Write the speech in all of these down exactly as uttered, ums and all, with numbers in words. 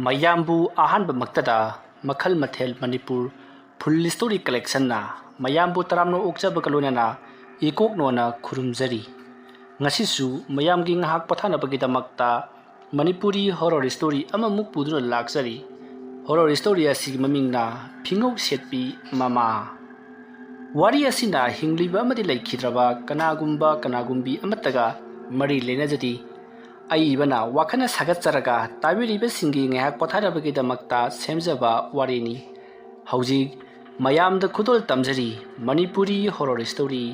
ꯃꯌꯥꯝꯕꯨ ꯑꯍꯥꯟꯕꯃꯛꯇꯗ ꯃꯈꯜ ꯃꯊꯦꯜ ꯃꯅꯤꯄꯨꯔ ꯐꯨꯜ ꯁ꯭ꯇꯣꯔꯤ ꯀꯂꯦꯛꯁꯟꯅ ꯃꯌꯥꯝꯕꯨ ꯇꯔꯥꯝꯅ ꯑꯣꯛꯆꯕꯒ ꯂꯣꯏꯅꯅ ꯏꯀꯣꯛꯅꯣꯅ ꯈꯨꯔꯨꯝꯖꯔꯤ꯫ ꯉꯁꯤꯁꯨ ꯃꯌꯥꯝꯒꯤ ꯉꯥꯏꯍꯥꯛ ꯄꯣꯊꯥꯅꯕꯒꯤꯗꯃꯛꯇ ꯃꯅꯤꯄꯨꯔꯤ ꯍꯣꯔꯣꯔ ꯁ꯭ꯇꯣꯔꯤ ꯑꯃꯃꯨꯛ ꯄꯨꯗꯨꯅ ꯂꯥꯛꯆꯔꯤ꯫ ꯍꯣꯔꯣꯔ ꯁ꯭ꯇꯣꯔꯤ ꯑꯁꯤꯒꯤ ꯃꯃꯤꯡꯅ ꯐꯤꯉꯧ ꯁꯦꯠꯄꯤ ꯃꯃꯥ꯫ ꯋꯥꯔꯤ ꯑꯁꯤꯅ ꯍꯤꯡꯂꯤꯕ ꯑꯃꯗꯤ ꯂꯩꯈꯤꯗ꯭ꯔꯕ ꯀꯅꯥꯒꯨꯝꯕ ꯀꯅꯥꯒꯨꯝꯕꯤ ꯑꯃꯠꯇꯒ ꯃꯔꯤ ꯂꯩꯅꯖꯗꯦ꯫ ꯑꯏꯕꯅ ꯋꯥꯈꯜꯅ ꯁꯥꯒꯠꯆꯔꯒ ꯇꯥꯕꯤꯔꯤꯕꯁꯤꯡꯒꯤ ꯉꯥꯏꯍꯥꯛ ꯄꯣꯊꯥꯅꯕꯒꯤꯗꯃꯛꯇ ꯁꯦꯝꯖꯕ ꯋꯥꯔꯤꯅꯤ꯫ ꯍꯧꯖꯤꯛ ꯃꯌꯥꯝꯗ ꯈꯨꯗꯣꯜ ꯇꯝꯖꯔꯤ ꯃꯅꯤꯄꯨꯔꯤ ꯍꯣꯔꯣꯔ ꯁ꯭ꯇꯣꯔꯤ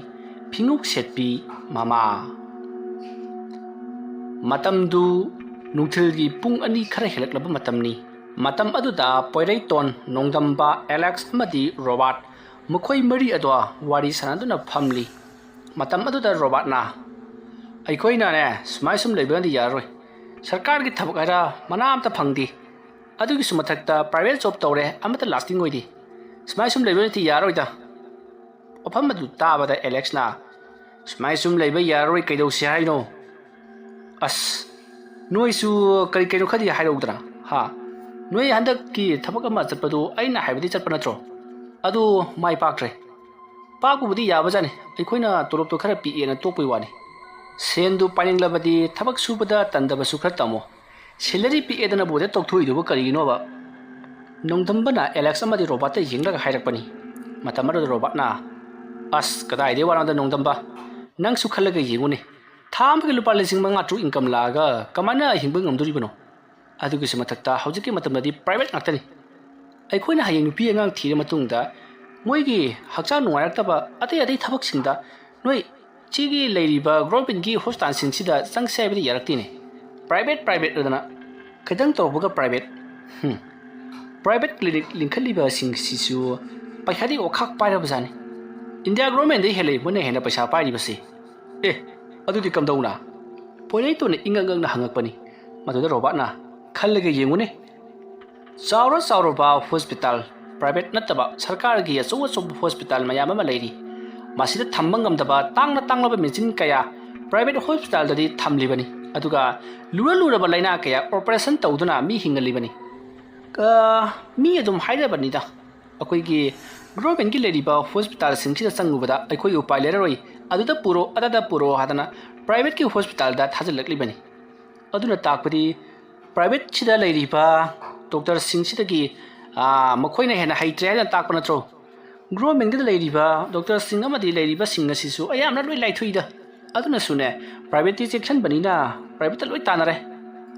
ꯐꯤꯉꯧ ꯁꯦꯠꯄꯤ ꯃꯃꯥ꯫ ꯃꯇꯝꯗꯨ ꯅꯨꯡꯊꯤꯜꯒꯤ ꯄꯨꯡ ꯑꯅꯤ ꯈꯔ ꯍꯦꯜꯂꯛꯂꯕ ꯃꯇꯝꯅꯤ꯫ ꯃꯇꯝ ꯑꯗꯨꯗ ꯄꯣꯏꯔꯩꯇꯣꯟ, ꯅꯣꯡꯗꯝꯕ, ꯑꯦꯂꯦꯛꯁ ꯑꯃꯗꯤ ꯔꯣꯕꯥꯔꯠ ꯃꯈꯣꯏ ꯃꯔꯤ ꯑꯗꯣ ꯋꯥꯔꯤ ꯁꯥꯟꯅꯗꯨꯅ ꯐꯝꯂꯤ꯫ ꯃꯇꯝ ꯑꯗꯨꯗ ꯔꯣꯕꯥꯔꯠꯅ, "ꯑꯩꯈꯣꯏꯅꯅꯦ ꯁꯨꯃꯥꯏ ꯁꯨꯝ ꯂꯩꯕꯅꯗꯤ ꯌꯥꯔꯔꯣꯏ꯫ ꯁꯔꯀꯥꯔꯒꯤ ꯊꯕꯛ ꯍꯥꯏꯔ ꯃꯅꯥ ꯑꯝꯇ ꯐꯪꯗꯦ꯫ ꯑꯗꯨꯒꯤꯁꯨ ꯃꯊꯛꯇ ꯄ꯭ꯔꯥꯏꯚꯦꯠ ꯖꯣꯕ ꯇꯧꯔꯦ, ꯑꯃꯠꯇ ꯂꯥꯁꯇꯤꯡ ꯑꯣꯏꯗꯦ꯫ ꯁꯨꯃꯥꯏ ꯁꯨꯝ ꯂꯩꯕꯅꯗꯤ ꯌꯥꯔꯔꯣꯏꯗ"꯫ ꯋꯥꯐꯝ ꯑꯗꯨ ꯇꯥꯕꯗ ꯑꯦꯂꯦꯛꯁꯅ, "ꯁꯨꯃꯥꯏ ꯁꯨꯝ ꯂꯩꯕ ꯌꯥꯔꯔꯣꯏ, ꯀꯩꯗꯧꯁꯤ ꯍꯥꯏꯅꯣ?" "ꯑꯁ, ꯅꯣꯏꯁꯨ ꯀꯔꯤ ꯀꯩꯅꯣ ꯈꯔꯗꯤ ꯍꯥꯏꯔꯛꯎꯗꯅ, ꯍꯥ? ꯅꯣꯏ ꯍꯟꯗꯛꯀꯤ ꯊꯕꯛ ꯑꯃ ꯆꯠꯄꯗꯨ ꯑꯩꯅ ꯍꯥꯏꯕꯗꯤ ꯆꯠꯄ ꯅꯠꯇ꯭ꯔꯣ? ꯑꯗꯨ ꯃꯥꯏ ꯄꯥꯛꯇ꯭ꯔꯦ꯫ ꯄꯥꯛꯄꯕꯨꯗꯤ ꯌꯥꯕꯖꯥꯠꯅꯤ, ꯑꯩꯈꯣꯏꯅ ꯇꯣꯂꯣꯞꯇꯣ ꯈꯔ ꯄꯤꯛꯑꯦꯅ ꯇꯣꯛꯄꯩ ꯋꯥꯅꯤ꯫ ꯁꯦꯟꯗꯨ ꯄꯥꯏꯅꯤꯡꯂꯕꯗꯤ ꯊꯕꯛ ꯁꯨꯕꯗ ꯇꯟꯗꯕꯁꯨ ꯈꯔ ꯇꯝꯃꯣ꯫ ꯁꯦꯂꯔꯤ ꯄꯤꯛꯑꯦꯗꯅꯕꯨ ꯍꯦꯛꯇ ꯇꯣꯛꯊꯣꯛꯏꯗꯨꯕꯨ ꯀꯔꯤꯒꯤꯅꯣꯕ?" ꯅꯣꯡꯗꯝꯕꯅ ꯑꯦꯂꯦꯛꯁ ꯑꯃꯗꯤ ꯔꯣꯕꯥꯔꯠꯇ ꯌꯦꯡꯂꯒ ꯍꯥꯏꯔꯛꯄꯅꯤ꯫ ꯃꯇꯝ ꯑꯗꯨꯗ ꯔꯣꯕꯥꯔꯠꯅ, "ꯑꯁ, ꯀꯗꯥꯏꯗꯩ ꯋꯥꯅꯣꯗ ꯅꯣꯡꯗꯝꯕ? ꯅꯪꯁꯨ ꯈꯜꯂꯒ ꯌꯦꯡꯉꯨꯅꯦ꯫ ꯊꯥ ꯑꯃꯒꯤ ꯂꯨꯄꯥ ꯂꯤꯁꯤꯡ ꯃꯉꯥ ꯇꯔꯨꯛ ꯏꯟꯀꯝ ꯂꯥꯛꯑꯒ ꯀꯃꯥꯏꯅ ꯍꯤꯡꯕ ꯉꯝꯗꯣꯔꯤꯕꯅꯣ? ꯑꯗꯨꯒꯤꯁꯨ ꯃꯊꯛꯇ ꯍꯧꯖꯤꯛꯀꯤ ꯃꯇꯝꯗꯗꯤ ꯄ꯭ꯔꯥꯏꯚꯦꯠ ꯉꯥꯛꯇꯅꯤ꯫ ꯑꯩꯈꯣꯏꯅ ꯍꯌꯦꯡ ꯅꯨꯄꯤ ꯑꯉꯥꯡ ꯊꯤꯔ ꯃꯇꯨꯡꯗ ꯃꯣꯏꯒꯤ ꯍꯛꯆꯥꯡ ꯅꯨꯡꯉꯥꯏꯔꯛꯇꯕ ꯑꯇꯩ ꯑꯇꯩ ꯊꯕꯛꯁꯤꯡꯗ ꯅꯣꯏ ꯁꯤꯒꯤ ꯂꯩꯔꯤꯕ ꯒꯣꯔꯃꯦꯟꯒꯤ ꯍꯣꯁꯄꯤꯇꯥꯜꯁꯤꯡꯁꯤꯗ ꯆꯪꯁꯦ ꯍꯥꯏꯕꯗꯤ ꯌꯥꯔꯛꯇꯦꯅꯦ꯫ ꯄ꯭ꯔꯥꯏꯚꯦꯠ, ꯄ꯭ꯔꯥꯏꯚꯦꯠ ꯑꯗꯨꯅ ꯈꯤꯇꯪ ꯇꯧꯔꯛꯄꯒ ꯄ꯭ꯔꯥꯏꯚꯦꯠ꯫ ꯍꯨꯝ꯫ ꯄ꯭ꯔꯥꯏꯚꯦꯠ ꯀ꯭ꯂꯤꯅꯤꯛ ꯂꯤꯡꯈꯠꯂꯤꯕꯁꯤꯡꯁꯤꯁꯨ ꯄꯩꯁꯥꯗꯤ ꯑꯣꯈꯥꯛ ꯄꯥꯏꯔꯕꯖꯥꯠꯅꯤ꯫ ꯏꯟꯗꯤꯌꯥ ꯒꯣꯔꯃꯦꯟꯗꯩ ꯍꯦꯜꯂꯦ ꯃꯣꯏꯅ ꯍꯦꯟꯅ ꯄꯩꯁꯥ ꯄꯥꯏꯔꯤꯕꯁꯤ꯫ ꯑꯦ, ꯑꯗꯨꯗꯤ ꯀꯝꯗꯧꯅ?" ꯄꯣꯏꯔꯩꯇꯣꯟꯅ ꯏꯉꯛ ꯉꯛꯅ ꯍꯪꯉꯛꯄꯅꯤ꯫ ꯃꯗꯨꯗ ꯔꯣꯕꯥꯔꯠꯅ, "ꯈꯜꯂꯒ ꯌꯦꯡꯉꯨꯅꯦ꯫ ꯆꯥꯎꯔ ꯆꯥꯎꯔꯕ ꯍꯣꯁꯄꯤꯇꯥꯜ, ꯄ꯭ꯔꯥꯏꯚꯦꯠ ꯅꯠꯇꯕ ꯁꯔꯀꯥꯔꯒꯤ ꯑꯆꯧ ꯑꯆꯧꯕ ꯍꯣꯁꯄꯤꯇꯥꯜ ꯃꯌꯥꯝ ꯑꯃ ꯂꯩꯔꯤ꯫ ꯃꯁꯤꯗ ꯊꯝꯕ ꯉꯝꯗꯕ ꯇꯥꯡꯅ ꯇꯥꯡꯂꯕ ꯃꯦꯆꯤꯟ ꯀꯌꯥ ꯄ꯭ꯔꯥꯏꯚꯦꯠ ꯍꯣꯁꯄꯤꯇꯥꯜꯗꯗꯤ ꯊꯝꯂꯤꯕꯅꯤ꯫ ꯑꯗꯨꯒ ꯂꯨꯔ ꯂꯨꯔꯕ ꯂꯥꯏꯅꯥ ꯀꯌꯥ ꯑꯣꯄꯔꯦꯁꯟ ꯇꯧꯗꯨꯅ ꯃꯤ ꯍꯤꯡꯍꯜꯂꯤꯕꯅꯤ꯫ ꯑ, ꯃꯤ ꯑꯗꯨꯝ ꯍꯥꯏꯅꯕꯅꯤꯗ, ꯑꯩꯈꯣꯏꯒꯤ ꯒꯣꯔꯃꯦꯟꯒꯤ ꯂꯩꯔꯤꯕ ꯍꯣꯁꯄꯤꯇꯥꯜꯁꯤꯡꯁꯤꯗ ꯆꯪꯉꯨꯕꯗ ꯑꯩꯈꯣꯏ ꯎꯄꯥꯏ ꯂꯩꯔꯔꯣꯏ, ꯑꯗꯨꯗ ꯄꯨꯔꯣ, ꯑꯗꯥꯗ ꯄꯨꯔꯣ ꯍꯥꯏꯗꯅ ꯄ꯭ꯔꯥꯏꯚꯦꯠꯀꯤ ꯍꯣꯁꯄꯤꯇꯥꯜꯗ ꯊꯥꯖꯤꯜꯂꯛꯂꯤꯕꯅꯤ꯫ ꯑꯗꯨꯅ ꯇꯥꯛꯄꯗꯤ ꯄ꯭ꯔꯥꯏꯚꯦꯠꯁꯤꯗ ꯂꯩꯔꯤꯕ ꯗꯣꯛꯇꯔꯁꯤꯡꯁꯤꯗꯒꯤ, ꯑ, ꯃꯈꯣꯏꯅ ꯍꯦꯟꯅ ꯍꯩꯇ꯭ꯔꯦ ꯍꯥꯏꯗꯅ ꯇꯥꯛꯄ ꯅꯠꯇ꯭ꯔꯣ? ꯒꯣꯔꯃꯦꯟꯒꯤꯗ ꯂꯩꯔꯤꯕ ꯗꯣꯛꯇꯔꯁꯤꯡ ꯑꯃꯗꯤ ꯂꯩꯔꯤꯕꯁꯤꯡ ꯑꯁꯤꯁꯨ ꯑꯌꯥꯝꯅ ꯂꯣꯏ ꯂꯥꯏꯊꯣꯛꯏꯗ꯫ ꯑꯗꯨꯅꯁꯨꯅꯦ, ꯄ꯭ꯔꯥꯏꯚꯦꯠꯇꯤ ꯆꯦꯛꯁꯤꯟꯕꯅꯤꯅ ꯄ꯭ꯔꯥꯏꯚꯦꯠꯇ ꯂꯣꯏ ꯇꯥꯟꯅꯔꯦ꯫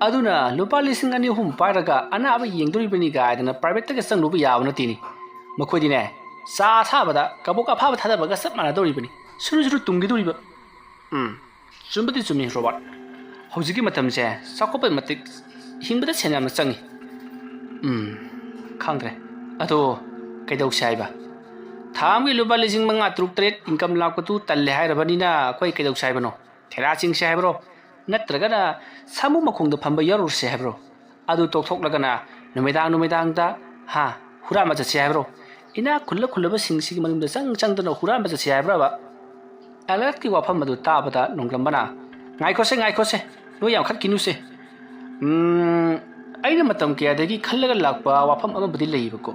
ꯑꯗꯨꯅ ꯂꯨꯄꯥ ꯂꯤꯁꯤꯡ ꯑꯅꯤ ꯑꯍꯨꯝ ꯄꯥꯏꯔꯒ ꯑꯅꯥꯕ ꯌꯦꯡꯗꯣꯔꯤꯕꯅꯤ ꯀꯥꯏꯗꯅ ꯄ꯭ꯔꯥꯏꯚꯦꯠꯇꯒ ꯆꯪꯂꯨꯕ ꯌꯥꯕ ꯅꯠꯇꯦꯅꯦ꯫ ꯃꯈꯣꯏꯗꯤꯅꯦ, ꯆꯥ ꯑꯁꯥꯕꯗ ꯀꯕꯣꯛ ꯑꯐꯥꯕ ꯊꯥꯗꯕꯒ ꯆꯞ ꯃꯥꯟꯅꯗꯧꯔꯤꯕꯅꯤ꯫ ꯁꯨꯔꯨ ꯁꯨꯔꯨ ꯇꯨꯝꯈꯤꯗꯧꯔꯤꯕ꯫ ꯎꯝ, ꯆꯨꯝꯕꯗꯤ ꯆꯨꯝꯃꯤ, ꯔꯣꯕꯥꯔꯠ꯫ ꯍꯧꯖꯤꯛꯀꯤ ꯃꯇꯝꯁꯦ ꯆꯥꯎꯈꯠꯄꯩ ꯃꯇꯤꯛ ꯍꯤꯡꯕꯗ ꯁꯦꯟ ꯌꯥꯝꯅ ꯆꯪꯉꯤ꯫ ꯎꯝ, ꯈꯪꯗ꯭ꯔꯦ꯫ ꯑꯗꯣ ꯀꯩꯗꯧꯁꯦ ꯍꯥꯏꯕ? ꯊꯥ ꯑꯃꯒꯤ ꯂꯨꯄꯥ ꯂꯤꯁꯤꯡ ꯃꯉꯥ, ꯇꯔꯨꯛ, ꯇꯔꯦꯠ ꯏꯟꯀꯝ ꯂꯥꯛꯄꯗꯨ ꯇꯜꯂꯦ ꯍꯥꯏꯔꯕꯅꯤꯅ ꯑꯩꯈꯣꯏ ꯀꯩꯗꯧꯁꯦ ꯍꯥꯏꯕꯅꯣ? ꯊꯦꯔꯥ ꯆꯤꯡꯁꯦ ꯍꯥꯏꯕ꯭ꯔꯣ? ꯅꯠꯇ꯭ꯔꯒꯅ ꯁꯥꯃꯨ ꯃꯈꯣꯡꯗ ꯐꯝꯕ ꯌꯥꯎꯔꯨꯔꯁꯦ ꯍꯥꯏꯕ꯭ꯔꯣ? ꯑꯗꯨ ꯇꯣꯛꯊꯣꯛꯂꯒꯅ ꯅꯨꯃꯤꯗꯥꯡ ꯅꯨꯃꯤꯗꯥꯡꯗ, ꯍꯥ, ꯍꯨꯔꯥꯟꯕ ꯆꯠꯁꯦ ꯍꯥꯏꯕ꯭ꯔꯣ? ꯏꯅꯥꯛ ꯈꯨꯜꯂ ꯈꯨꯜꯂꯕꯁꯤꯡꯁꯤꯒꯤ ꯃꯌꯨꯝꯗ ꯆꯪ ꯆꯪꯗꯅ ꯍꯨꯔꯥꯟꯕ ꯆꯠꯁꯦ ꯍꯥꯏꯕ꯭ꯔꯕ? ꯑꯦꯂꯦꯛꯁꯀꯤ ꯋꯥꯐꯝ ꯑꯗꯨ ꯇꯥꯕꯗ ꯅꯣꯡꯗꯝꯕꯅ, "ꯉꯥꯏꯈꯣꯁꯦ, ꯉꯥꯏꯈꯣꯁꯦ, ꯅꯣꯏ ꯌꯥꯝ ꯈꯠꯈꯤꯅꯨꯁꯦ꯫ ꯎꯝ, ꯑꯩꯅ ꯃꯇꯝ ꯀꯌꯥꯗꯒꯤ ꯈꯜꯂꯒ ꯂꯥꯛꯄ ꯋꯥꯐꯝ ꯑꯃꯕꯨꯗꯤ ꯂꯩꯌꯦꯕꯀꯣ꯫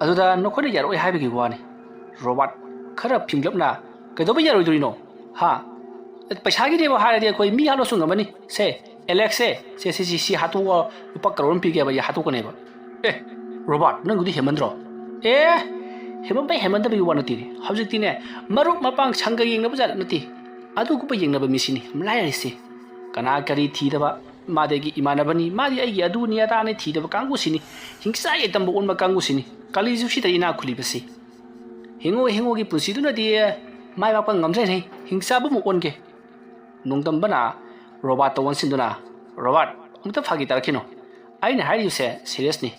ꯑꯗꯨꯗ ꯅꯈꯣꯏꯅ ꯌꯥꯔꯛꯑꯣꯏ ꯍꯥꯏꯕꯒꯤ ꯋꯥꯅꯤ꯫" ꯔꯣꯕꯥꯔꯠ, ꯈꯔ ꯐꯤꯡꯂꯞꯅ, "ꯀꯩꯗꯧꯕ ꯌꯥꯔꯣꯏꯗꯣꯔꯤꯅꯣ? ꯍꯥ? ꯄꯩꯁꯥꯒꯤꯅꯦꯕ ꯍꯥꯏꯔꯗꯤ ꯑꯩꯈꯣꯏ ꯃꯤ ꯍꯥꯠꯂꯁꯨ ꯉꯝꯃꯅꯤ꯫ ꯁꯦ, ꯑꯦꯂꯦꯛꯁ, ꯁꯦ, ꯁꯦ, ꯁꯤ, ꯁꯤ, ꯁꯤ ꯍꯥꯠꯇꯣꯛꯑꯣ, ꯂꯨꯄꯥ ꯀꯔꯣꯔ ꯑꯃ ꯄꯤꯒꯦ ꯍꯥꯏꯕ, ꯑꯩ ꯍꯥꯠꯇꯣꯛꯀꯅꯦꯕ꯫" "ꯑꯦ, ꯔꯣꯕꯥꯔꯠ, ꯅꯪꯗꯨꯗꯤ ꯍꯦꯟꯃꯟꯗ꯭ꯔꯣ?" "ꯑꯦ, ꯍꯦꯟꯃꯟꯕꯩ ꯍꯦꯟꯃꯟꯗꯕꯒꯤ ꯋꯥ ꯅꯠꯇꯦꯅꯦ꯫ ꯍꯧꯖꯤꯛꯇꯤꯅꯦ, ꯃꯔꯨꯞ ꯃꯄꯥꯡ ꯁꯪꯒ ꯌꯦꯡꯅꯕ ꯖꯥꯠ ꯅꯠꯇꯦ꯫ ꯑꯗꯨꯒꯨꯝꯕ ꯌꯦꯡꯅꯕ ꯃꯤꯁꯤꯅꯤ ꯌꯥꯝ ꯂꯥꯏꯔꯤꯁꯦ꯫ ꯀꯅꯥ ꯀꯔꯤ ꯊꯤꯗꯕ, ꯃꯥꯗꯤ ꯑꯩꯒꯤ ꯏꯃꯥꯟꯅꯕꯅꯤ, ꯃꯥꯗꯤ ꯑꯩꯒꯤ ꯑꯗꯨꯅꯤ ꯑꯗꯥꯅꯤ ꯊꯤꯗꯕ ꯀꯥꯡꯕꯨꯁꯤꯅꯤ, ꯍꯤꯡꯆꯥ ꯌꯥꯏꯇꯝꯕ ꯑꯣꯟꯕ ꯀꯥꯡꯕꯨꯁꯤꯅꯤ, ꯀꯥꯂꯤꯖꯨꯛꯁꯤꯗ ꯏꯅꯥꯛ ꯈꯨꯜꯂꯤꯕꯁꯤ꯫ ꯍꯤꯡꯉꯨ ꯍꯤꯡꯉꯨꯒꯤ ꯄꯨꯟꯁꯤꯗꯨꯅꯗꯤ ꯃꯥꯏ ꯄꯥꯛꯄ ꯉꯝꯖꯔꯤꯅꯤ, ꯍꯤꯡꯆꯥꯕ ꯑꯃ ꯑꯣꯟꯒꯦ꯫" ꯅꯣꯡꯗꯝꯕꯅ ꯔꯣꯕꯥꯔꯠꯇ ꯑꯣꯟꯁꯤꯟꯗꯨꯅ, "ꯔꯣꯕꯥꯔꯠ, ꯑꯃꯨꯛꯇ ꯐꯥꯒꯤ ꯇꯥꯔꯛꯈꯤꯅꯣ꯫ ꯑꯩꯅ ꯍꯥꯏꯔꯤꯕꯁꯦ ꯁꯤꯔꯤꯌꯁꯅꯤ꯫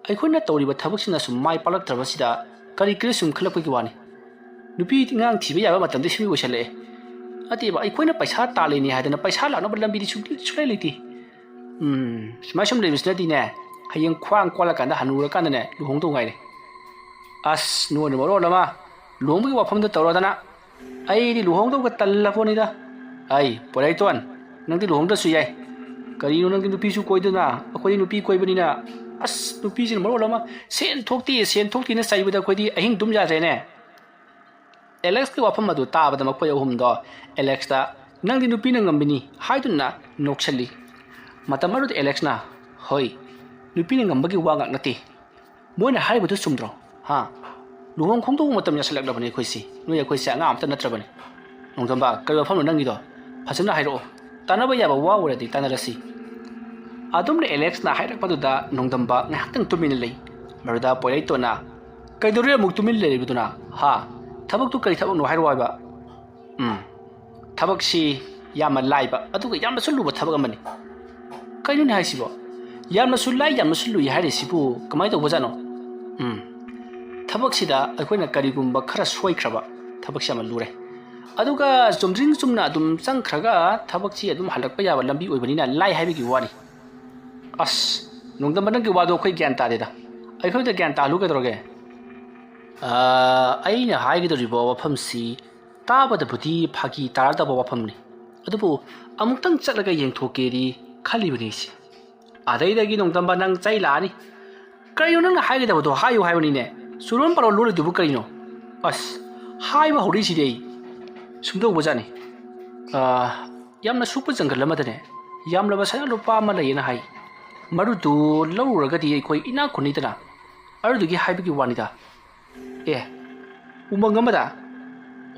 ꯑꯩꯈꯣꯏꯅ ꯇꯧꯔꯤꯕ ꯊꯕꯛꯁꯤꯅ ꯁꯨꯝ ꯃꯥꯏ ꯄꯥꯛꯂꯛꯇ꯭ꯔꯕꯁꯤꯗ ꯀꯔꯤ ꯀꯔꯤ ꯁꯨꯝ ꯈꯜꯂꯛꯄꯒꯤ ꯋꯥꯅꯤ꯫ ꯅꯨꯄꯤ ꯑꯉꯥꯡ ꯊꯤꯕ ꯌꯥꯕ ꯃꯇꯝꯗꯤ ꯁꯨꯝ ꯑꯣꯏꯁꯜꯂꯛꯑꯦ꯫ ꯅꯠꯇꯦꯕ, ꯑꯩꯈꯣꯏꯅ ꯄꯩꯁꯥ ꯇꯥꯜꯂꯤꯅꯤ ꯍꯥꯏꯗꯅ ꯄꯩꯁꯥ ꯂꯥꯛꯅꯕ ꯂꯝꯕꯤꯗꯤ ꯁꯨꯡ-, ꯁꯨꯡꯂꯩ ꯂꯩꯇꯦ꯫ ꯎꯝ, ꯁꯨꯃꯥꯏ ꯁꯨꯝ ꯂꯩꯕꯁꯤꯅꯗꯤꯅꯦ, ꯍꯌꯦꯡ ꯈ꯭ꯋꯥꯡ ꯀꯣꯜꯂꯀꯥꯟꯗ, ꯍꯅꯨꯔꯀꯥꯟꯗꯅꯦ, ꯂꯨꯍꯣꯡꯗꯧ ꯉꯥꯏꯔꯦ꯫ ꯑꯁ, ꯅꯣꯏꯅ ꯃꯔꯣꯟ ꯑꯃ, ꯂꯨꯍꯣꯡꯕꯒꯤ ꯋꯥꯐꯝꯗ ꯇꯧꯔꯗꯅ, ꯑꯩꯗꯤ ꯂꯨꯍꯣꯡꯗꯧꯒ ꯇꯜꯂꯄꯣꯠꯅꯤꯗ꯫ ꯑꯩ, ꯄꯣꯏꯔꯩꯇꯣꯟ, ꯅꯪꯗꯤ ꯂꯨꯍꯣꯡꯗ꯭ꯔꯁꯨ ꯌꯥꯏ꯫ ꯀꯔꯤꯅꯣ, ꯅꯪꯗꯤ ꯅꯨꯄꯤꯁꯨ ꯀꯣꯏꯗꯅ, ꯑꯩꯈꯣꯏꯗꯤ ꯅꯨꯄꯤ ꯀꯣꯏꯕꯅꯤꯅ ꯑꯁ, ꯅꯨꯄꯤꯁꯤꯅ ꯃꯔꯣꯜ ꯑꯃ ꯁꯦꯟ ꯊꯣꯛꯇꯦ, ꯁꯦꯟ ꯊꯣꯛꯇꯦꯅ ꯆꯩꯕꯗ ꯑꯩꯈꯣꯏꯗꯤ ꯑꯍꯤꯡ ꯇꯨꯝ ꯌꯥꯗ꯭ꯔꯦꯅꯦ꯫ ꯑꯦꯂꯦꯛꯁꯀꯤ ꯋꯥꯐꯝ ꯑꯗꯨ ꯇꯥꯕꯗ ꯃꯈꯣꯏ ꯑꯍꯨꯝꯗꯣ ꯑꯦꯂꯦꯛꯁꯇ, "ꯅꯪꯗꯤ ꯅꯨꯄꯤꯅ ꯉꯝꯕꯤꯅꯤ" ꯍꯥꯏꯗꯨꯅ ꯅꯣꯛꯁꯜꯂꯤ꯫ ꯃꯇꯝ ꯑꯗꯨꯗ ꯑꯦꯂꯦꯛꯁꯅ, "ꯍꯣꯏ, ꯅꯨꯄꯤꯅ ꯉꯝꯕꯒꯤ ꯋꯥ ꯉꯥꯛ ꯅꯠꯇꯦ꯫ ꯃꯣꯏꯅ ꯍꯥꯏꯔꯤꯕꯗꯨ ꯆꯨꯝꯗ꯭ꯔꯣ? ꯍꯥ? ꯂꯨꯍꯣꯡ ꯈꯣꯡꯗꯣꯡꯕ ꯃꯇꯝ ꯌꯥꯁꯜꯂꯛꯂꯕꯅꯤ ꯑꯩꯈꯣꯏꯁꯤ꯫ ꯅꯣꯏ ꯑꯩꯈꯣꯏꯁꯦ ꯑꯉꯥꯡ ꯑꯝꯇ ꯅꯠꯇ꯭ꯔꯕꯅꯤ꯫ ꯅꯣꯡꯗꯝꯕ, ꯀꯔꯤ ꯋꯥꯐꯝꯅꯣ ꯅꯪꯒꯤꯗꯣ? ꯐꯖꯅ ꯍꯥꯏꯔꯛꯑꯣ꯫ ꯇꯥꯟꯅꯕ ꯌꯥꯕ ꯋꯥ ꯑꯣꯏꯔꯗꯤ ꯇꯥꯟꯅꯔꯁꯤ꯫" ꯑꯗꯨꯝꯅ ꯑꯦꯂꯦꯛꯁꯅ ꯍꯥꯏꯔꯛꯄꯗꯨꯗ ꯅꯣꯡꯗꯝꯕ ꯉꯥꯏꯍꯥꯛꯇꯪ ꯇꯨꯃꯤꯟꯅ ꯂꯩ꯫ ꯃꯗꯨꯗ ꯄꯣꯏꯔꯩꯇꯣꯟꯅ, "ꯀꯩꯗꯧꯔꯦ ꯑꯃꯨꯛ ꯇꯨꯃꯤꯟ ꯂꯩꯔꯤꯕꯗꯨꯅ? ꯍꯥ? ꯊꯕꯛꯇꯨ ꯀꯔꯤ ꯊꯕꯛꯅꯣ ꯍꯥꯏꯔꯣ ꯍꯥꯏꯕ?" "ꯎꯝ, ꯊꯕꯛꯁꯤ ꯌꯥꯝꯅ ꯂꯥꯏꯕ ꯑꯗꯨꯒ ꯌꯥꯝꯅꯁꯨ ꯂꯨꯕ ꯊꯕꯛ ꯑꯃꯅꯤ꯫" "ꯀꯩꯅꯣꯅꯦ ꯍꯥꯏꯁꯤꯕꯣ? ꯌꯥꯝꯅꯁꯨ ꯂꯥꯏ, ꯌꯥꯝꯅꯁꯨ ꯂꯨꯏ ꯍꯥꯏꯔꯤꯁꯤꯕꯨ ꯀꯃꯥꯏꯅ ꯇꯧꯕꯖꯥꯠꯅꯣ?" "ꯎꯝ, ꯊꯕꯛꯁꯤꯗ ꯑꯩꯈꯣꯏꯅ ꯀꯔꯤꯒꯨꯝꯕ ꯈꯔ ꯁꯣꯏꯈ꯭ꯔꯕ, ꯊꯕꯛꯁꯤ ꯌꯥꯝꯅ ꯂꯨꯔꯦ꯫ ꯑꯗꯨꯒ ꯆꯨꯝꯗ꯭ꯔꯤꯡ ꯆꯨꯝꯅ ꯑꯗꯨꯝ ꯆꯪꯈ꯭ꯔꯒ ꯊꯕꯛꯁꯤ ꯑꯗꯨꯝ ꯍꯜꯂꯛꯄ ꯌꯥꯕ ꯂꯝꯕꯤ ꯑꯣꯏꯕꯅꯤꯅ ꯂꯥꯏ ꯍꯥꯏꯕꯒꯤ ꯋꯥꯅꯤ꯫" "ꯑꯁ, ꯅꯣꯡꯗꯝꯕ, ꯅꯪꯒꯤ ꯋꯥꯗꯣ ꯑꯩꯈꯣꯏ ꯒ꯭ꯌꯥꯟ ꯇꯥꯗꯦꯗ꯫ ꯑꯩꯈꯣꯏꯗ ꯒ꯭ꯌꯥꯟ ꯇꯥꯍꯜꯂꯨ ꯀꯩꯗꯧꯔꯒꯦ?" "ꯑꯥ, ꯑꯩꯅ ꯍꯥꯏꯒꯗꯧꯔꯤꯕ ꯋꯥꯐꯝꯁꯤ ꯇꯥꯕꯗꯕꯨꯗꯤ ꯐꯥꯒꯤ ꯇꯥꯔꯗꯕ ꯋꯥꯐꯝꯅꯤ, ꯑꯗꯨꯕꯨ ꯑꯃꯨꯛꯇꯪ ꯆꯠꯂꯒ ꯌꯦꯡꯊꯣꯛꯀꯦꯗꯤ ꯈꯜꯂꯤꯕꯅꯤ ꯑꯩꯁꯦ꯫" ꯑꯗꯩꯗꯒꯤ ꯅꯣꯡꯗꯝꯕ ꯅꯪ ꯆꯩ ꯂꯥꯛꯑꯅꯤ꯫ "ꯀꯔꯤꯅꯣ ꯅꯪꯅ ꯍꯥꯏꯒꯗꯕꯗꯣ ꯍꯥꯏꯌꯨ ꯍꯥꯏꯕꯅꯤꯅꯦ꯫ ꯆꯨꯔꯣꯟ ꯄꯥꯔꯣꯟ ꯂꯣꯜꯂꯤꯗꯨꯕꯨ ꯀꯔꯤꯅꯣ?" "ꯑꯁ, ꯍꯥꯏꯕ ꯍꯧꯔꯛꯏꯁꯤꯗꯤ ꯑꯩ ꯁꯨꯝꯗꯧꯕꯖꯥꯠꯅꯤ꯫ ꯑꯥ, ꯌꯥꯝꯅ ꯁꯨꯛꯄ ꯖꯪꯒꯜ ꯑꯃꯗꯅꯦ ꯌꯥꯝꯂꯕ ꯁꯅꯥ ꯂꯨꯄꯥ ꯑꯃ ꯂꯩꯌꯦꯅ ꯍꯥꯏ꯫ ꯃꯔꯨꯗꯨ ꯂꯧꯔꯨꯔꯒꯗꯤ ꯑꯩꯈꯣꯏ ꯏꯅꯥꯛ ꯈꯨꯟꯅꯤꯗꯅ꯫ ꯑꯗꯨꯗꯨꯒꯤ ꯍꯥꯏꯕꯒꯤ ꯋꯥꯅꯤꯗ꯫" "ꯑꯦ, ꯎꯃꯪ ꯑꯃꯗ?"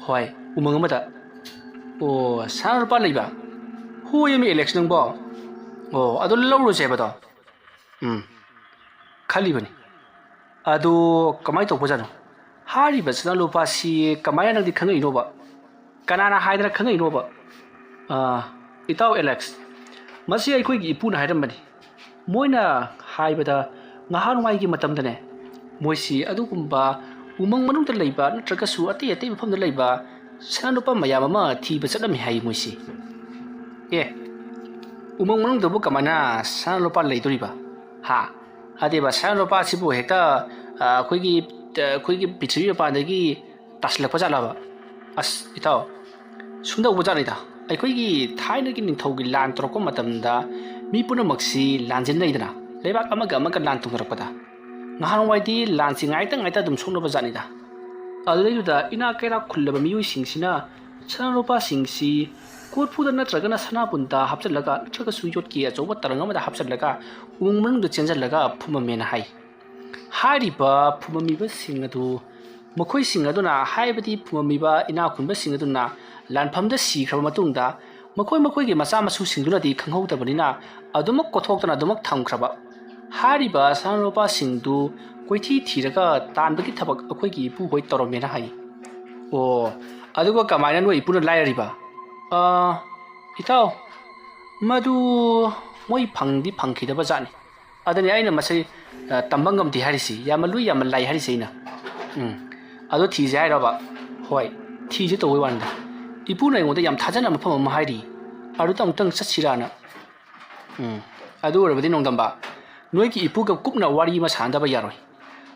"ꯍꯣꯏ, ꯎꯃꯪ ꯑꯃꯗ꯫" "ꯑꯣ, ꯁꯅꯥ ꯂꯨꯄꯥ ꯂꯩꯕ?" "ꯍꯣꯏ, ꯑꯃꯤ ꯑꯦꯂꯦꯛꯁ ꯅꯪꯕꯣ꯫ ꯑꯣ, ꯑꯗꯨ ꯂꯧꯔꯨꯁꯦ ꯍꯥꯏꯕꯗꯣ?" "ꯎꯝ, ꯈꯜꯂꯤꯕꯅꯤ꯫ ꯑꯗꯨ ꯀꯃꯥꯏꯅ ꯇꯧꯕꯖꯥꯠꯅꯣ? ꯍꯥꯏꯔꯤꯕ ꯁꯅꯥ ꯂꯨꯄꯥꯁꯤ ꯀꯃꯥꯏꯅ ꯅꯪꯗꯤ ꯈꯪꯉꯛꯏꯅꯣꯕ? ꯀꯅꯥꯅ ꯍꯥꯏꯗꯅ ꯈꯪꯉꯛꯏꯅꯣꯕ?" "ꯑꯥ, ꯏꯇꯥꯎ ꯑꯦꯂꯦꯛꯁ, ꯃꯁꯤ ꯑꯩꯈꯣꯏꯒꯤ ꯏꯄꯨꯅ ꯍꯥꯏꯔꯝꯕꯅꯤ꯫ ꯃꯣꯏꯅ ꯍꯥꯏꯕꯗ ꯉꯍꯥꯟꯋꯥꯏꯒꯤ ꯃꯇꯝꯗꯅꯦ, ꯃꯣꯏꯁꯤ ꯑꯗꯨꯒꯨꯝꯕ ꯎꯃꯪ ꯃꯅꯨꯡꯗ ꯂꯩꯕ ꯅꯠꯇ꯭ꯔꯒꯁꯨ ꯑꯇꯩ ꯑꯇꯩ ꯃꯐꯝꯗ ꯂꯩꯕ ꯁꯅꯥ ꯂꯨꯄꯥ ꯃꯌꯥꯝ ꯑꯃ ꯊꯤꯕ ꯆꯠꯂꯝꯃꯤ ꯍꯥꯏ ꯃꯣꯏꯁꯤ꯫" "ꯑꯦ, ꯎꯃꯪ ꯃꯅꯨꯡꯗꯕꯨ ꯀꯃꯥꯏꯅ ꯁꯅꯥ ꯂꯨꯄꯥ ꯂꯩꯗꯣꯔꯤꯕ? ꯍꯥ? ꯑꯗꯦꯕ, ꯁꯅꯥ ꯂꯨꯄꯥꯁꯤꯕꯨ ꯍꯦꯛꯇ, ꯑ, ꯑꯩꯈꯣꯏꯒꯤ, ꯑ, ꯑꯩꯈꯣꯏꯒꯤ ꯄ꯭ꯔꯤꯊꯤꯕꯤ ꯃꯄꯥꯟꯗꯒꯤ ꯇꯥꯁꯤꯜꯂꯛꯄ ꯖꯥꯠꯂꯕ?" "ꯑꯁ, ꯏꯇꯥꯎ, ꯁꯨꯝꯗꯧꯕ ꯖꯥꯠꯅꯤꯗ꯫ ꯑꯩꯈꯣꯏꯒꯤ ꯊꯥꯏꯅꯒꯤ ꯅꯤꯡꯊꯧꯒꯤ ꯂꯥꯟ ꯇꯧꯔꯛꯄ ꯃꯇꯝꯗ ꯃꯤ ꯄꯨꯝꯅꯃꯛꯁꯤ ꯂꯥꯟꯖꯦꯟꯅꯩꯗꯅ꯫ ꯂꯩꯕꯥꯛ ꯑꯃꯒ ꯑꯃꯒ ꯂꯥꯟ ꯇꯧꯅꯔꯛꯄꯗ꯫ ꯉꯍꯥꯟꯋꯥꯏꯗꯤ ꯂꯥꯟꯁꯤ ꯉꯥꯏꯇ ꯉꯥꯏꯇ ꯑꯗꯨꯝ ꯁꯣꯛꯅꯕ ꯖꯥꯠꯅꯤꯗ꯫ ꯑꯗꯨꯗꯩꯗꯨꯗ ꯏꯅꯥꯛ ꯀꯩꯔꯥꯛ ꯈꯨꯜꯂꯕ ꯃꯤꯑꯣꯏꯁꯤꯡꯁꯤꯅ ꯁꯅꯥ ꯂꯨꯄꯥꯁꯤꯡꯁꯤ ꯀꯣꯔꯐꯨꯗ ꯅꯠꯇ꯭ꯔꯒꯅ ꯁꯅꯥꯕꯨꯟꯗ ꯍꯥꯞꯆꯤꯜꯂꯒ, ꯅꯠꯇ꯭ꯔꯒꯁꯨ ꯌꯣꯠꯀꯤ ꯑꯆꯧꯕ ꯇꯔꯪ ꯑꯃꯗ ꯍꯥꯞꯆꯤꯜꯂꯒ ꯎꯃꯪ ꯃꯅꯨꯡꯗ ꯆꯦꯟꯁꯤꯜꯂꯒ ꯐꯨꯝꯃꯝꯃꯦꯅ ꯍꯥꯏ꯫ ꯍꯥꯏꯔꯤꯕ ꯐꯨꯝꯃꯝꯃꯤꯕꯁꯤꯡ ꯑꯗꯨ ꯃꯈꯣꯏꯁꯤꯡ ꯑꯗꯨꯅ, ꯍꯥꯏꯕꯗꯤ ꯐꯨꯝꯃꯝꯃꯤꯕ ꯏꯅꯥꯛ ꯈꯨꯟꯕꯁꯤꯡ ꯑꯗꯨꯅ ꯂꯥꯟꯐꯝꯗ ꯁꯤꯈ꯭ꯔꯕ ꯃꯇꯨꯡꯗ, ꯃꯈꯣꯏ ꯃꯈꯣꯏꯒꯤ ꯃꯆꯥ ꯃꯁꯨꯁꯤꯡꯗꯨꯅꯗꯤ ꯈꯪꯍꯧꯗꯕꯅꯤꯅ ꯑꯗꯨꯃꯛ ꯀꯣꯊꯣꯛꯇꯅ ꯑꯗꯨꯃꯛ ꯊꯝꯈ꯭ꯔꯕ꯫ ꯍꯥꯏꯔꯤꯕ ꯁꯅꯥ ꯂꯨꯄꯥꯁꯤꯡꯗꯨ ꯀꯣꯏꯊꯤ ꯊꯤꯔꯒ ꯇꯥꯟꯕꯒꯤ ꯊꯕꯛ ꯑꯩꯈꯣꯏꯒꯤ ꯏꯄꯨꯍꯣꯏ ꯇꯧꯔꯝꯃꯦꯅ ꯍꯥꯏ꯫ ꯑꯣ, ꯑꯗꯨꯒ ꯀꯃꯥꯏꯅ ꯅꯣꯏ ꯏꯄꯨꯅ ꯂꯥꯏꯔꯔꯤꯕ? ꯑꯥ, ꯏꯇꯥꯎ, ꯃꯗꯨ ꯃꯣꯏ ꯐꯪꯗꯤ ꯐꯪꯈꯤꯗꯕ ꯖꯥꯠꯅꯤ꯫ ꯑꯗꯨꯅꯤ ꯑꯩꯅ ꯃꯁꯤ, ꯑ, ꯇꯝꯕ ꯉꯝꯗꯦ ꯍꯥꯏꯔꯤꯁꯤ, ꯌꯥꯝꯅ ꯂꯨꯏ, ꯌꯥꯝꯅ ꯂꯥꯏ ꯍꯥꯏꯔꯤꯁꯤ ꯑꯩꯅ꯫ ꯎꯝ, ꯑꯗꯣ ꯊꯤꯁꯦ ꯍꯥꯏꯔꯕ? ꯍꯣꯏ, ꯊꯤꯁꯦ ꯇꯧꯕꯩ ꯋꯥꯅꯤꯗ꯫ ꯏꯄꯨꯅ ꯑꯩꯉꯣꯟꯗ ꯌꯥꯝ ꯊꯥꯖꯅ ꯃꯐꯝ ꯑꯃ ꯍꯥꯏꯔꯤ, ꯑꯗꯨꯗ ꯑꯃꯨꯛꯇꯪ ꯆꯠꯁꯤꯔꯥꯅ꯫ ꯎꯝ, ꯑꯗꯨ ꯑꯣꯏꯔꯕꯗꯤ ꯅꯣꯡꯗꯝꯕ, ꯅꯣꯏꯒꯤ ꯏꯄꯨꯒ ꯀꯨꯞꯅ ꯋꯥꯔꯤ ꯑꯃ ꯁꯥꯟꯅꯗꯕ ꯌꯥꯔꯣꯏ꯫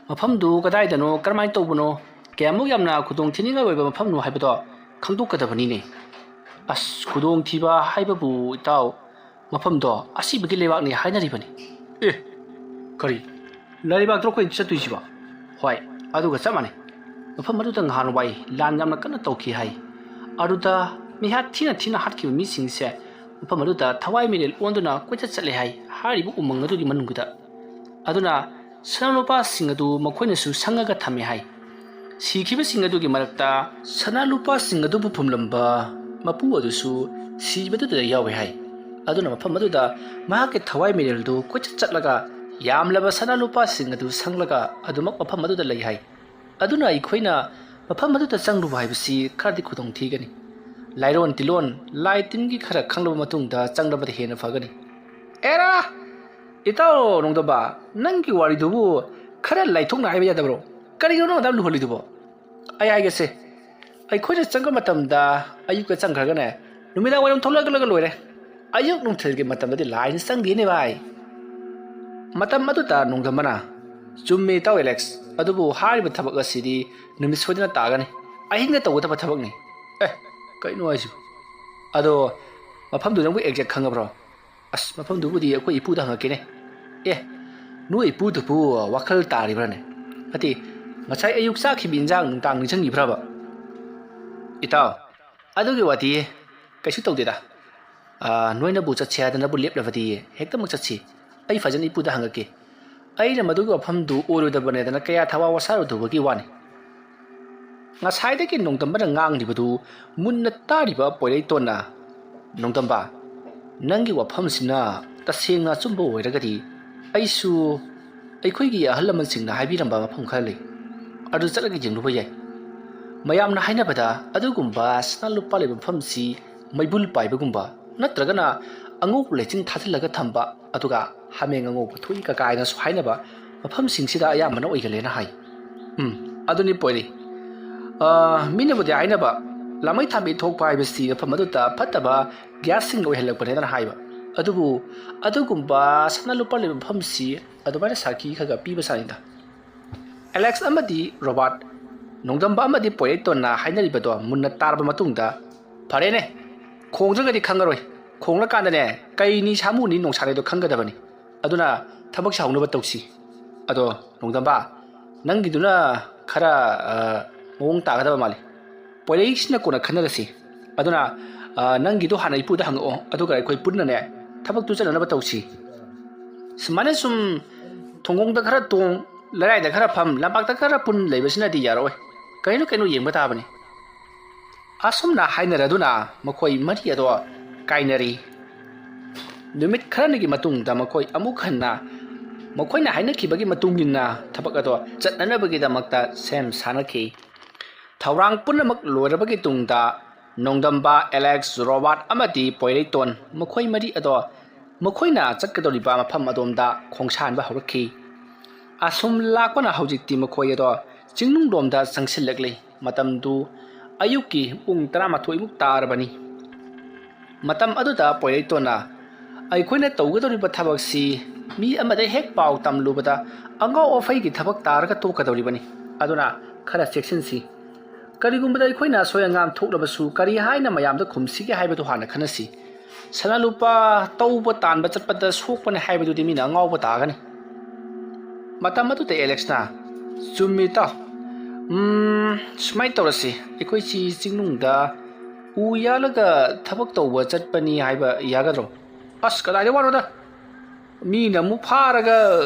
ꯃꯐꯝꯗꯨ ꯀꯗꯥꯏꯗꯅꯣ, ꯀꯔꯝꯍꯥꯏꯅ ꯇꯧꯕꯅꯣ, ꯀꯌꯥꯃꯨꯛ ꯌꯥꯝꯅ ꯈꯨꯗꯣꯡ ꯊꯤꯅꯤꯡꯉꯥꯏ ꯑꯣꯏꯕ ꯃꯐꯝꯅꯣ ꯍꯥꯏꯕꯗꯣ ꯈꯪꯗꯣꯛꯀꯗꯕꯅꯤꯅꯦ꯫ ꯑꯁ, ꯈꯨꯗꯣꯡꯊꯤꯕ ꯍꯥꯏꯕꯕꯨ ꯏꯇꯥꯎ, ꯃꯐꯝꯗꯣ ꯑꯁꯤꯕꯒꯤ ꯂꯩꯕꯥꯛꯅꯤ ꯍꯥꯏꯅꯔꯤꯕꯅꯤ꯫ ꯑꯦ, ꯀꯔꯤ? ꯂꯩꯕꯥꯛꯇꯣ ꯑꯩꯈꯣꯏ ꯆꯠꯇꯣꯏꯁꯤꯕꯣ? ꯍꯣꯏ, ꯑꯗꯨꯒ ꯆꯞ ꯃꯥꯟꯅꯩ꯫ ꯃꯐꯝ ꯑꯗꯨꯗ ꯉꯍꯥꯟꯋꯥꯏ ꯂꯥꯟ ꯌꯥꯝꯅ ꯀꯟꯅ ꯇꯧꯈꯤ ꯍꯥꯏ꯫ ꯑꯗꯨꯗ ꯃꯤꯍꯥꯠ ꯊꯤꯅ ꯊꯤꯅ ꯍꯥꯠꯈꯤꯕ ꯃꯤꯁꯤꯡꯁꯦ ꯃꯐꯝ ꯑꯗꯨꯗ ꯊꯋꯥꯏ ꯃꯤꯔꯦꯜ ꯑꯣꯟꯗꯨꯅ ꯀꯣꯏꯆꯠ ꯆꯠꯂꯦ ꯍꯥꯏ, ꯍꯥꯏꯔꯤꯕ ꯎꯃꯪ ꯑꯗꯨꯒꯤ ꯃꯅꯨꯡꯗꯨꯗ꯫ ꯑꯗꯨꯅ ꯁꯅꯥ ꯂꯨꯄꯥꯁꯤꯡ ꯑꯗꯨ ꯃꯈꯣꯏꯅꯁꯨ ꯁꯪꯉꯒ ꯊꯝꯃꯦ ꯍꯥꯏ꯫ ꯁꯤꯈꯤꯕꯁꯤꯡ ꯑꯗꯨꯒꯤ ꯃꯔꯛꯇ ꯁꯅꯥ ꯂꯨꯄꯥꯁꯤꯡ ꯑꯗꯨꯕꯨ ꯐꯨꯝꯂꯝꯕ ꯃꯄꯨ ꯑꯗꯨꯁꯨ ꯁꯤꯕꯗꯨꯗ ꯌꯥꯎꯋꯦ ꯍꯥꯏ꯫ ꯑꯗꯨꯅ ꯃꯐꯝ ꯑꯗꯨꯗ ꯃꯍꯥꯛꯀꯤ ꯊꯋꯥꯏ ꯃꯤꯔꯦꯜꯗꯨ ꯀꯣꯏꯆꯠ ꯆꯠꯂꯒ ꯌꯥꯝꯂꯕ ꯁꯅꯥ ꯂꯨꯄꯥꯁꯤꯡ ꯑꯗꯨ ꯁꯪꯂꯒ ꯑꯗꯨꯃꯛ ꯃꯐꯝ ꯑꯗꯨꯗ ꯂꯩ ꯍꯥꯏ꯫ ꯑꯗꯨꯅ ꯑꯩꯈꯣꯏꯅ ꯃꯐꯝ ꯑꯗꯨꯗ ꯆꯪꯂꯨꯕ ꯍꯥꯏꯕꯁꯤ ꯈꯔꯗꯤ ꯈꯨꯗꯣꯡ ꯊꯤꯒꯅꯤ꯫ ꯂꯥꯏꯔꯣꯟ ꯇꯤꯂꯣꯟ, ꯂꯥꯏ ꯇꯤꯟꯒꯤ ꯈꯔ ꯈꯪꯂꯕ ꯃꯇꯨꯡꯗ ꯆꯪꯂꯕꯗ ꯍꯦꯟꯅ ꯐꯒꯅꯤ꯫ ꯑꯦꯔꯥ! ꯏꯇꯥꯎ ꯅꯣꯡꯗꯝꯕ, ꯅꯪꯒꯤ ꯋꯥꯔꯤꯗꯨꯕꯨ ꯈꯔ ꯂꯥꯏꯊꯣꯛꯅ ꯍꯥꯏꯕ ꯌꯥꯗꯕ꯭ꯔꯣ? ꯀꯔꯤꯒꯤꯅꯣ ꯅꯪ ꯑꯗꯨꯝ ꯂꯨꯍꯜꯂꯤꯗꯨꯕꯣ? ꯑꯩ ꯍꯥꯏꯒꯦꯁꯦ, ꯑꯩꯈꯣꯏꯅ ꯆꯪꯕ ꯃꯇꯝꯗ ꯑꯌꯨꯛꯇ ꯆꯪꯈ꯭ꯔꯒꯅꯦ, ꯅꯨꯃꯤꯗꯥꯡ ꯋꯥꯏꯔꯝ ꯊꯣꯛꯂꯛꯂꯒ ꯂꯣꯏꯔꯦ꯫ ꯑꯌꯨꯛ ꯅꯨꯡꯊꯤꯜꯒꯤ ꯃꯇꯝꯗꯗꯤ ꯂꯥꯏꯟ ꯆꯪꯗꯦꯅꯦ ꯚꯥꯏ꯫ ꯃꯇꯝ ꯑꯗꯨꯗ ꯅꯣꯡꯗꯝꯕꯅ, "ꯆꯨꯝꯃꯤ ꯏꯇꯥꯎ ꯑꯦꯂꯦꯛꯁ, ꯑꯗꯨꯕꯨ ꯍꯥꯏꯔꯤꯕ ꯊꯕꯛ ꯑꯁꯤꯗꯤ ꯅꯨꯃꯤꯠ ꯁꯣꯏꯗꯅ ꯇꯥꯒꯅꯤ꯫ ꯑꯍꯤꯡꯗ ꯇꯧꯒꯗꯕ ꯊꯕꯛꯅꯤ꯫" ꯑꯦ, ꯀꯩꯅꯣ ꯍꯥꯏꯁꯤꯕꯨ? ꯑꯗꯣ ꯃꯐꯝꯗꯨ ꯅꯪꯕꯨ ꯑꯦꯛꯖꯦꯛ ꯈꯪꯉꯕ꯭ꯔꯣ? ꯑꯁ, ꯃꯐꯝꯗꯨꯕꯨꯗꯤ ꯑꯩꯈꯣꯏ ꯏꯄꯨꯗ ꯍꯪꯉꯛꯀꯦꯅꯦ꯫ "ꯑꯦ, ꯅꯣꯏ ꯏꯄꯨꯗꯨꯕꯨ ꯋꯥꯈꯜ ꯇꯥꯔꯤꯕ꯭ꯔꯥꯅꯦ? ꯅꯠꯇꯦ, ꯉꯁꯥꯏ ꯑꯌꯨꯛ ꯆꯥꯈꯤꯕ ꯏꯟꯖꯥꯡ ꯅꯨꯡꯗꯥꯡ ꯅꯤꯡꯁꯤꯡꯉꯤꯕ꯭ꯔꯕ?" "ꯏꯇꯥꯎ, ꯑꯗꯨꯒꯤ ꯋꯥꯗꯤ ꯀꯩꯁꯨ ꯇꯧꯗꯦꯗ꯫ ꯑꯥ, ꯅꯣꯏꯅꯕꯨ ꯆꯠꯁꯦ ꯍꯥꯏꯗꯅꯕꯨ ꯂꯦꯞꯂꯕꯗꯤ ꯍꯦꯛꯇꯃꯛ ꯆꯠꯁꯤ꯫ ꯑꯩ ꯐꯖꯅ ꯏꯄꯨꯗ ꯍꯪꯉꯛꯀꯦ꯫ ꯑꯩꯅ ꯃꯗꯨꯒꯤ ꯋꯥꯐꯝꯗꯨ ꯑꯣꯏꯔꯣꯏꯗꯕꯅꯦꯗꯅ ꯀꯌꯥ ꯊꯋꯥ ꯋꯥꯁꯥꯔꯨꯗꯕꯒꯤ ꯋꯥꯅꯤ꯫ ꯉꯁꯥꯏꯗꯒꯤ ꯅꯣꯡꯗꯝꯕꯅ ꯉꯥꯡꯂꯤꯕꯗꯨ ꯃꯨꯟꯅ ꯇꯥꯔꯤꯕ ꯄꯣꯏꯔꯩꯇꯣꯟꯅ, "ꯅꯣꯡꯗꯝꯕ, ꯅꯪꯒꯤ ꯋꯥꯐꯝꯁꯤꯅ ꯇꯁꯦꯡꯅ ꯑꯆꯨꯝꯕ ꯑꯣꯏꯔꯒꯗꯤ ꯑꯩꯁꯨ ꯑꯩꯈꯣꯏꯒꯤ ꯑꯍꯜ ꯂꯃꯟꯁꯤꯡꯅ ꯍꯥꯏꯕꯤꯔꯝꯕ ꯃꯐꯝ ꯈꯔ ꯂꯩ꯫ ꯑꯗꯨ ꯆꯠꯂꯒ ꯌꯦꯡꯂꯨꯕ ꯌꯥꯏ꯫ ꯃꯌꯥꯝꯅ ꯍꯥꯏꯅꯕꯗ ꯑꯗꯨꯒꯨꯝꯕ ꯁꯅꯥ ꯂꯨꯄꯥ ꯂꯩꯕ ꯃꯐꯝꯁꯤ ꯃꯩꯕꯨꯜ ꯄꯥꯏꯕꯒꯨꯝꯕ ꯅꯠꯇ꯭ꯔꯒꯅ ꯑꯉꯧꯕ ꯂꯩꯆꯤꯟ ꯊꯥꯖꯤꯜꯂꯒ ꯊꯝꯕ, ꯑꯗꯨꯒ ꯍꯥꯃꯦꯡ ꯑꯉꯧꯕ ꯊꯣꯛꯏ ꯀꯀꯥꯏꯅꯁꯨ ꯍꯥꯏꯅꯕ ꯃꯐꯝꯁꯤꯡꯁꯤꯗ ꯑꯌꯥꯝꯕꯅ ꯑꯣꯏꯒꯜꯂꯦꯅ ꯍꯥꯏ꯫" "ꯎꯝ, ꯑꯗꯨꯅꯤ ꯄꯣꯏꯔꯩ꯫ ꯑꯥ, ꯃꯤꯅꯕꯨꯗꯤ ꯍꯥꯏꯅꯕ, ꯂꯥꯃꯩ ꯊꯥꯃꯩ ꯊꯣꯛꯄ ꯍꯥꯏꯕꯁꯤ ꯃꯐꯝ ꯑꯗꯨꯗ ꯐꯠꯇꯕ ꯒ꯭ꯌꯥꯁꯁꯤꯡꯅ ꯑꯣꯏꯍꯜꯂꯛꯄꯅꯦꯅ ꯍꯥꯏꯕ꯫ ꯑꯗꯨꯕꯨ ꯑꯗꯨꯒꯨꯝꯕ ꯁꯅꯥ ꯂꯨꯄꯥ ꯂꯩꯕ ꯃꯐꯝꯁꯤ ꯑꯗꯨꯃꯥꯏꯅ ꯁꯥꯈꯤ ꯈꯔ ꯈꯔ ꯄꯤꯕ ꯁꯥꯅꯤꯗ꯫" ꯑꯦꯂꯦꯛꯁ ꯑꯃꯗꯤ ꯔꯣꯕꯥꯔꯠ, ꯅꯣꯡꯗꯝꯕ ꯑꯃꯗꯤ ꯄꯣꯏꯔꯩꯇꯣꯟꯅ ꯍꯥꯏꯅꯔꯤꯕꯗꯣ ꯃꯨꯟꯅ ꯇꯥꯔꯕ ꯃꯇꯨꯡꯗ, "ꯐꯔꯦꯅꯦ, ꯈꯣꯡꯗ꯭ꯔꯒꯗꯤ ꯈꯪꯉꯔꯣꯏ꯫ ꯈꯣꯡꯂꯀꯥꯟꯗꯅꯦ, ꯀꯩꯅꯤ ꯁꯥꯃꯨꯅꯤ ꯅꯣꯡꯁꯥꯅꯤꯗꯣ ꯈꯪꯒꯗꯕꯅꯤ꯫ ꯑꯗꯨꯅ ꯊꯕꯛꯁꯦ ꯍꯧꯅꯕ ꯇꯧꯁꯤ꯫ ꯑꯗꯣ ꯅꯣꯡꯗꯝꯕ, ꯅꯪꯒꯤꯗꯨꯅ ꯈꯔ, ꯑ, ꯃꯑꯣꯡ ꯇꯥꯒꯗꯕ ꯃꯥꯜꯂꯤ꯫ ꯄꯣꯏꯔꯩꯁꯤꯅ ꯀꯣꯟꯅ ꯈꯟꯅꯔꯁꯤ꯫ ꯑꯗꯨꯅ, ꯑ, ꯅꯪꯒꯤꯗꯣ ꯍꯥꯟꯅ ꯏꯄꯨꯗ ꯍꯪꯉꯛꯑꯣ, ꯑꯗꯨꯒ ꯑꯩꯈꯣꯏ ꯄꯨꯟꯅꯅꯦ ꯊꯕꯛꯇꯨ ꯆꯠꯅꯅꯕ ꯇꯧꯁꯤ꯫" ꯁꯨꯃꯥꯏꯅ ꯁꯨꯝ ꯊꯣꯡꯒꯣꯡꯗ ꯈꯔ ꯇꯣꯡ, ꯂꯩꯔꯥꯏꯗ ꯈꯔ ꯐꯝ, ꯂꯝꯄꯥꯛꯇ ꯈꯔ ꯄꯨꯟ ꯂꯩꯕꯁꯤꯅꯗꯤ ꯌꯥꯔꯣꯏ꯫ ꯀꯩꯅꯣ ꯀꯩꯅꯣ ꯌꯦꯡꯕ ꯇꯥꯕꯅꯤ꯫ ꯑꯁꯨꯝꯅ ꯍꯥꯏꯅꯔꯗꯨꯅ ꯃꯈꯣꯏ ꯃꯔꯤ ꯑꯗꯣ ꯀꯥꯏꯅꯔꯤ꯫ ꯅꯨꯃꯤꯠ ꯈꯔꯅꯤꯒꯤ ꯃꯇꯨꯡꯗ ꯃꯈꯣꯏ ꯑꯃꯨꯛ ꯍꯟꯅ ꯃꯈꯣꯏꯅ ꯍꯥꯏꯅꯈꯤꯕꯒꯤ ꯃꯇꯨꯡ ꯏꯟꯅ ꯊꯕꯛ ꯑꯗꯣ ꯆꯠꯅꯅꯕꯒꯤꯗꯃꯛꯇ ꯁꯦꯝ ꯁꯥꯅꯈꯤ꯫ ꯊꯧꯔꯥꯡ ꯄꯨꯝꯅꯃꯛ ꯂꯣꯏꯔꯕꯒꯤ ꯇꯨꯡꯗ ꯅꯣꯡꯗꯝꯕ, ꯑꯦꯂꯦꯛꯁ, ꯔꯣꯕꯥꯔꯠ ꯑꯃꯗꯤ ꯄꯣꯏꯔꯩꯇꯣꯟ, ꯃꯈꯣꯏ ꯃꯔꯤ ꯑꯗꯣ ꯃꯈꯣꯏꯅ ꯆꯠꯀꯗꯧꯔꯤꯕ ꯃꯐꯝ ꯑꯗꯣꯝꯗ ꯈꯣꯡꯁꯥꯟꯕ ꯍꯧꯔꯛꯈꯤ꯫ ꯑꯁꯨꯝ ꯂꯥꯛꯄꯅ ꯍꯧꯖꯤꯛꯇꯤ ꯃꯈꯣꯏ ꯑꯗꯣ ꯆꯤꯡꯅꯨꯡꯂꯣꯝꯗ ꯆꯪꯁꯤꯜꯂꯛꯂꯤ꯫ ꯃꯇꯝꯗꯨ ꯑꯌꯨꯛꯀꯤ ꯄꯨꯡ ꯇꯔꯥꯃꯥꯊꯣꯏꯃꯨꯛ ꯇꯥꯔꯕꯅꯤ꯫ ꯃꯇꯝ ꯑꯗꯨꯗ ꯄꯣꯏꯔꯩꯇꯣꯟꯅ, "ꯑꯩꯈꯣꯏꯅ ꯇꯧꯒꯗꯧꯔꯤꯕ ꯊꯕꯛꯁꯤ ꯃꯤ ꯑꯃꯗ ꯍꯦꯛ ꯄꯥꯎ ꯇꯝꯂꯨꯕꯗ ꯑꯉꯥꯎ ꯑꯐꯩꯒꯤ ꯊꯕꯛ ꯇꯥꯔꯒ ꯇꯣꯛꯀꯗꯧꯔꯤꯕꯅꯤ꯫ ꯑꯗꯨꯅ ꯈꯔ ꯆꯦꯛꯁꯤꯟꯁꯤ꯫ ꯀꯔꯤꯒꯨꯝꯕꯗ ꯑꯩꯈꯣꯏꯅ ꯑꯁꯣꯏ ꯑꯉꯥꯝ ꯊꯣꯛꯂꯕꯁꯨ ꯀꯔꯤ ꯍꯥꯏꯅ ꯃꯌꯥꯝꯗ ꯈꯨꯝꯁꯤꯒꯦ ꯍꯥꯏꯕꯗꯨ ꯍꯥꯟꯅ ꯈꯟꯅꯁꯤ꯫ ꯁꯅꯥ ꯂꯨꯄꯥ ꯇꯧꯕ ꯇꯥꯟꯕ ꯆꯠꯄꯗ ꯁꯣꯛꯄꯅꯦ ꯍꯥꯏꯕꯗꯨꯗꯤ ꯃꯤꯅ ꯑꯉꯥꯎꯕ ꯇꯥꯒꯅꯤ꯫ ꯃꯇꯝ ꯑꯗꯨꯗ ꯑꯦꯂꯦꯛꯁꯅ, "ꯆꯨꯝꯃꯤ ꯏꯇꯥꯎ꯫ ꯎꯝ, ꯁꯨꯃꯥꯏꯅ ꯇꯧꯔꯁꯤ, ꯑꯩꯈꯣꯏꯁꯤ ꯆꯤꯡꯅꯨꯡꯗ ꯎ ꯌꯥꯜꯂꯒ ꯊꯕꯛ ꯇꯧꯕ ꯆꯠꯄꯅꯤ ꯍꯥꯏꯕ ꯌꯥꯒꯗ꯭ꯔꯣ?" "ꯑꯁ, ꯀꯗꯥꯏꯗ ꯋꯥꯅꯣꯗ? ꯃꯤꯅ ꯑꯃꯨꯛ ꯐꯥꯔꯒ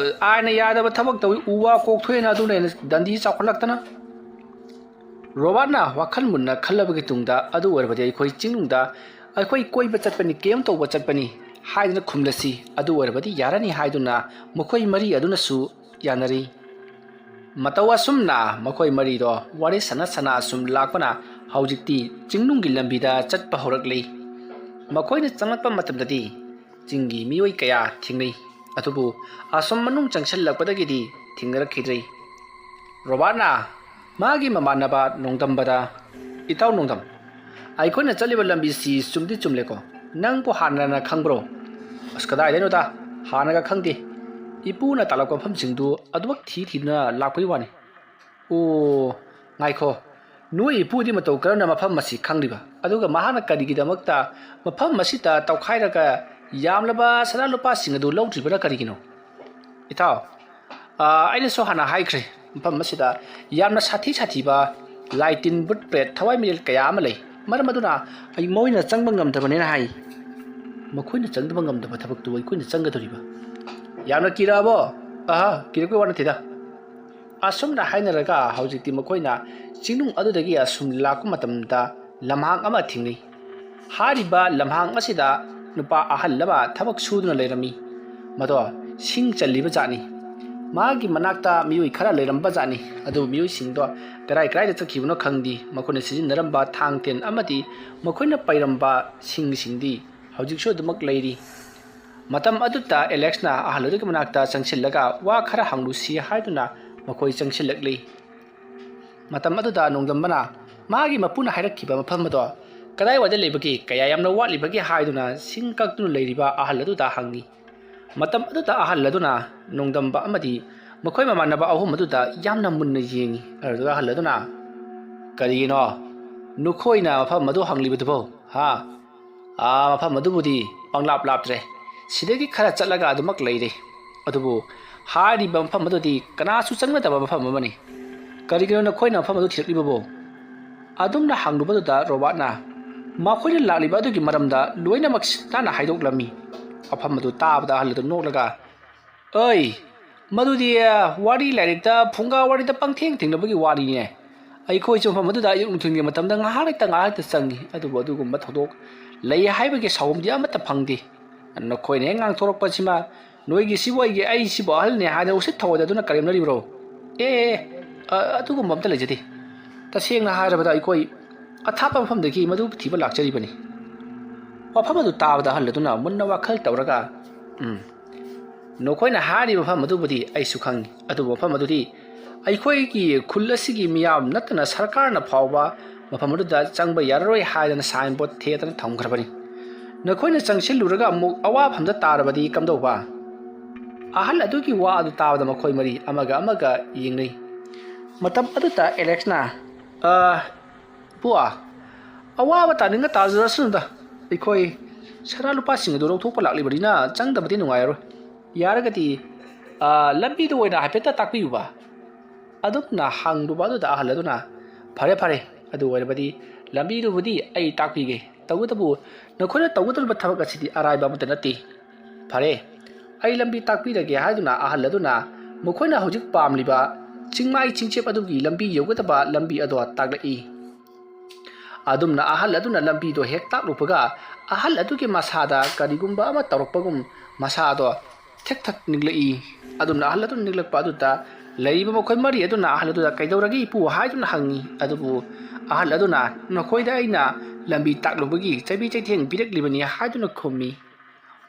ꯑꯥꯏꯅ ꯌꯥꯗꯕ ꯊꯕꯛ ꯇꯧꯏ, ꯎ ꯋꯥ ꯀꯣꯛꯊꯣꯛꯑꯦꯅ ꯑꯗꯨꯅ ꯍꯦꯟꯅ ꯗꯟꯗꯤ ꯆꯥꯎꯈꯠꯂꯛꯇꯅ꯫" ꯔꯣꯕꯥꯔꯠꯅ ꯋꯥꯈꯜ ꯃꯨꯟꯅ ꯈꯜꯂꯕꯒꯤ ꯇꯨꯡꯗ, "ꯑꯗꯨ ꯑꯣꯏꯔꯕꯗꯤ ꯑꯩꯈꯣꯏ ꯆꯤꯡꯅꯨꯡꯗ ꯑꯩꯈꯣꯏ ꯀꯣꯏꯕ ꯆꯠꯄꯅꯤ, ꯀꯦꯝ ꯇꯧꯕ ꯆꯠꯄꯅꯤ ꯍꯥꯏꯗꯨꯅ ꯈꯨꯝꯂꯁꯤ, ꯑꯗꯨ ꯑꯣꯏꯔꯕꯗꯤ ꯌꯥꯔꯅꯤ" ꯍꯥꯏꯗꯨꯅ ꯃꯈꯣꯏ ꯃꯔꯤ ꯑꯗꯨꯅꯁꯨ ꯌꯥꯅꯔꯤ꯫ ꯃꯇꯧ ꯑꯁꯨꯝꯅ ꯃꯈꯣꯏ ꯃꯔꯤꯗꯣ ꯋꯥꯔꯤ ꯁꯥꯟꯅ ꯁꯥꯟꯅ ꯑꯁꯨꯝ ꯂꯥꯛꯄꯅ ꯍꯧꯖꯤꯛꯇꯤ ꯆꯤꯡꯅꯨꯡꯒꯤ ꯂꯝꯕꯤꯗ ꯆꯠꯄ ꯍꯧꯔꯛꯂꯤ꯫ ꯃꯈꯣꯏꯅ ꯆꯪꯂꯛꯄ ꯃꯇꯝꯗꯗꯤ ꯆꯤꯡꯒꯤ ꯃꯤꯑꯣꯏ ꯀꯌꯥ ꯊꯦꯡꯅꯩ꯫ ꯑꯗꯨꯕꯨ ꯑꯁꯨꯝ ꯃꯅꯨꯡ ꯆꯪꯁꯤꯜꯂꯛꯄꯗꯒꯤꯗꯤ ꯊꯦꯡꯅꯔꯛꯈꯤꯗ꯭ꯔꯦ꯫ ꯔꯣꯕꯥꯔꯠꯅ ꯃꯥꯒꯤ ꯃꯃꯥꯟꯅꯕ ꯅꯣꯡꯗꯝꯕꯗ, "ꯏꯇꯥꯎ ꯅꯣꯡꯗꯝ, ꯑꯩꯈꯣꯏꯅ ꯆꯠꯂꯤꯕ ꯂꯝꯕꯤꯁꯤ ꯆꯨꯝꯗꯤ ꯆꯨꯝꯂꯦꯀꯣ? ꯅꯪꯕꯨ ꯍꯥꯟꯅꯅ ꯈꯪꯕ꯭ꯔꯣ?" "ꯑꯁ, ꯀꯗꯥꯏꯗꯩꯅꯣꯗ, ꯍꯥꯟꯅꯒ ꯈꯪꯗꯦ꯫ ꯏꯄꯨꯅ ꯇꯥꯛꯂꯛꯄ ꯃꯐꯝꯁꯤꯡꯗꯨ ꯑꯗꯨꯃꯛ ꯊꯤ ꯊꯤꯗꯨꯅ ꯂꯥꯛꯄꯒꯤ ꯋꯥꯅꯤ꯫" "ꯑꯣ, ꯉꯥꯏꯈꯣ, ꯅꯣꯏ ꯏꯄꯨꯗꯤ ꯃꯇꯧ ꯀꯔꯝꯅ ꯃꯐꯝ ꯑꯁꯤ ꯈꯪꯂꯤꯕ? ꯑꯗꯨꯒ ꯃꯍꯥꯛꯅ ꯀꯔꯤꯒꯤꯗꯃꯛꯇ ꯃꯐꯝ ꯑꯁꯤꯗ ꯇꯧꯈꯥꯏꯔꯒ ꯌꯥꯝꯂꯕ ꯁꯅꯥ ꯂꯨꯄꯥꯁꯤꯡ ꯑꯗꯨ ꯂꯧꯗ꯭ꯔꯤꯕꯅ ꯀꯔꯤꯒꯤꯅꯣ?" "ꯏꯇꯥꯎ, ꯑꯥ, ꯑꯩꯅꯁꯨ ꯍꯥꯟꯅ ꯍꯥꯏꯈ꯭ꯔꯦ, ꯃꯐꯝ ꯑꯁꯤꯗ ꯌꯥꯝꯅ ꯁꯥꯊꯤ ꯁꯥꯊꯤꯕ ꯂꯥꯏ ꯇꯤꯟ, ꯕꯨꯠ, ꯄ꯭ꯔꯦꯠ, ꯊꯋꯥꯏ ꯃꯤꯔꯦꯜ ꯀꯌꯥ ꯑꯃ ꯂꯩ꯫ ꯃꯔꯝ ꯑꯗꯨꯅ ꯑꯩ ꯃꯣꯏꯅ ꯆꯪꯕ ꯉꯝꯗꯕꯅꯦꯅ ꯍꯥꯏ꯫" "ꯃꯈꯣꯏꯅ ꯆꯪꯗꯕ ꯉꯝꯗꯕ ꯊꯕꯛꯇꯨ ꯑꯩꯈꯣꯏꯅ ꯆꯪꯒꯗꯧꯔꯤꯕ? ꯌꯥꯝꯅ ꯀꯤꯔꯛꯑꯕꯣ?" "ꯑꯍꯥ, ꯀꯤꯔꯛꯄꯩ ꯋꯥ ꯅꯠꯇꯦꯗ꯫" ꯑꯁꯨꯝꯅ ꯍꯥꯏꯅꯔꯒ ꯍꯧꯖꯤꯛꯇꯤ ꯃꯈꯣꯏꯅ ꯆꯤꯡꯅꯨꯡ ꯑꯗꯨꯗꯒꯤ ꯑꯁꯨꯝ ꯂꯥꯛꯄ ꯃꯇꯝꯗ ꯂꯝꯍꯥꯡ ꯑꯃ ꯊꯦꯡꯅꯩ꯫ ꯍꯥꯏꯔꯤꯕ ꯂꯝꯍꯥꯡ ꯑꯁꯤꯗ ꯅꯨꯄꯥ ꯑꯍꯜ ꯑꯃ ꯊꯕꯛ ꯁꯨꯗꯨꯅ ꯂꯩꯔꯝꯃꯤ꯫ ꯃꯗꯣ ꯁꯤꯡ ꯆꯜꯂꯤꯕ ꯖꯥꯠꯅꯤ꯫ ꯃꯥꯒꯤ ꯃꯅꯥꯛꯇ ꯃꯤꯑꯣꯏ ꯈꯔ ꯂꯩꯔꯝꯕ ꯖꯥꯠꯅꯤ꯫ ꯑꯗꯨꯕꯨ ꯃꯤꯑꯣꯏꯁꯤꯡꯗꯣ ꯀꯔꯥꯏ ꯀꯔꯥꯏꯗ ꯆꯠꯈꯤꯕꯅꯣ ꯈꯪꯗꯦ꯫ ꯃꯈꯣꯏꯅ ꯁꯤꯖꯤꯟꯅꯔꯝꯕ ꯊꯥꯡ ꯇꯦꯟ ꯑꯃꯗꯤ ꯃꯈꯣꯏꯅ ꯄꯩꯔꯝꯕ ꯁꯤꯡꯁꯤꯡꯗꯤ ꯍꯧꯖꯤꯛꯁꯨ ꯑꯗꯨꯃꯛ ꯂꯩꯔꯤ꯫ ꯃꯇꯝ ꯑꯗꯨꯗ ꯑꯦꯂꯦꯛꯁꯅ ꯑꯍꯜ ꯑꯗꯨꯒꯤ ꯃꯅꯥꯛꯇ ꯆꯪꯁꯤꯜꯂꯒ ꯋꯥ ꯈꯔ ꯍꯪꯂꯨꯁꯤ ꯍꯥꯏꯗꯨꯅ ꯃꯈꯣꯏ ꯆꯪꯁꯤꯜꯂꯛꯂꯤ꯫ ꯃꯇꯝ ꯑꯗꯨꯗ ꯅꯣꯡꯗꯝꯕꯅ ꯃꯥꯒꯤ ꯃꯄꯨꯅ ꯍꯥꯏꯔꯛꯈꯤꯕ ꯃꯐꯝ ꯑꯗꯣ ꯀꯗꯥꯏꯋꯥꯏꯗ ꯂꯩꯕꯒꯦ, ꯀꯌꯥ ꯌꯥꯝꯅ ꯋꯥꯠꯂꯤꯕꯒꯦ ꯍꯥꯏꯗꯨꯅ ꯁꯤꯡ ꯀꯛꯇꯨꯅ ꯂꯩꯔꯤꯕ ꯑꯍꯜ ꯑꯗꯨꯗ ꯍꯪꯉꯤ꯫ ꯃꯇꯝ ꯑꯗꯨꯗ ꯑꯍꯜ ꯑꯗꯨꯅ ꯅꯣꯡꯗꯝꯕ ꯑꯃꯗꯤ ꯃꯈꯣꯏ ꯃꯃꯥꯟꯅꯕ ꯑꯍꯨꯝ ꯑꯗꯨꯗ ꯌꯥꯝꯅ ꯃꯨꯟꯅ ꯌꯦꯡꯉꯤ꯫ ꯑꯗꯨꯗ ꯑꯍꯜ ꯑꯗꯨꯅ, "ꯀꯔꯤꯒꯤꯅꯣ ꯅꯈꯣꯏꯅ ꯃꯐꯝ ꯑꯗꯨ ꯍꯪꯂꯤꯕꯗꯨꯕꯣ? ꯍꯥ?" "ꯑꯥ, ꯃꯐꯝ ꯑꯗꯨꯕꯨꯗꯤ ꯄꯪꯂꯥꯞ ꯂꯥꯞꯇ꯭ꯔꯦ꯫ ꯁꯤꯗꯒꯤ ꯈꯔ ꯆꯠꯂꯒ ꯑꯗꯨꯃꯛ ꯂꯩꯔꯦ꯫ ꯑꯗꯨꯕꯨ ꯍꯥꯏꯔꯤꯕ ꯃꯐꯝ ꯑꯗꯨꯗꯤ ꯀꯅꯥꯁꯨ ꯆꯪꯅꯗꯕ ꯃꯐꯝ ꯑꯃꯅꯤ꯫ ꯀꯔꯤꯒꯤꯅꯣ ꯅꯈꯣꯏꯅ ꯃꯐꯝ ꯑꯗꯨ ꯊꯤꯔꯛꯂꯤꯕꯕꯨ?" ꯑꯗꯨꯝꯅ ꯍꯪꯂꯨꯕꯗꯨꯗ ꯔꯣꯕꯥꯔꯠꯅ ꯃꯈꯣꯏꯅ ꯂꯥꯛꯂꯤꯕ ꯑꯗꯨꯒꯤ ꯃꯔꯝꯗ ꯂꯣꯏꯅꯃꯛ ꯁꯤꯠ ꯅꯥꯟꯅ ꯍꯥꯏꯗꯣꯛꯂꯝꯃꯤ꯫ ꯃꯐꯝ ꯑꯗꯨ ꯇꯥꯕꯗ ꯑꯍꯜ ꯑꯗꯨ ꯅꯣꯛꯂꯒ, "ꯑꯩ, ꯃꯗꯨꯗꯤ, ꯑ, ꯋꯥꯔꯤ ꯂꯥꯏꯔꯤꯛꯇ ꯐꯨꯡꯒꯥ ꯋꯥꯔꯤꯗ ꯄꯪꯊꯦꯡ ꯊꯦꯡꯅꯕꯒꯤ ꯋꯥꯔꯤꯅꯦ꯫ ꯑꯩꯈꯣꯏꯁꯨ ꯃꯐꯝ ꯑꯗꯨꯗ ꯑꯌꯨꯛ ꯅꯨꯡꯊꯤꯜꯒꯤ ꯃꯇꯝꯗ ꯉꯥꯏꯍꯥꯛ ꯂꯩꯇ ꯉꯥꯏꯍꯥꯛ ꯂꯩꯇ ꯆꯪꯉꯤ, ꯑꯗꯨꯕꯨ ꯑꯗꯨꯒꯨꯝꯕ ꯊꯧꯗꯣꯛ ꯂꯩ ꯍꯥꯏꯕꯒꯤ ꯁꯥꯎꯝꯗꯤ ꯑꯃꯠꯇ ꯐꯪꯗꯦ꯫ ꯅꯈꯣꯏꯅ ꯍꯦꯛ ꯉꯥꯡꯊꯣꯔꯛꯄꯁꯤꯃ, ꯅꯣꯏꯒꯤ ꯁꯤꯕꯨ ꯑꯩꯒꯤ, ꯑꯩ ꯁꯤꯕꯨ ꯑꯍꯜꯅꯦ ꯍꯥꯏꯅ ꯎꯁꯤꯠ ꯊꯑꯣꯏꯗꯗꯨꯅ ꯀꯔꯦꯝꯅꯔꯤꯕ꯭ꯔꯣ? ꯑꯦ, ꯑꯦ, ꯑ, ꯑꯗꯨꯒꯨꯝꯕ ꯑꯝꯇ ꯂꯩꯖꯗꯦ꯫ ꯇꯁꯦꯡꯅ ꯍꯥꯏꯔꯕꯗ ꯑꯩꯈꯣꯏ ꯑꯊꯥꯞꯄ ꯃꯐꯝꯗꯒꯤ ꯃꯗꯨ ꯊꯤꯕ ꯂꯥꯛꯆꯔꯤꯕꯅꯤ꯫" ꯋꯥꯐꯝ ꯑꯗꯨ ꯇꯥꯕꯗ ꯑꯍꯜ ꯑꯗꯨꯅ ꯃꯨꯟꯅ ꯋꯥꯈꯜ ꯇꯧꯔꯒ, "ꯎꯝ, ꯅꯈꯣꯏꯅ ꯍꯥꯏꯔꯤꯕ ꯃꯐꯝ ꯑꯗꯨꯕꯨꯗꯤ ꯑꯩꯁꯨ ꯈꯪꯏ, ꯑꯗꯨꯕꯨ ꯃꯐꯝ ꯑꯗꯨꯗꯤ ꯑꯩꯈꯣꯏꯒꯤ ꯈꯨꯜ ꯑꯁꯤꯒꯤ ꯃꯤꯌꯥꯝ ꯅꯠꯇꯅ ꯁꯔꯀꯥꯔꯅ ꯐꯥꯎꯕ ꯃꯐꯝ ꯑꯗꯨꯗ ꯆꯪꯕ ꯌꯥꯔꯔꯣꯏ ꯍꯥꯏꯗꯅ ꯁꯥꯏꯟ ꯕꯣꯔꯗ ꯊꯦꯠꯇꯅ ꯊꯝꯈ꯭ꯔꯕꯅꯤ꯫ ꯅꯈꯣꯏꯅ ꯆꯪꯁꯤꯜꯂꯨꯔꯒ ꯑꯃꯨꯛ ꯑꯋꯥꯐꯝꯗ ꯇꯥꯔꯕꯗꯤ ꯀꯝꯗꯧꯕ?" ꯑꯍꯜ ꯑꯗꯨꯒꯤ ꯋꯥ ꯑꯗꯨ ꯇꯥꯕꯗ ꯃꯈꯣꯏ ꯃꯔꯤ ꯑꯃꯒ ꯑꯃꯒ ꯌꯦꯡꯅꯩ꯫ ꯃꯇꯝ ꯑꯗꯨꯗ ꯑꯦꯂꯦꯛꯁꯅ, "ꯑ, ꯄꯨꯋꯥ, ꯑꯋꯥꯕ ꯇꯥꯅꯤꯡꯉ ꯇꯥꯖꯔꯁꯅꯨꯗ꯫ ꯑꯩꯈꯣꯏ ꯁꯅꯥ ꯂꯨꯄꯥꯁꯤꯡ ꯑꯗꯨ ꯂꯧꯊꯣꯛꯄ ꯂꯥꯛꯂꯤꯕꯅꯤꯅ ꯆꯪꯗꯕꯗꯤ ꯅꯨꯡꯉꯥꯏꯔꯔꯣꯏ꯫ ꯌꯥꯔꯒꯗꯤ, ꯑ, ꯂꯝꯕꯤꯗ ꯑꯣꯏꯅ ꯍꯥꯏꯐꯦꯠꯇ ꯇꯥꯛꯄꯤꯌꯨꯕ꯫" ꯑꯗꯨꯝꯅ ꯍꯪꯂꯨꯕ ꯑꯗꯨꯗ ꯑꯍꯜ ꯑꯗꯨꯅ, "ꯐꯔꯦ, ꯐꯔꯦ, ꯑꯗꯨ ꯑꯣꯏꯔꯕꯗꯤ ꯂꯝꯕꯤꯗꯨꯕꯨꯗꯤ ꯑꯩ ꯇꯥꯛꯄꯤꯒꯦ꯫ ꯇꯧꯕꯇꯕꯨ ꯅꯈꯣꯏꯅ ꯇꯧꯒꯗꯧꯔꯤꯕ ꯊꯕꯛ ꯑꯁꯤꯗꯤ ꯑꯔꯥꯏꯕ ꯑꯃꯠꯇ ꯅꯠꯇꯦ꯫ ꯐꯔꯦ, ꯑꯩ ꯂꯝꯕꯤ ꯇꯥꯛꯄꯤꯔꯒꯦ" ꯍꯥꯏꯗꯨꯅ ꯑꯍꯜ ꯑꯗꯨꯅ ꯃꯈꯣꯏꯅ ꯍꯧꯖꯤꯛ ꯄꯥꯝꯂꯤꯕ ꯆꯤꯡꯃꯥꯏ ꯆꯤꯡꯆꯦꯞ ꯑꯗꯨꯒꯤ ꯂꯝꯕꯤ ꯌꯧꯒꯗꯕ ꯂꯝꯕꯤ ꯑꯗꯣ ꯇꯥꯛꯂꯛꯏ꯫ ꯑꯗꯨꯝꯅ ꯑꯍꯜ ꯑꯗꯨꯅ ꯂꯝꯕꯤꯗꯣ ꯍꯦꯛ ꯇꯥꯛꯂꯨꯕꯒ, ꯑꯍꯜ ꯑꯗꯨꯒꯤ ꯃꯁꯥꯗ ꯀꯔꯤꯒꯨꯝꯕ ꯑꯃ ꯇꯧꯔꯛꯄꯒꯨꯝ ꯃꯁꯥꯗꯣ ꯊꯦꯛ ꯊꯛ ꯅꯤꯛꯂꯛꯏ꯫ ꯑꯗꯨꯝꯅ ꯑꯍꯜ ꯑꯗꯨꯅ ꯅꯤꯛꯂꯛꯄ ꯑꯗꯨꯗ ꯂꯩꯔꯤꯕ ꯃꯈꯣꯏ ꯃꯔꯤ ꯑꯗꯨꯅ ꯑꯍꯜ ꯑꯗꯨꯗ "ꯀꯩꯗꯧꯔꯒꯦ ꯏꯄꯨ?" ꯍꯥꯏꯗꯨꯅ ꯍꯪꯉꯤ꯫ ꯑꯗꯨꯕꯨ ꯑꯍꯜ ꯑꯗꯨꯅ, "ꯅꯈꯣꯏꯗ ꯑꯩꯅ ꯂꯝꯕꯤ ꯇꯥꯛꯂꯨꯕꯒꯤ ꯆꯩꯕꯤ ꯆꯩꯊꯦꯡ ꯄꯤꯔꯛꯂꯤꯕꯅꯤ" ꯍꯥꯏꯗꯨꯅ ꯈꯨꯝꯃꯤ꯫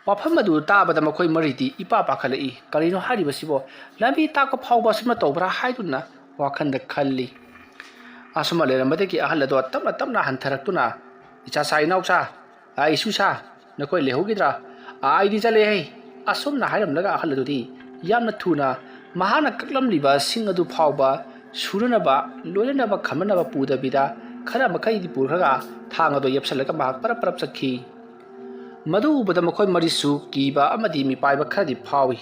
ꯋꯥꯐꯝ ꯑꯗꯨ ꯇꯥꯕꯗ ꯃꯈꯣꯏ ꯃꯔꯤꯗꯤ ꯏꯄꯥ ꯄꯥꯈꯠꯂꯛꯏ꯫ "ꯀꯔꯤꯅꯣ ꯍꯥꯏꯔꯤꯕꯁꯤꯕꯣ? ꯂꯝꯕꯤ ꯇꯥꯛꯄ ꯐꯥꯎꯕ ꯑꯁꯨꯝꯅ ꯇꯧꯕ꯭ꯔꯥ?" ꯍꯥꯏꯗꯨꯅ ꯋꯥꯈꯜꯗ ꯈꯜꯂꯤ꯫ ꯑꯁꯨꯝꯅ ꯂꯩꯔꯝꯕꯗꯒꯤ ꯑꯍꯜ ꯑꯗꯣ ꯇꯞꯅ ꯇꯞꯅ ꯍꯟꯊꯔꯛꯇꯨꯅ, "ꯏꯆꯥꯁꯥ, ꯏꯅꯥꯎꯁꯥ, ꯑꯩꯁꯨ ꯁꯥ, ꯅꯈꯣꯏ ꯂꯩꯍꯧꯈꯤꯗ꯭ꯔꯥ? ꯑꯩꯗꯤ ꯆꯠꯂꯦꯍꯦ!" ꯑꯁꯨꯝꯅ ꯍꯥꯏꯔꯝꯂꯒ ꯑꯍꯜ ꯑꯗꯨꯗꯤ ꯌꯥꯝꯅ ꯊꯨꯅ ꯃꯍꯥꯛꯅ ꯀꯛꯂꯝꯂꯤꯕ ꯁꯤꯡ ꯑꯗꯨ ꯐꯥꯎꯕ ꯁꯨꯅꯅꯕ, ꯂꯣꯏꯅꯅꯕ, ꯈꯝꯅꯅꯕ ꯄꯨꯗꯕꯤꯗ ꯈꯔ ꯃꯈꯩꯗꯤ ꯄꯨꯈ꯭ꯔꯒ ꯊꯥꯡ ꯑꯗꯨ ꯌꯦꯞꯁꯜꯂꯒ ꯃꯍꯥꯛ ꯄꯔꯞ ꯄꯔꯞ ꯆꯠꯈꯤ꯫ ꯃꯗꯨ ꯎꯕꯗ ꯃꯈꯣꯏ ꯃꯔꯤꯁꯨ ꯀꯤꯕ ꯑꯃꯗꯤ ꯃꯤꯄꯥꯏꯕ ꯈꯔꯗꯤ ꯐꯥꯎꯏ꯫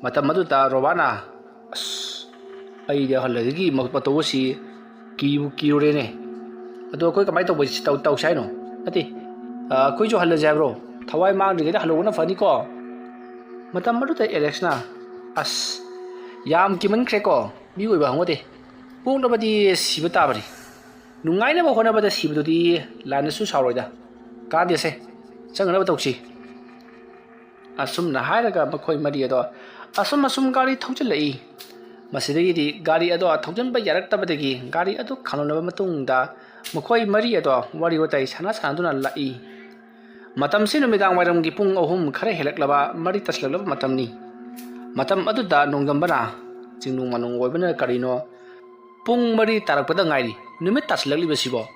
ꯃꯇꯝ ꯑꯗꯨꯗ ꯔꯣꯕꯥꯔꯠꯅ, "ꯑꯁ, ꯑꯩꯗꯤ ꯑꯍꯜ ꯑꯁꯤꯒꯤ ꯃꯇꯧ ꯑꯁꯤ ꯀꯤꯕꯨ ꯀꯤꯔꯨꯔꯦꯅꯦ꯫ ꯑꯗꯣ ꯑꯩꯈꯣꯏ ꯀꯃꯥꯏꯅ ꯇꯧꯕ ꯇꯧꯁꯤ ꯍꯥꯏꯅꯣ? ꯅꯠꯇꯦ, ꯑ, ꯑꯩꯈꯣꯏꯁꯨ ꯍꯜꯂꯁꯦ ꯍꯥꯏꯕ꯭ꯔꯣ? ꯊꯋꯥꯏ ꯃꯥꯡꯗ꯭ꯔꯤꯉꯩꯗ ꯍꯜꯍꯧꯕꯅ ꯐꯅꯤꯀꯣ?" ꯃꯇꯝ ꯑꯗꯨꯗ ꯑꯦꯂꯦꯛꯁꯅ, "ꯑꯁ, ꯌꯥꯝ ꯀꯤꯃꯟꯈ꯭ꯔꯦꯀꯣ, ꯃꯤꯑꯣꯏꯕ ꯍꯧꯅꯗꯦ꯫ ꯄꯣꯛꯅꯕꯗꯤ ꯁꯤꯕ ꯇꯥꯕꯅꯤ꯫ ꯅꯨꯡꯉꯥꯏꯅꯕ ꯍꯣꯠꯅꯕꯗ ꯁꯤꯕꯗꯨꯗꯤ ꯂꯥꯏꯅꯁꯨ ꯁꯥꯎꯔꯣꯏꯗ꯫ ꯀꯥꯟꯗꯦꯁꯦ, ꯆꯪꯅꯕ ꯇꯧꯁꯤ꯫" ꯑꯁꯨꯝꯅ ꯍꯥꯏꯔꯒ ꯃꯈꯣꯏ ꯃꯔꯤ ꯑꯗꯣ ꯑꯁꯨꯝ ꯑꯁꯨꯝ ꯒꯥꯔꯤ ꯊꯧꯖꯤꯜꯂꯛꯏ꯫ ꯃꯁꯤꯗꯒꯤꯗꯤ ꯒꯥꯔꯤ ꯑꯗꯣ ꯊꯧꯖꯤꯟꯕ ꯌꯥꯔꯛꯇꯕꯗꯒꯤ ꯒꯥꯔꯤ ꯑꯗꯨ ꯈꯥꯝꯂꯝꯂꯕ ꯃꯇꯨꯡꯗ ꯃꯈꯣꯏ ꯃꯔꯤ ꯑꯗꯣ ꯋꯥꯔꯤ ꯋꯥꯇꯥꯏ ꯁꯥꯟꯅ ꯁꯥꯟꯅꯗꯨꯅ ꯂꯥꯛꯏ꯫ ꯃꯇꯝꯁꯤ ꯅꯨꯃꯤꯗꯥꯡ ꯋꯥꯏꯔꯝꯒꯤ ꯄꯨꯡ ꯑꯍꯨꯝ ꯈꯔ ꯍꯦꯜꯂꯛꯂꯕ, ꯃꯔꯤ ꯇꯥꯁꯤꯜꯂꯛꯂꯕ ꯃꯇꯝꯅꯤ꯫ ꯃꯇꯝ ꯑꯗꯨꯗ ꯅꯣꯡꯗꯝꯕꯅ, "ꯆꯤꯡꯅꯨꯡ ꯃꯥꯅꯨꯡ ꯑꯣꯏꯕꯅ ꯀꯔꯤꯅꯣ? ꯄꯨꯡ ꯃꯔꯤ ꯇꯥꯔꯛꯄꯗ ꯉꯥꯏꯔꯤ, ꯅꯨꯃꯤꯠ ꯇꯥꯁꯤꯜꯂꯛꯂꯤꯕꯁꯤꯕꯣ?"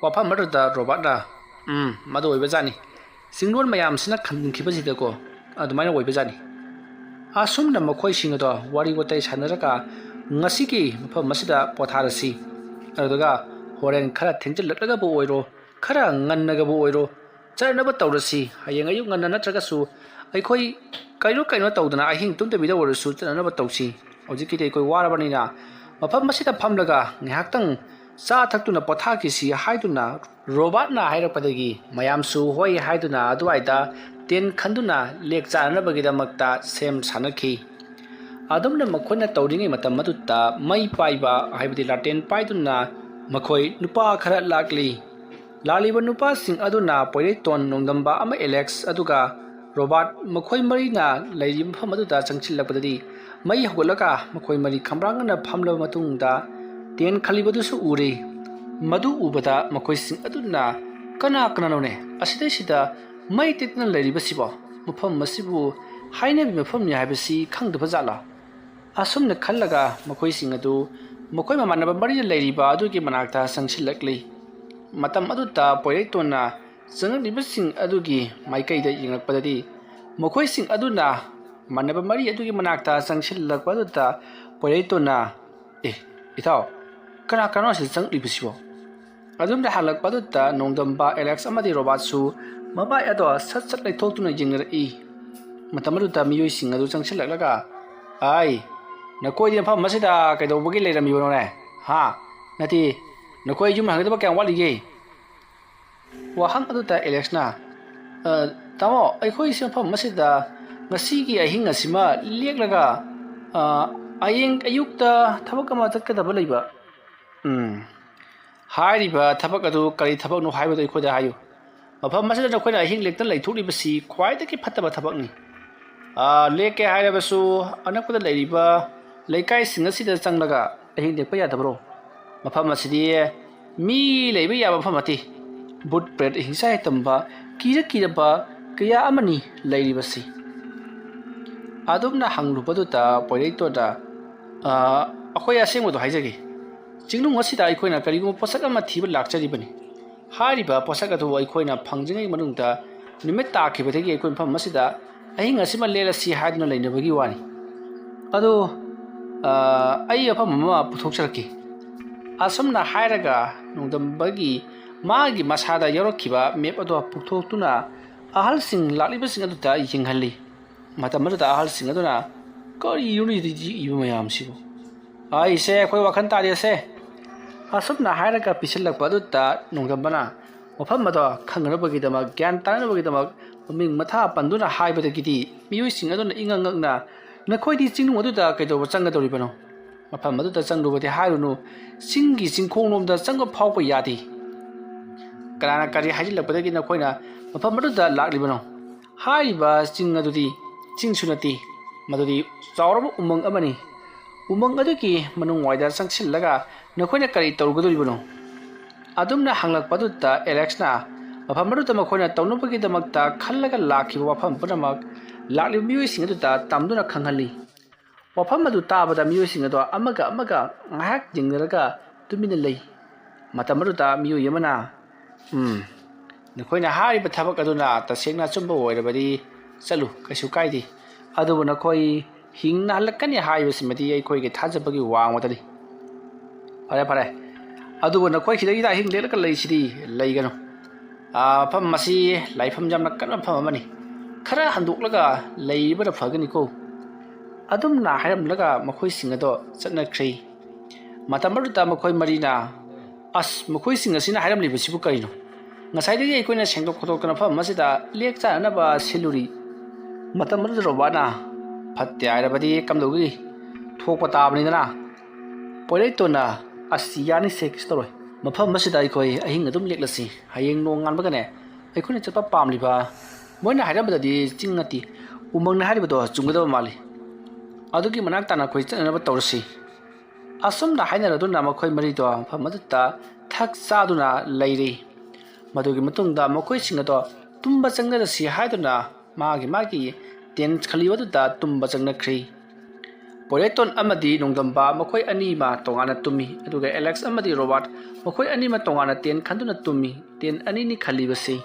ꯋꯥꯐꯝ ꯑꯗꯨꯗ ꯔꯣꯕꯥꯔꯠꯅ, "ꯎꯝ, ꯃꯗꯨ ꯑꯣꯏꯕꯖꯥꯠꯅꯤ꯫ ꯆꯤꯡꯂꯣꯟ ꯃꯌꯥꯝꯁꯤꯅ ꯈꯟꯈꯤꯕꯁꯤꯗꯀꯣ, ꯑꯗꯨꯃꯥꯏꯅ ꯑꯣꯏꯕꯖꯥꯠꯅꯤ꯫" ꯑꯁꯨꯝꯅ ꯃꯈꯣꯏꯁꯤꯡ ꯑꯗꯣ ꯋꯥꯔꯤ ꯋꯥꯇꯥꯏ ꯁꯥꯟꯅꯔꯒ ꯉꯁꯤꯒꯤ ꯃꯐꯝ ꯑꯁꯤꯗ ꯄꯣꯊꯥꯔꯁꯤ꯫ ꯑꯗꯨꯒ ꯍꯣꯔꯦꯟ ꯈꯔ ꯊꯦꯡꯖꯤꯜꯂꯛꯂꯒꯕꯨ ꯑꯣꯏꯔꯣ, ꯈꯔ ꯉꯟꯅꯒꯕꯨ ꯑꯣꯏꯔꯣ, ꯆꯠꯅꯕ ꯇꯧꯔꯁꯤ꯫ ꯍꯌꯦꯡ ꯑꯌꯨꯛ ꯉꯟꯅ ꯅꯠꯇ꯭ꯔꯒꯁꯨ ꯑꯩꯈꯣꯏ ꯀꯩꯅꯣ ꯀꯩꯅꯣ ꯇꯧꯗꯅ ꯑꯍꯤꯡ ꯇꯨꯝꯗꯕꯤꯗ ꯑꯣꯏꯔꯁꯨ ꯆꯠꯅꯅꯕ ꯇꯧꯁꯤ꯫ ꯍꯧꯖꯤꯛꯀꯤꯗꯤ ꯑꯩꯈꯣꯏ ꯋꯥꯔꯕꯅꯤꯅ ꯃꯐꯝ ꯑꯁꯤꯗ ꯐꯝꯂꯒ ꯉꯥꯏꯍꯥꯛꯇꯪ ꯆꯥ ꯊꯛꯇꯨꯅ ꯄꯣꯊꯥꯈꯤꯁꯤ ꯍꯥꯏꯗꯨꯅ ꯔꯣꯕꯥꯔꯠꯅ ꯍꯥꯏꯔꯛꯄꯗꯒꯤ ꯃꯌꯥꯝꯁꯨ ꯍꯣꯏ ꯍꯥꯏꯗꯨꯅ ꯑꯗꯨꯋꯥꯏꯗ ꯇꯦꯟ ꯈꯟꯗꯨꯅ ꯂꯦꯛ ꯆꯥꯅꯅꯕꯒꯤꯗꯃꯛꯇ ꯁꯦꯝ ꯁꯥꯅꯈꯤ꯫ ꯑꯗꯨꯝꯅ ꯃꯈꯣꯏꯅ ꯇꯧꯔꯤꯉꯩ ꯃꯇꯝ ꯑꯗꯨꯗ ꯃꯩ ꯄꯥꯏꯕ, ꯍꯥꯏꯕꯗꯤ ꯂꯥꯇꯦꯟ ꯄꯥꯏꯗꯨꯅ ꯃꯈꯣꯏ ꯅꯨꯄꯥ ꯈꯔ ꯂꯥꯛꯂꯤ꯫ ꯂꯥꯛꯂꯤꯕ ꯅꯨꯄꯥꯁꯤꯡ ꯑꯗꯨꯅ ꯄꯣꯏꯔꯩꯇꯣꯟ, ꯅꯣꯡꯗꯝꯕ ꯑꯃ ꯑꯦꯂꯦꯛꯁ, ꯑꯗꯨꯒ ꯔꯣꯕꯥꯔꯠ, ꯃꯈꯣꯏ ꯃꯔꯤꯅ ꯂꯩꯔꯤꯕ ꯃꯐꯝ ꯑꯗꯨꯗ ꯆꯪꯁꯤꯜꯂꯛꯄꯗꯗꯤ ꯃꯩ ꯍꯧꯒꯠꯂꯒ ꯃꯈꯣꯏ ꯃꯔꯤ ꯈꯝꯕ꯭ꯔꯥꯡꯅꯅ ꯐꯝꯂꯕ ꯃꯇꯨꯡꯗ ꯇꯦꯟ ꯈꯜꯂꯤꯕꯗꯨꯁꯨ ꯎꯔꯦ꯫ ꯃꯗꯨ ꯎꯕꯗ ꯃꯈꯣꯏꯁꯤꯡ ꯑꯗꯨꯅ, "ꯀꯅꯥ ꯀꯅꯥꯅꯣꯅꯦ ꯑꯁꯤꯗꯩꯁꯤꯗ ꯃꯩ ꯇꯦꯛꯇꯅ ꯂꯩꯔꯤꯕꯁꯤꯕꯣ? ꯃꯐꯝ ꯑꯁꯤꯕꯨ ꯍꯥꯏꯅꯕꯤ ꯃꯐꯝꯅꯤ ꯍꯥꯏꯕꯁꯤ ꯈꯪꯗꯕ ꯖꯥꯠꯂꯥ?" ꯑꯁꯨꯝꯅ ꯈꯜꯂꯒ ꯃꯈꯣꯏꯁꯤꯡ ꯑꯗꯨ ꯃꯈꯣꯏ ꯃꯃꯥꯟꯅꯕ ꯃꯔꯤꯅ ꯂꯩꯔꯤꯕ ꯑꯗꯨꯒꯤ ꯃꯅꯥꯛꯇ ꯆꯪꯁꯤꯜꯂꯛꯂꯤ꯫ ꯃꯇꯝ ꯑꯗꯨꯗ ꯄꯣꯏꯔꯩꯇꯣꯟꯅ ꯆꯪꯂꯛꯂꯤꯕꯁꯤꯡ ꯑꯗꯨꯒꯤ ꯃꯥꯏꯀꯩꯗ ꯌꯦꯡꯂꯛꯄꯗꯗꯤ ꯃꯈꯣꯏꯁꯤꯡ ꯑꯗꯨꯅ ꯃꯥꯟꯅꯕ ꯃꯔꯤ ꯑꯗꯨꯒꯤ ꯃꯅꯥꯛꯇ ꯆꯪꯁꯤꯜꯂꯛꯄ ꯑꯗꯨꯗ ꯄꯣꯏꯔꯩꯇꯣꯟꯅ, "ꯑꯦ, ꯏꯇꯥꯎ, ꯀꯅꯥ ꯀꯅꯥꯅꯣ ꯑꯁꯤꯗ ꯆꯪꯂꯛꯂꯤꯕꯁꯤꯕꯣ?" ꯑꯗꯨꯝꯅ ꯍꯜꯂꯛꯄ ꯑꯗꯨꯗ ꯅꯣꯡꯗꯝꯕ, ꯑꯦꯂꯦꯛꯁ ꯑꯃꯗꯤ ꯔꯣꯕꯥꯔꯠꯁꯨ ꯃꯃꯥꯏ ꯑꯗꯣ ꯁꯠ ꯁꯠ ꯂꯩꯊꯣꯛꯇꯨꯅ ꯌꯦꯡꯅꯔꯛꯏ꯫ ꯃꯇꯝ ꯑꯗꯨꯗ ꯃꯤꯑꯣꯏꯁꯤꯡ ꯑꯗꯨ ꯆꯪꯁꯤꯜꯂꯛꯂꯒ, "ꯑꯥꯏ, ꯅꯈꯣꯏꯗꯤ ꯃꯐꯝ ꯑꯁꯤꯗ ꯀꯩꯗꯧꯕꯒꯤ ꯂꯩꯔꯝꯃꯤꯕꯅꯣꯅꯦ? ꯍꯥ? ꯅꯠꯇꯦ, ꯅꯈꯣꯏ ꯌꯨꯝ ꯍꯟꯒꯗꯕ ꯀꯌꯥꯝ ꯋꯥꯠꯂꯤꯒꯦ?" ꯋꯥꯍꯪ ꯑꯗꯨꯗ ꯑꯦꯂꯦꯛꯁꯅ, "ꯑ, ꯇꯥꯃꯣ, ꯑꯩꯈꯣꯏꯁꯦ ꯃꯐꯝ ꯑꯁꯤꯗ ꯉꯁꯤꯒꯤ ꯑꯍꯤꯡ ꯑꯁꯤꯃ ꯂꯦꯛꯂꯒ, ꯑ, ꯍꯌꯦꯡ ꯑꯌꯨꯛꯇ ꯊꯕꯛ ꯑꯃ ꯆꯠꯀꯗꯕ ꯂꯩꯕ꯫" "ꯎꯝ, ꯍꯥꯏꯔꯤꯕ ꯊꯕꯛ ꯑꯗꯨ ꯀꯔꯤ ꯊꯕꯛꯅꯣ ꯍꯥꯏꯕꯗꯨ ꯑꯩꯈꯣꯏꯗ ꯍꯥꯏꯌꯨ꯫ ꯃꯐꯝ ꯑꯁꯤꯗ ꯅꯈꯣꯏꯅ ꯑꯍꯤꯡ ꯂꯦꯛꯇ ꯂꯩꯊꯣꯛꯂꯤꯕꯁꯤ ꯈ꯭ꯋꯥꯏꯗꯒꯤ ꯐꯠꯇꯕ ꯊꯕꯛꯅꯤ꯫ ꯑ, ꯂꯦꯛꯀꯦ ꯍꯥꯏꯔꯕꯁꯨ ꯑꯅꯛꯄꯗ ꯂꯩꯔꯤꯕ ꯂꯩꯀꯥꯏꯁꯤꯡ ꯑꯁꯤꯗ ꯆꯪꯂꯒ ꯑꯍꯤꯡ ꯂꯦꯛꯄ ꯌꯥꯗꯕ꯭ꯔꯣ? ꯃꯐꯝ ꯑꯁꯤꯗꯤ ꯃꯤ ꯂꯩꯕ ꯌꯥꯕ ꯃꯐꯝ ꯅꯠꯇꯦ꯫ ꯚꯨꯠ ꯄ꯭ꯔꯦꯠ ꯍꯤꯡꯆꯥꯏ ꯇꯝꯕ ꯀꯤꯔ ꯀꯤꯔꯕ ꯀꯌꯥ ꯑꯃꯅꯤ ꯂꯩꯔꯤꯕꯁꯤ꯫" ꯑꯗꯨꯝꯅ ꯍꯪꯂꯨꯕꯗꯨꯗ ꯄꯣꯏꯔꯩꯇꯣꯟꯅ, "ꯑ, ꯑꯩꯈꯣꯏ ꯑꯁꯦꯡꯕꯗꯣ ꯍꯥꯏꯖꯒꯦ꯫ ꯆꯤꯡꯅꯨꯡ ꯑꯁꯤꯗ ꯑꯩꯈꯣꯏꯅ ꯀꯔꯤꯒꯨꯝꯕ ꯄꯣꯠꯁꯛ ꯑꯃ ꯊꯤꯕ ꯂꯥꯛꯆꯔꯤꯕꯅꯤ꯫ ꯍꯥꯏꯔꯤꯕ ꯄꯣꯠꯁꯛ ꯑꯗꯨ ꯑꯩꯈꯣꯏꯅ ꯐꯪꯗ꯭ꯔꯤꯉꯩ ꯃꯅꯨꯡꯗ ꯅꯨꯃꯤꯠ ꯇꯥꯈꯤꯕꯗꯒꯤ ꯑꯩꯈꯣꯏ ꯃꯐꯝ ꯑꯁꯤꯗ ꯑꯍꯤꯡ ꯑꯁꯤꯃ ꯂꯦꯜꯂꯁꯤ ꯍꯥꯏꯗꯨꯅ ꯂꯩꯅꯕꯒꯤ ꯋꯥꯅꯤ꯫ ꯑꯗꯨ, ꯑ, ꯑꯩ ꯃꯐꯝ ꯑꯃ ꯄꯨꯊꯣꯛꯆꯔꯛꯀꯦ꯫" ꯑꯁꯨꯝꯅ ꯍꯥꯏꯔꯒ ꯅꯣꯡꯗꯝꯕꯒꯤ ꯃꯥꯒꯤ ꯃꯁꯥꯗ ꯌꯥꯎꯔꯛꯈꯤꯕ ꯃꯦꯞ ꯑꯗꯨ ꯄꯨꯊꯣꯛꯇꯨꯅ ꯑꯍꯜꯁꯤꯡ ꯂꯥꯛꯂꯤꯕꯁꯤꯡ ꯑꯗꯨꯗ ꯌꯦꯡꯍꯜꯂꯤ꯫ ꯃꯇꯝ ꯑꯗꯨꯗ ꯑꯍꯜꯁꯤꯡ ꯑꯗꯨꯅ, "ꯀꯔꯤꯅꯣꯅꯦ ꯍꯧꯖꯤꯛ ꯏꯕ ꯃꯌꯥꯝꯁꯤꯕꯨ? ꯑꯩꯁꯦ ꯑꯩꯈꯣꯏ ꯋꯥꯈꯜ ꯇꯥꯗꯦꯁꯦ꯫" ꯑꯁꯨꯝꯅ ꯍꯥꯏꯔꯒ ꯄꯤꯁꯤꯜꯂꯛꯄ ꯑꯗꯨꯗ ꯅꯣꯡꯗꯝꯕꯅ ꯃꯐꯝ ꯑꯗꯣ ꯈꯪꯅꯅꯕꯒꯤꯗꯃꯛ, ꯒ꯭ꯌꯥꯟ ꯇꯥꯅꯅꯕꯒꯤꯗꯃꯛ ꯃꯃꯤꯡ ꯃꯊꯥ ꯄꯟꯗꯨꯅ ꯍꯥꯏꯕꯗꯒꯤꯗꯤ ꯃꯤꯑꯣꯏꯁꯤꯡ ꯑꯗꯨꯅ ꯏꯉꯛ ꯉꯛꯅ, "ꯅꯈꯣꯏꯗꯤ ꯆꯤꯡꯅꯨꯡ ꯑꯗꯨꯗ ꯀꯩꯗꯧꯕ ꯆꯪꯒꯗꯧꯔꯤꯕꯅꯣ? ꯃꯐꯝ ꯑꯗꯨꯗ ꯆꯪꯂꯨꯕꯗꯤ ꯍꯥꯏꯔꯨꯅꯨ, ꯆꯤꯡꯒꯤ ꯆꯤꯡꯈꯣꯡꯂꯣꯝꯗ ꯆꯪꯕ ꯐꯥꯎꯕ ꯌꯥꯗꯦ꯫ ꯀꯅꯥꯅ ꯀꯔꯤ ꯍꯥꯏꯖꯤꯜꯂꯛꯄꯗꯒꯤ ꯅꯈꯣꯏꯅ ꯃꯐꯝ ꯑꯗꯨꯗ ꯂꯥꯛꯂꯤꯕꯅꯣ? ꯍꯥꯏꯔꯤꯕ ꯆꯤꯡ ꯑꯗꯨꯗꯤ ꯆꯤꯡꯁꯨ ꯅꯠꯇꯦ, ꯃꯗꯨꯗꯤ ꯆꯥꯎꯔꯕ ꯎꯃꯪ ꯑꯃꯅꯤ꯫ ꯎꯃꯪ ꯑꯗꯨꯒꯤ ꯃꯅꯨꯡꯋꯥꯏꯗ ꯆꯪꯁꯤꯜꯂꯒ ꯅꯈꯣꯏꯅ ꯀꯔꯤ ꯇꯧꯔꯨꯒꯗꯧꯔꯤꯕꯅꯣ?" ꯑꯗꯨꯝꯅ ꯍꯪꯂꯛꯄꯗꯨꯗ ꯑꯦꯂꯦꯛꯁꯅ ꯃꯐꯝ ꯑꯗꯨꯗ ꯃꯈꯣꯏꯅ ꯇꯧꯅꯕꯒꯤꯗꯃꯛꯇ ꯈꯜꯂꯒ ꯂꯥꯛꯈꯤꯕ ꯋꯥꯐꯝ ꯄꯨꯝꯅꯃꯛ ꯂꯥꯛꯂꯤꯕ ꯃꯤꯑꯣꯏꯁꯤꯡ ꯑꯗꯨꯗ ꯇꯝꯗꯨꯅ ꯈꯪꯍꯜꯂꯤ꯫ ꯋꯥꯐꯝ ꯑꯗꯨ ꯇꯥꯕꯗ ꯃꯤꯑꯣꯏꯁꯤꯡ ꯑꯗꯣ ꯑꯃꯒ ꯑꯃꯒ ꯉꯥꯏꯍꯥꯛ ꯌꯦꯡꯅꯔꯒ ꯇꯨꯃꯤꯟꯅ ꯂꯩ꯫ ꯃꯇꯝ ꯑꯗꯨꯗ ꯃꯤꯑꯣꯏ ꯑꯃꯅ, "ꯎꯝ, ꯅꯈꯣꯏꯅ ꯍꯥꯏꯔꯤꯕ ꯊꯕꯛ ꯑꯗꯨꯅ ꯇꯁꯦꯡꯅ ꯑꯆꯨꯝꯕ ꯑꯣꯏꯔꯕꯗꯤ ꯆꯠꯂꯨ, ꯀꯩꯁꯨ ꯀꯥꯏꯗꯦ꯫ ꯑꯗꯨꯕꯨ ꯅꯈꯣꯏ ꯍꯤꯡꯅ ꯍꯜꯂꯛꯀꯅꯤ ꯍꯥꯏꯕꯁꯤꯃꯗꯤ ꯑꯩꯈꯣꯏꯒꯤ ꯊꯥꯖꯕꯒꯤ ꯋꯥꯡꯃꯗꯅꯤ꯫ ꯐꯔꯦ, ꯐꯔꯦ꯫ ꯑꯗꯨꯕꯨ ꯅꯈꯣꯏ ꯁꯤꯗꯩꯗ ꯑꯍꯤꯡ ꯂꯦꯛꯂꯒ ꯂꯩꯁꯤꯗꯤ ꯂꯩꯒꯅꯨ꯫ "ꯑꯥ, ꯃꯐꯝ ꯑꯁꯤ ꯂꯥꯏꯐꯝ ꯌꯥꯝꯅ ꯀꯟꯕ ꯃꯐꯝ ꯑꯃꯅꯤ꯫ ꯈꯔ ꯍꯟꯗꯣꯛꯂꯒ ꯂꯩꯕꯅ ꯐꯒꯅꯤꯀꯣ?" ꯑꯗꯨꯝꯅ ꯍꯥꯏꯔꯝꯂꯒ ꯃꯈꯣꯏꯁꯤꯡ ꯑꯗꯣ ꯆꯠꯅꯈ꯭ꯔꯦ꯫ ꯃꯇꯝ ꯑꯗꯨꯗ ꯃꯈꯣꯏ ꯃꯔꯤꯅ, "ꯑꯁ, ꯃꯈꯣꯏꯁꯤꯡ ꯑꯁꯤꯅ ꯍꯥꯏꯔꯝꯂꯤꯕꯁꯤꯕꯨ ꯀꯔꯤꯅꯣ? ꯉꯁꯥꯏꯗꯒꯤ ꯑꯩꯈꯣꯏꯅ ꯁꯦꯡꯗꯣꯛ ꯈꯣꯠꯇꯣꯛꯇꯅ ꯃꯐꯝ ꯑꯁꯤꯗ ꯂꯦꯛ ꯆꯥꯅꯅꯕ ꯁꯤꯜꯂꯨꯔꯤ꯫" ꯃꯇꯝ ꯑꯗꯨꯗ ꯔꯣꯕꯥꯠꯅ, "ꯐꯠꯇꯦ ꯍꯥꯏꯔꯕꯗꯤ ꯀꯝꯗꯧꯒꯤ? ꯊꯣꯛꯄ ꯇꯥꯕꯅꯤꯗꯅ꯫" ꯄꯣꯏꯔꯩꯇꯣꯟꯅ, "ꯑꯁ, ꯌꯥꯅꯤꯁꯦ, ꯀꯩꯁꯨ ꯇꯧꯔꯣꯏ꯫ ꯃꯐꯝ ꯑꯁꯤꯗ ꯑꯩꯈꯣꯏ ꯑꯍꯤꯡ ꯑꯗꯨꯝ ꯂꯦꯛꯂꯁꯤ꯫ ꯍꯌꯦꯡ ꯅꯣꯡꯉꯥꯟꯕꯒꯅꯦ ꯑꯩꯈꯣꯏꯅ ꯆꯠꯄ ꯄꯥꯝꯂꯤꯕ, ꯃꯣꯏꯅ ꯍꯥꯏꯔꯝꯕꯗꯗꯤ ꯆꯤꯡ ꯅꯠꯇꯦ, ꯎꯃꯪꯅ ꯍꯥꯏꯔꯤꯕꯗꯣ ꯆꯨꯝꯒꯗꯕ ꯃꯥꯜꯂꯤ꯫ ꯑꯗꯨꯒꯤ ꯃꯅꯥꯛ ꯇꯥꯅ ꯑꯩꯈꯣꯏ ꯆꯠꯅꯅꯕ ꯇꯧꯔꯁꯤ꯫" ꯑꯁꯨꯝꯅ ꯍꯥꯏꯅꯔꯗꯨꯅ ꯃꯈꯣꯏ ꯃꯔꯤꯗꯣ ꯃꯐꯝ ꯑꯗꯨꯗ ꯊꯛ ꯆꯥꯗꯨꯅ ꯂꯩꯔꯤ꯫ ꯃꯗꯨꯒꯤ ꯃꯇꯨꯡꯗ ꯃꯈꯣꯏꯁꯤꯡ ꯑꯗꯣ ꯇꯨꯝꯕ ꯆꯪꯅꯔꯁꯤ ꯍꯥꯏꯗꯨꯅ ꯃꯥꯒꯤ ꯃꯥꯒꯤ tent ꯈꯜꯂꯤꯕ ꯑꯗꯨꯗ ꯇꯨꯝꯕ ꯆꯪꯅꯈ꯭ꯔꯤ꯫ ꯄꯣꯏꯔꯩꯇꯣꯟ ꯑꯃꯗꯤ ꯅꯣꯡꯗꯝꯕ ꯃꯈꯣꯏ ꯑꯅꯤꯃ ꯇꯣꯉꯥꯟꯅ ꯇꯨꯝꯃꯤ, ꯑꯗꯨꯒ ꯑꯦꯂꯦꯛꯁ ꯑꯃꯗꯤ ꯔꯣꯕꯥꯔꯠ ꯃꯈꯣꯏ ꯑꯅꯤꯃ ꯇꯣꯉꯥꯟꯅ tent ꯈꯟꯗꯨꯅ ꯇꯨꯝꯃꯤ꯫ Tent ꯑꯅꯤꯅꯤ ꯈꯜꯂꯤꯕꯁꯤ꯫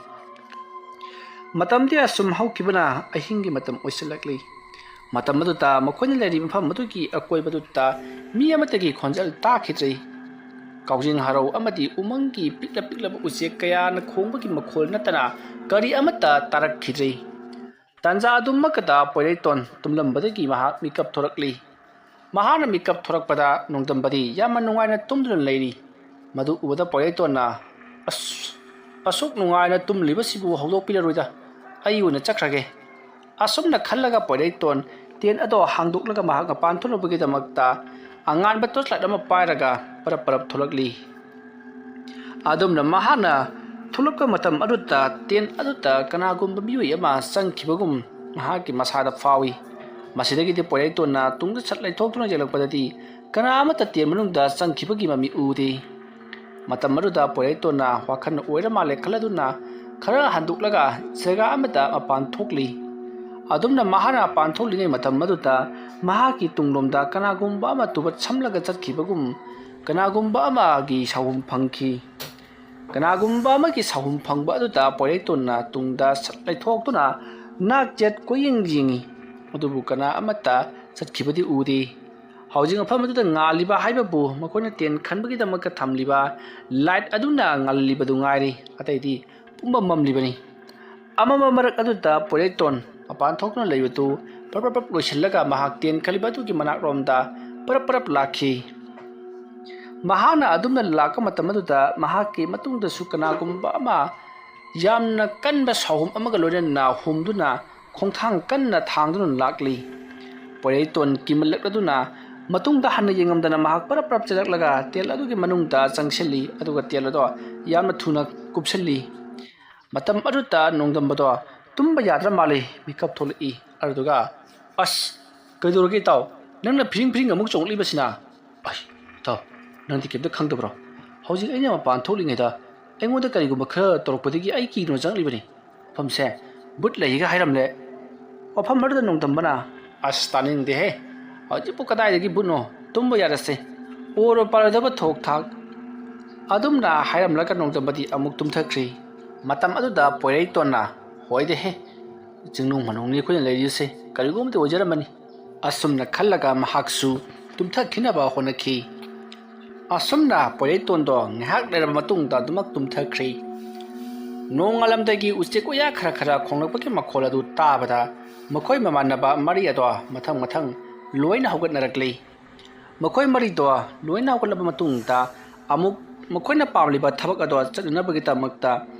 ꯃꯇꯝꯗꯤ ꯑꯁꯨꯝ ꯍꯧꯈꯤꯕꯅ ꯑꯍꯤꯡꯒꯤ ꯃꯇꯝ ꯑꯣꯏꯁꯤꯜꯂꯛꯂꯤ꯫ ꯃꯇꯝ ꯑꯗꯨꯗ ꯃꯈꯣꯏꯅ ꯂꯩꯔꯤꯕ ꯃꯐꯝ ꯑꯗꯨꯒꯤ ꯑꯀꯣꯏꯕꯗꯨꯗ ꯃꯤ ꯑꯃꯠꯇꯒꯤ ꯈꯣꯟꯖꯦꯜ ꯇꯥꯈꯤꯗ꯭ꯔꯦ꯫ ꯀꯥꯎꯖꯤꯡ ꯍꯔꯥꯎ ꯑꯃꯗꯤ ꯎꯃꯪꯒꯤ ꯄꯤꯛꯂ ꯄꯤꯛꯂꯕ ꯎꯆꯦꯛ ꯀꯌꯥꯅ ꯈꯣꯡꯕꯒꯤ ꯃꯈꯣꯜ ꯅꯠꯇꯅ ꯀꯔꯤ ꯑꯃꯠꯇ ꯇꯥꯔꯛꯈꯤꯗ꯭ꯔꯦ꯫ ꯇꯥꯟꯖꯥ ꯑꯗꯨꯃꯛꯇꯗ ꯄꯣꯏꯔꯩꯇꯣꯟ ꯇꯨꯝꯂꯝꯕꯗꯒꯤ ꯃꯍꯥꯛ ꯃꯤꯀꯞ ꯊꯣꯔꯛꯂꯤ꯫ ꯃꯍꯥꯛꯅ ꯃꯤꯀꯞ ꯊꯣꯔꯛꯄꯗ ꯅꯣꯡꯗꯝꯕꯗꯤ ꯌꯥꯝꯅ ꯅꯨꯡꯉꯥꯏꯅ ꯇꯨꯝꯗꯨꯅ ꯂꯩꯔꯤ꯫ ꯃꯗꯨ ꯎꯕꯗ ꯄꯣꯏꯔꯩꯇꯣꯟꯅ, "ꯑꯁ, ꯑꯁꯨꯛ ꯅꯨꯡꯉꯥꯏꯅ ꯇꯨꯝꯂꯤꯕꯁꯤꯕꯨ ꯍꯧꯗꯣꯛꯄꯤꯔꯔꯣꯏꯗ, ꯑꯩ ꯑꯣꯏꯅ ꯆꯠꯈ꯭ꯔꯒꯦ꯫" ꯑꯁꯨꯝꯅ ꯈꯜꯂꯒ ꯄꯣꯏꯔꯩꯇꯣꯟ tent ꯑꯗꯣ ꯍꯥꯡꯗꯣꯛꯂꯒ ꯃꯍꯥꯛ ꯃꯄꯥꯟ ꯊꯣꯛꯅꯕꯒꯤꯗꯃꯛꯇ ꯑꯉꯥꯟꯕ torch light ꯑꯃ ꯄꯥꯏꯔꯒ ꯄꯔꯞ ꯄꯔꯞ ꯊꯣꯛꯂꯛꯂꯤ꯫ ꯑꯗꯨꯝꯅ ꯃꯍꯥꯛꯅ ꯊꯣꯛꯂꯛꯄ ꯃꯇꯝ ꯑꯗꯨꯗ tent ꯑꯗꯨꯗ ꯀꯅꯥꯒꯨꯝꯕ ꯃꯤꯑꯣꯏ ꯑꯃ ꯆꯪꯈꯤꯕꯒꯨꯝ ꯃꯍꯥꯛꯀꯤ ꯃꯁꯥꯗ ꯐꯥꯎꯏ꯫ ꯃꯁꯤꯗꯒꯤꯗꯤ ꯄꯣꯏꯔꯩꯇꯣꯟꯅ ꯇꯨꯡꯗ ꯁꯠ ꯂꯩꯊꯣꯛꯇꯨꯅ ꯌꯦꯡꯂꯛꯄꯗꯗꯤ ꯀꯅꯥ ꯑꯃꯠꯇ tent ꯃꯅꯨꯡꯗ ꯆꯪꯈꯤꯕꯒꯤ ꯃꯃꯤ ꯎꯗꯦ꯫ ꯃꯇꯝ ꯑꯗꯨꯗ ꯄꯣꯏꯔꯩꯇꯣꯟꯅ ꯋꯥꯈꯜ ꯑꯣꯏꯔ ꯃꯥꯜꯂꯦ ꯈꯜꯂꯗꯨꯅ ꯈꯔ ꯍꯟꯗꯣꯛꯂꯒ ꯖꯒꯥ ꯑꯃꯗ ꯃꯄꯥꯟ ꯊꯣꯛꯂꯤ꯫ ꯑꯗꯨꯝꯅ ꯃꯍꯥꯛꯅ ꯃꯄꯥꯟ ꯊꯣꯛꯂꯤꯉꯩ ꯃꯇꯝ ꯑꯗꯨꯗ ꯃꯍꯥꯛꯀꯤ ꯇꯨꯡꯂꯣꯝꯗ ꯀꯅꯥꯒꯨꯝꯕ ꯑꯃ ꯇꯨꯕꯠ ꯁꯝꯂꯒ ꯆꯠꯈꯤꯕꯒꯨꯝ ꯀꯅꯥꯒꯨꯝꯕ ꯑꯃꯒꯤ ꯁꯥꯍꯨꯝ ꯐꯪꯈꯤ꯫ ꯀꯅꯥꯒꯨꯝꯕ ꯑꯃꯒꯤ ꯁꯥꯍꯨꯝ ꯐꯪꯕ ꯑꯗꯨꯗ ꯄꯣꯏꯔꯩꯇꯣꯟꯅ ꯇꯨꯡꯗ ꯁꯠ ꯂꯩꯊꯣꯛꯇꯨꯅ ꯅꯥꯛ ꯌꯦꯠ ꯀꯣꯏꯌꯦꯡ ꯌꯦꯡꯉꯤ꯫ ꯑꯗꯨꯕꯨ ꯀꯅꯥ ꯑꯃꯠꯇ ꯆꯠꯈꯤꯕꯗꯤ ꯎꯗꯦ꯫ ꯍꯧꯖꯤꯛ ꯃꯐꯝ ꯑꯗꯨꯗ ꯉꯥꯜꯂꯤꯕ ꯍꯥꯏꯕꯕꯨ ꯃꯈꯣꯏꯅ tent ꯈꯟꯕꯒꯤꯗꯃꯛꯇ ꯊꯝꯂꯤꯕ light ꯑꯗꯨꯅ ꯉꯥꯜꯂꯤꯕꯗꯨ ꯉꯥꯏꯔꯤ꯫ ꯑꯇꯩꯗꯤ ꯄꯨꯝꯃꯝ ꯃꯝꯂꯤꯕꯅꯤ꯫ ꯑꯃꯝꯕ ꯃꯔꯛ ꯑꯗꯨꯗ ꯄꯣꯏꯔꯩꯇꯣꯟ ꯃꯄꯥꯟ ꯊꯣꯛꯇꯨꯅ ꯂꯩꯕꯗꯨ ꯄꯔꯞ ꯄꯔꯞ ꯂꯣꯏꯁꯤꯜꯂꯒ ꯃꯍꯥꯛ ꯇꯦꯟ ꯈꯜꯂꯤꯕ ꯑꯗꯨꯒꯤ ꯃꯅꯥꯛꯔꯣꯝꯗ ꯄꯔꯞ ꯄꯔꯞ ꯂꯥꯛꯈꯤ꯫ ꯃꯍꯥꯛꯅ ꯑꯗꯨꯝꯅ ꯂꯥꯛꯄ ꯃꯇꯝ ꯑꯗꯨꯗ ꯃꯍꯥꯛꯀꯤ ꯃꯇꯨꯡꯗꯁꯨ ꯀꯅꯥꯒꯨꯝꯕ ꯑꯃ ꯌꯥꯝꯅ ꯀꯟꯕ ꯁꯥꯎꯍꯨꯝ ꯑꯃꯒ ꯂꯣꯏꯅꯅ ꯍꯨꯝꯗꯨꯅ ꯈꯣꯡꯊꯥꯡ ꯀꯟꯅ ꯊꯥꯡꯗꯨꯅ ꯂꯥꯛꯂꯤ꯫ ꯄꯣꯏꯔꯩꯇꯣꯟ ꯀꯤꯃꯜꯂꯛꯂꯗꯨꯅ ꯃꯇꯨꯡꯗ ꯍꯟꯅ ꯌꯦꯡꯉꯝꯗꯅ ꯃꯍꯥꯛ ꯄꯔꯞ ꯄꯔꯞ ꯆꯦꯜꯂꯛꯂꯒ ꯇꯦꯜ ꯑꯗꯨꯒꯤ ꯃꯅꯨꯡꯗ ꯆꯪꯁꯤꯜꯂꯤ, ꯑꯗꯨꯒ ꯇꯦꯜ ꯑꯗꯣ ꯌꯥꯝꯅ ꯊꯨꯅ ꯀꯨꯞꯁꯤꯜꯂꯤ꯫ ꯃꯇꯝ ꯑꯗꯨꯗ ꯅꯣꯡꯗꯝꯕꯗꯣ ꯇꯨꯝꯕ ꯌꯥꯗ꯭ꯔ ꯃꯥꯜꯂꯤ, ꯃꯤꯀꯞ ꯊꯣꯛꯂꯛꯏ꯫ ꯑꯗꯨꯗꯨꯒ, "ꯑꯁ, ꯀꯩꯗꯧꯔꯒꯦ ꯏꯇꯥꯎ? ꯅꯪꯅ ꯐꯤꯔꯤꯡ ꯐꯤꯔꯤꯡ ꯑꯃꯨꯛ ꯆꯣꯡꯂꯛꯂꯤꯕꯁꯤꯅ?" "ꯑꯩ, ꯏꯇꯥꯎ, ꯅꯪꯗꯤ ꯀꯩꯝꯇ ꯈꯪꯗꯕ꯭ꯔꯣ? ꯍꯧꯖꯤꯛ ꯑꯩꯅ ꯃꯄꯥꯟ ꯊꯣꯛꯂꯤꯉꯩꯗ ꯑꯩꯉꯣꯟꯗ ꯀꯔꯤꯒꯨꯝꯕ ꯈꯔ ꯇꯧꯔꯛꯄꯗꯒꯤ ꯑꯩ ꯀꯤꯗꯨꯅ ꯆꯪꯂꯛꯂꯤꯕꯅꯤ꯫ ꯃꯐꯝꯁꯦ ꯕꯨꯠ ꯂꯩꯒ ꯍꯥꯏꯔꯝꯂꯦ꯫" ꯃꯐꯝ ꯑꯗꯨꯗ ꯅꯣꯡꯗꯝꯕꯅ, "ꯑꯁ, ꯇꯥꯅꯤꯡꯗꯦꯍꯦ꯫ ꯍꯧꯖꯤꯛꯄꯨ ꯀꯗꯥꯏꯗꯒꯤ ꯕꯨꯠꯅꯣ? ꯇꯨꯝꯕ ꯌꯥꯔꯁꯦ꯫ ꯑꯣꯏꯔꯣ ꯄꯥꯔꯣꯏꯗꯕ ꯊꯣꯛ ꯊꯥꯛ꯫" ꯑꯗꯨꯝꯅ ꯍꯥꯏꯔꯝꯂꯒ ꯅꯣꯡꯗꯝꯕꯗꯤ ꯑꯃꯨꯛ ꯇꯨꯝꯊꯈ꯭ꯔꯤ꯫ ꯃꯇꯝ ꯑꯗꯨꯗ ꯄꯣꯏꯔꯩꯇꯣꯟꯅ, "ꯍꯣꯏꯗꯦꯍꯦ, ꯆꯤꯡꯅꯨꯡ ꯃꯅꯨꯡꯅꯤ ꯑꯩꯈꯣꯏꯅ ꯂꯩꯔꯤꯁꯦ, ꯀꯔꯤꯒꯨꯝꯕꯗꯤ ꯑꯣꯏꯖꯔꯝꯃꯅꯤ꯫" ꯑꯁꯨꯝꯅ ꯈꯜꯂꯒ ꯃꯍꯥꯛꯁꯨ ꯇꯨꯝꯊꯈꯤꯅꯕ ꯍꯣꯠꯅꯈꯤ꯫ ꯑꯁꯨꯝꯅ ꯄꯣꯏꯔꯩꯇꯣꯟꯗꯣ ꯉꯥꯏꯍꯥꯛ ꯂꯩꯔꯕ ꯃꯇꯨꯡꯗ ꯑꯗꯨꯃꯛ ꯇꯨꯝꯊꯈ꯭ꯔꯤ꯫ ꯅꯣꯡꯉꯥꯜꯂꯝꯗꯥꯏꯒꯤ ꯎꯆꯦꯛ ꯋꯥꯌꯥ ꯈꯔ ꯈꯔ ꯈꯣꯡꯂꯛꯄꯒꯤ ꯃꯈꯣꯜ ꯑꯗꯨ ꯇꯥꯕꯗ ꯃꯈꯣꯏ ꯃꯃꯥꯟꯅꯕ ꯃꯔꯤ ꯑꯗꯣ ꯃꯊꯪ ꯃꯊꯪ ꯂꯣꯏꯅ ꯍꯧꯒꯠꯅꯔꯛꯂꯤ꯫ ꯃꯈꯣꯏ ꯃꯔꯤꯗꯣ ꯂꯣꯏꯅ ꯍꯧꯒꯠꯂꯕ ꯃꯇꯨꯡꯗ ꯑꯃꯨꯛ ꯃꯈꯣꯏꯅ ꯄꯥꯝꯂꯤꯕ ꯊꯕꯛ ꯑꯗꯣ ꯆꯠꯅꯅꯕꯒꯤꯗꯃꯛꯇ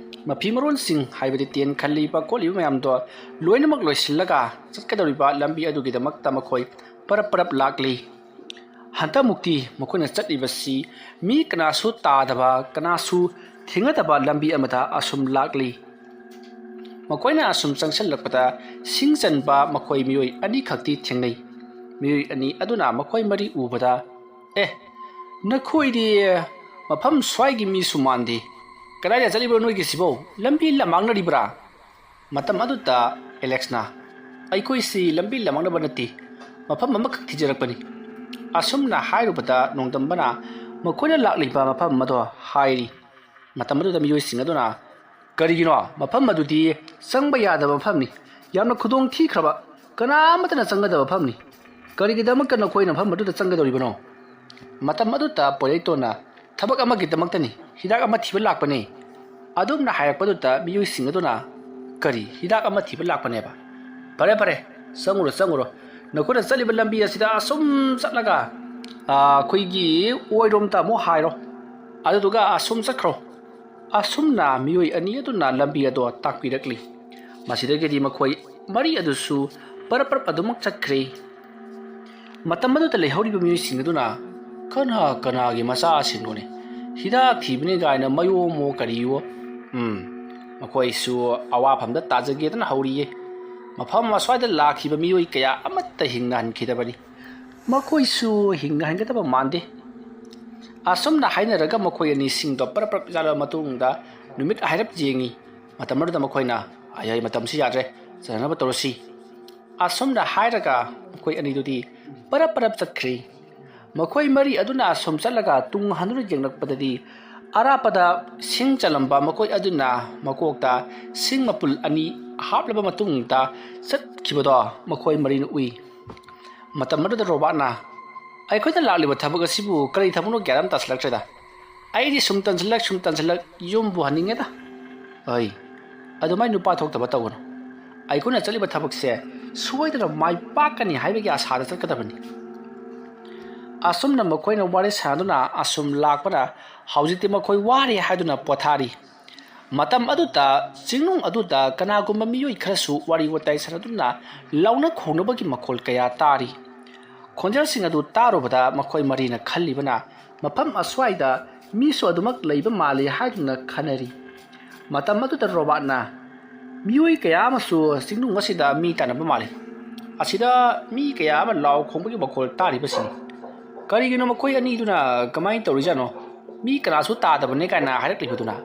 ꯃꯐꯤ ꯃꯔꯣꯟꯁꯤꯡ, ꯍꯥꯏꯕꯗꯤ ꯇꯦꯟ ꯈꯜꯂꯤꯕ ꯈꯣꯠꯂꯤꯕ ꯃꯌꯥꯝꯗꯣ ꯂꯣꯏꯅꯃꯛ ꯂꯣꯏꯁꯤꯜꯂꯒ ꯆꯠꯀꯗꯧꯔꯤꯕ ꯂꯝꯕꯤ ꯑꯗꯨꯒꯤꯗꯃꯛꯇ ꯃꯈꯣꯏ ꯄꯔꯞ ꯄꯔꯞ ꯂꯥꯛꯂꯤ꯫ ꯍꯟꯗꯛꯃꯨꯛꯇꯤ ꯃꯈꯣꯏꯅ ꯆꯠꯂꯤꯕꯁꯤ ꯃꯤ ꯀꯅꯥꯁꯨ ꯇꯥꯗꯕ, ꯀꯅꯥꯁꯨ ꯊꯦꯡꯅꯗꯕ ꯂꯝꯕꯤ ꯑꯃꯗ ꯑꯁꯨꯝ ꯂꯥꯛꯂꯤ꯫ ꯃꯈꯣꯏꯅ ꯑꯁꯨꯝ ꯆꯪꯁꯤꯜꯂꯛꯄꯗ ꯁꯤꯡ ꯆꯟꯕ ꯃꯈꯣꯏ ꯃꯤꯑꯣꯏ ꯑꯅꯤꯈꯛꯇꯤ ꯊꯦꯡꯅꯩ꯫ ꯃꯤꯑꯣꯏ ꯑꯅꯤ ꯑꯗꯨꯅ ꯃꯈꯣꯏ ꯃꯔꯤ ꯎꯕꯗ, "ꯑꯦ, ꯅꯈꯣꯏꯗꯤ ꯃꯐꯝ ꯁ꯭ꯋꯥꯏꯒꯤ ꯃꯤꯁꯨ ꯃꯥꯟꯗꯦ꯫ ꯀꯗꯥꯏꯗ ꯆꯠꯂꯤꯕꯅꯣ ꯅꯣꯏꯒꯤꯁꯤꯕꯣ? ꯂꯝꯕꯤ ꯂꯝꯃꯥꯡꯅꯔꯤꯕ꯭ꯔꯥ?" ꯃꯇꯝ ꯑꯗꯨꯗ ꯑꯦꯂꯦꯛꯁꯅ, "ꯑꯩꯈꯣꯏꯁꯤ ꯂꯝꯕꯤ ꯂꯝꯃꯥꯡꯅꯕ ꯅꯠꯇꯦ, ꯃꯐꯝ ꯑꯃꯈꯛ ꯊꯤꯖꯔꯛꯄꯅꯤ꯫" ꯑꯁꯨꯝꯅ ꯍꯥꯏꯔꯨꯕꯗ ꯅꯣꯡꯗꯝꯕꯅ ꯃꯈꯣꯏꯅ ꯂꯥꯛꯂꯤꯕ ꯃꯐꯝ ꯑꯗꯣ ꯍꯥꯏꯔꯤ꯫ ꯃꯇꯝ ꯑꯗꯨꯗ ꯃꯤꯑꯣꯏꯁꯤꯡ ꯑꯗꯨꯅ, "ꯀꯔꯤꯒꯤꯅꯣ? ꯃꯐꯝ ꯑꯗꯨꯗꯤ ꯆꯪꯕ ꯌꯥꯗꯕ ꯃꯐꯝꯅꯤ, ꯌꯥꯝꯅ ꯈꯨꯗꯣꯡ ꯊꯤꯈ꯭ꯔꯕ, ꯀꯅꯥ ꯑꯃꯠꯇꯅ ꯆꯪꯒꯗꯕ ꯃꯐꯝꯅꯤ꯫ ꯀꯔꯤꯒꯤꯗꯃꯛꯇ ꯅꯈꯣꯏꯅ ꯃꯐꯝ ꯑꯗꯨꯗ ꯆꯪꯒꯗꯧꯔꯤꯕꯅꯣ?" ꯃꯇꯝ ꯑꯗꯨꯗ ꯄꯣꯏꯔꯩꯇꯣꯟꯅ, "ꯊꯕꯛ ꯑꯃꯒꯤꯗꯃꯛꯇꯅꯤ, ꯍꯤꯗꯥꯛ ꯑꯃ ꯊꯤꯕ ꯂꯥꯛꯄꯅꯤ꯫" ꯑꯗꯨꯝꯅ ꯍꯥꯏꯔꯛꯄꯗꯨꯗ ꯃꯤꯑꯣꯏꯁꯤꯡ ꯑꯗꯨꯅ, "ꯀꯔꯤ, ꯍꯤꯗꯥꯛ ꯑꯃ ꯊꯤꯕ ꯂꯥꯛꯄꯅꯦꯕ? ꯐꯔꯦ, ꯐꯔꯦ, ꯆꯪꯉꯨꯔꯣ, ꯆꯪꯉꯨꯔꯣ꯫ ꯅꯈꯣꯏꯅ ꯆꯠꯂꯤꯕ ꯂꯝꯕꯤ ꯑꯁꯤꯗ ꯑꯁꯨꯝ ꯆꯠꯂꯒ, ꯑꯥ, ꯑꯩꯈꯣꯏꯒꯤ ꯑꯣꯏꯔꯣꯝꯗ ꯑꯃꯨꯛ ꯍꯥꯏꯔꯣ꯫ ꯑꯗꯨꯗꯨꯒ ꯑꯁꯨꯝ ꯆꯠꯈ꯭ꯔꯣ꯫" ꯑꯁꯨꯝꯅ ꯃꯤꯑꯣꯏ ꯑꯅꯤ ꯑꯗꯨꯅ ꯂꯝꯕꯤ ꯑꯗꯣ ꯇꯥꯛꯄꯤꯔꯛꯂꯤ꯫ ꯃꯁꯤꯗꯒꯤꯗꯤ ꯃꯈꯣꯏ ꯃꯔꯤ ꯑꯗꯨꯁꯨ ꯄꯔꯞ ꯄꯔꯞ ꯑꯗꯨꯃꯛ ꯆꯠꯈ꯭ꯔꯦ꯫ ꯃꯇꯝ ꯑꯗꯨꯗ ꯂꯩꯍꯧꯔꯤꯕ ꯃꯤꯑꯣꯏꯁꯤꯡ ꯑꯗꯨꯅ, "ꯀꯅꯥ ꯀꯅꯥꯒꯤ ꯃꯆꯥꯁꯤꯡꯅꯣꯅꯦ? ꯍꯤꯗꯥꯛ ꯊꯤꯕꯅꯤ ꯀꯥꯏꯅ ꯃꯌꯣꯝꯃꯣ ꯀꯔꯤꯋꯣ꯫ ꯎꯝ, ꯃꯈꯣꯏꯁꯨ ꯑꯋꯥꯐꯝꯗ ꯇꯥꯖꯒꯦꯗꯅ ꯍꯧꯔꯤꯌꯦ꯫ ꯃꯐꯝ ꯑꯁ꯭ꯋꯥꯏꯗ ꯂꯥꯛꯈꯤꯕ ꯃꯤꯑꯣꯏ ꯀꯌꯥ ꯑꯃꯠꯇ ꯍꯤꯡꯅ ꯍꯟꯈꯤꯗꯕꯅꯤ꯫ ꯃꯈꯣꯏꯁꯨ ꯍꯤꯡꯅ ꯍꯟꯒꯗꯕ ꯃꯥꯟꯗꯦ꯫" ꯑꯁꯨꯝꯅ ꯍꯥꯏꯅꯔꯒ ꯃꯈꯣꯏ ꯑꯅꯤꯁꯤꯡꯗꯣ ꯄꯔꯞ ꯄꯔꯞ ꯆꯠꯂꯕ ꯃꯇꯨꯡꯗ ꯅꯨꯃꯤꯠ ꯍꯥꯏꯔꯞ ꯌꯦꯡꯉꯤ꯫ ꯃꯇꯝ ꯑꯗꯨꯗ ꯃꯈꯣꯏꯅ, "ꯑꯩ, ꯑꯩ, ꯃꯇꯝꯁꯤ ꯌꯥꯗ꯭ꯔꯦ, ꯆꯠꯅꯅꯕ ꯇꯧꯔꯁꯤ꯫" ꯑꯁꯨꯝꯅ ꯍꯥꯏꯔꯒ ꯃꯈꯣꯏ ꯑꯅꯤꯗꯨꯗꯤ ꯄꯔꯞ ꯄꯔꯞ ꯆꯠꯈ꯭ꯔꯦ꯫ ꯃꯈꯣꯏ ꯃꯔꯤ ꯑꯗꯨꯅ ꯑꯁꯨꯝ ꯆꯠꯂꯒ ꯇꯨꯡ ꯍꯟꯗꯨꯅ ꯌꯦꯡꯂꯛꯄꯗꯗꯤ ꯑꯔꯥꯞꯄꯗ ꯁꯤꯡ ꯆꯜꯂꯝꯕ ꯃꯈꯣꯏ ꯑꯗꯨꯅ ꯃꯀꯣꯛꯇ ꯁꯤꯡ ꯃꯄꯨꯜ ꯑꯅꯤ ꯍꯥꯞꯂꯕ ꯃꯇꯨꯡꯗ ꯆꯠꯈꯤꯕꯗꯣ ꯃꯈꯣꯏ ꯃꯔꯤꯅ ꯎꯏ꯫ ꯃꯇꯝ ꯑꯗꯨꯗ ꯔꯣꯕꯥꯠꯅ, "ꯑꯩꯈꯣꯏꯅ ꯂꯥꯛꯂꯤꯕ ꯊꯕꯛ ꯑꯁꯤꯕꯨ ꯀꯔꯤ ꯊꯕꯛꯅꯣ ꯒ꯭ꯌꯥꯟ ꯑꯃ ꯇꯥꯁꯤꯜꯂꯛꯇ꯭ꯔꯦꯗ꯫ ꯑꯩꯗꯤ ꯁꯨꯝ ꯇꯟꯁꯤꯜꯂꯛ, ꯁꯨꯝ ꯇꯟꯁꯤꯜꯂꯛ, ꯌꯨꯝꯕꯨ ꯍꯟꯅꯤꯡꯉꯦꯗ꯫" "ꯑꯩ, ꯑꯗꯨꯃꯥꯏꯅ ꯅꯨꯄꯥ ꯊꯣꯛꯇꯕ ꯇꯧꯒꯅꯨ꯫ ꯑꯩꯈꯣꯏꯅ ꯆꯠꯂꯤꯕ ꯊꯕꯛꯁꯦ ꯁꯣꯏꯗꯅ ꯃꯥꯏ ꯄꯥꯛꯀꯅꯤ ꯍꯥꯏꯕꯒꯤ ꯑꯁꯥꯗ ꯆꯠꯀꯗꯕꯅꯤ꯫" ꯑꯁꯨꯝꯅ ꯃꯈꯣꯏꯅ ꯋꯥꯔꯤ ꯁꯥꯟꯅꯗꯨꯅ ꯑꯁꯨꯝ ꯂꯥꯛꯄꯅ ꯍꯧꯖꯤꯛꯇꯤ ꯃꯈꯣꯏ ꯋꯥꯔꯦ ꯍꯥꯏꯗꯨꯅ ꯄꯣꯊꯥꯔꯤ꯫ ꯃꯇꯝ ꯑꯗꯨꯗ ꯆꯤꯡꯅꯨꯡ ꯑꯗꯨꯗ ꯀꯅꯥꯒꯨꯝꯕ ꯃꯤꯑꯣꯏ ꯈꯔꯁꯨ ꯋꯥꯔꯤ ꯋꯥꯇꯥꯏ ꯁꯥꯟꯅꯗꯨꯅ ꯂꯥꯎꯅ ꯈꯣꯡꯅꯕꯒꯤ ꯃꯈꯣꯜ ꯀꯌꯥ ꯇꯥꯔꯤ꯫ ꯈꯣꯟꯖꯦꯜꯁꯤꯡ ꯑꯗꯨ ꯇꯥꯔꯨꯕꯗ ꯃꯈꯣꯏ ꯃꯔꯤꯅ ꯈꯜꯂꯤꯕꯅ, ꯃꯐꯝ ꯑꯁ꯭ꯋꯥꯏꯗ ꯃꯤꯁꯨ ꯑꯗꯨꯃꯛ ꯂꯩꯕ ꯃꯥꯜꯂꯤ ꯍꯥꯏꯗꯨꯅ ꯈꯟꯅꯔꯤ꯫ ꯃꯇꯝ ꯑꯗꯨꯗ ꯔꯣꯕꯥꯠꯅ, "ꯃꯤꯑꯣꯏ ꯀꯌꯥ ꯑꯃꯁꯨ ꯆꯤꯡꯅꯨꯡ ꯑꯁꯤꯗ ꯃꯤ ꯇꯥꯟꯅꯕ ꯃꯥꯜꯂꯤ꯫ ꯑꯁꯤꯗ ꯃꯤ ꯀꯌꯥ ꯑꯃ ꯂꯥꯎ ꯈꯣꯡꯕꯒꯤ ꯃꯈꯣꯜ ꯇꯥꯔꯤꯕꯁꯤꯅꯤ꯫ ꯀꯔꯤꯒꯤꯅꯣ ꯃꯈꯣꯏ ꯑꯅꯤꯗꯨꯅ ꯀꯃꯥꯏꯅ ꯇꯧꯔꯤꯖꯥꯠꯅꯣ? ꯃꯤ ꯀꯅꯥꯁꯨ ꯇꯥꯗꯕꯅꯦ" ꯀꯥꯏꯅ ꯍꯥꯏꯔꯛꯂꯤꯕꯗꯨꯅ?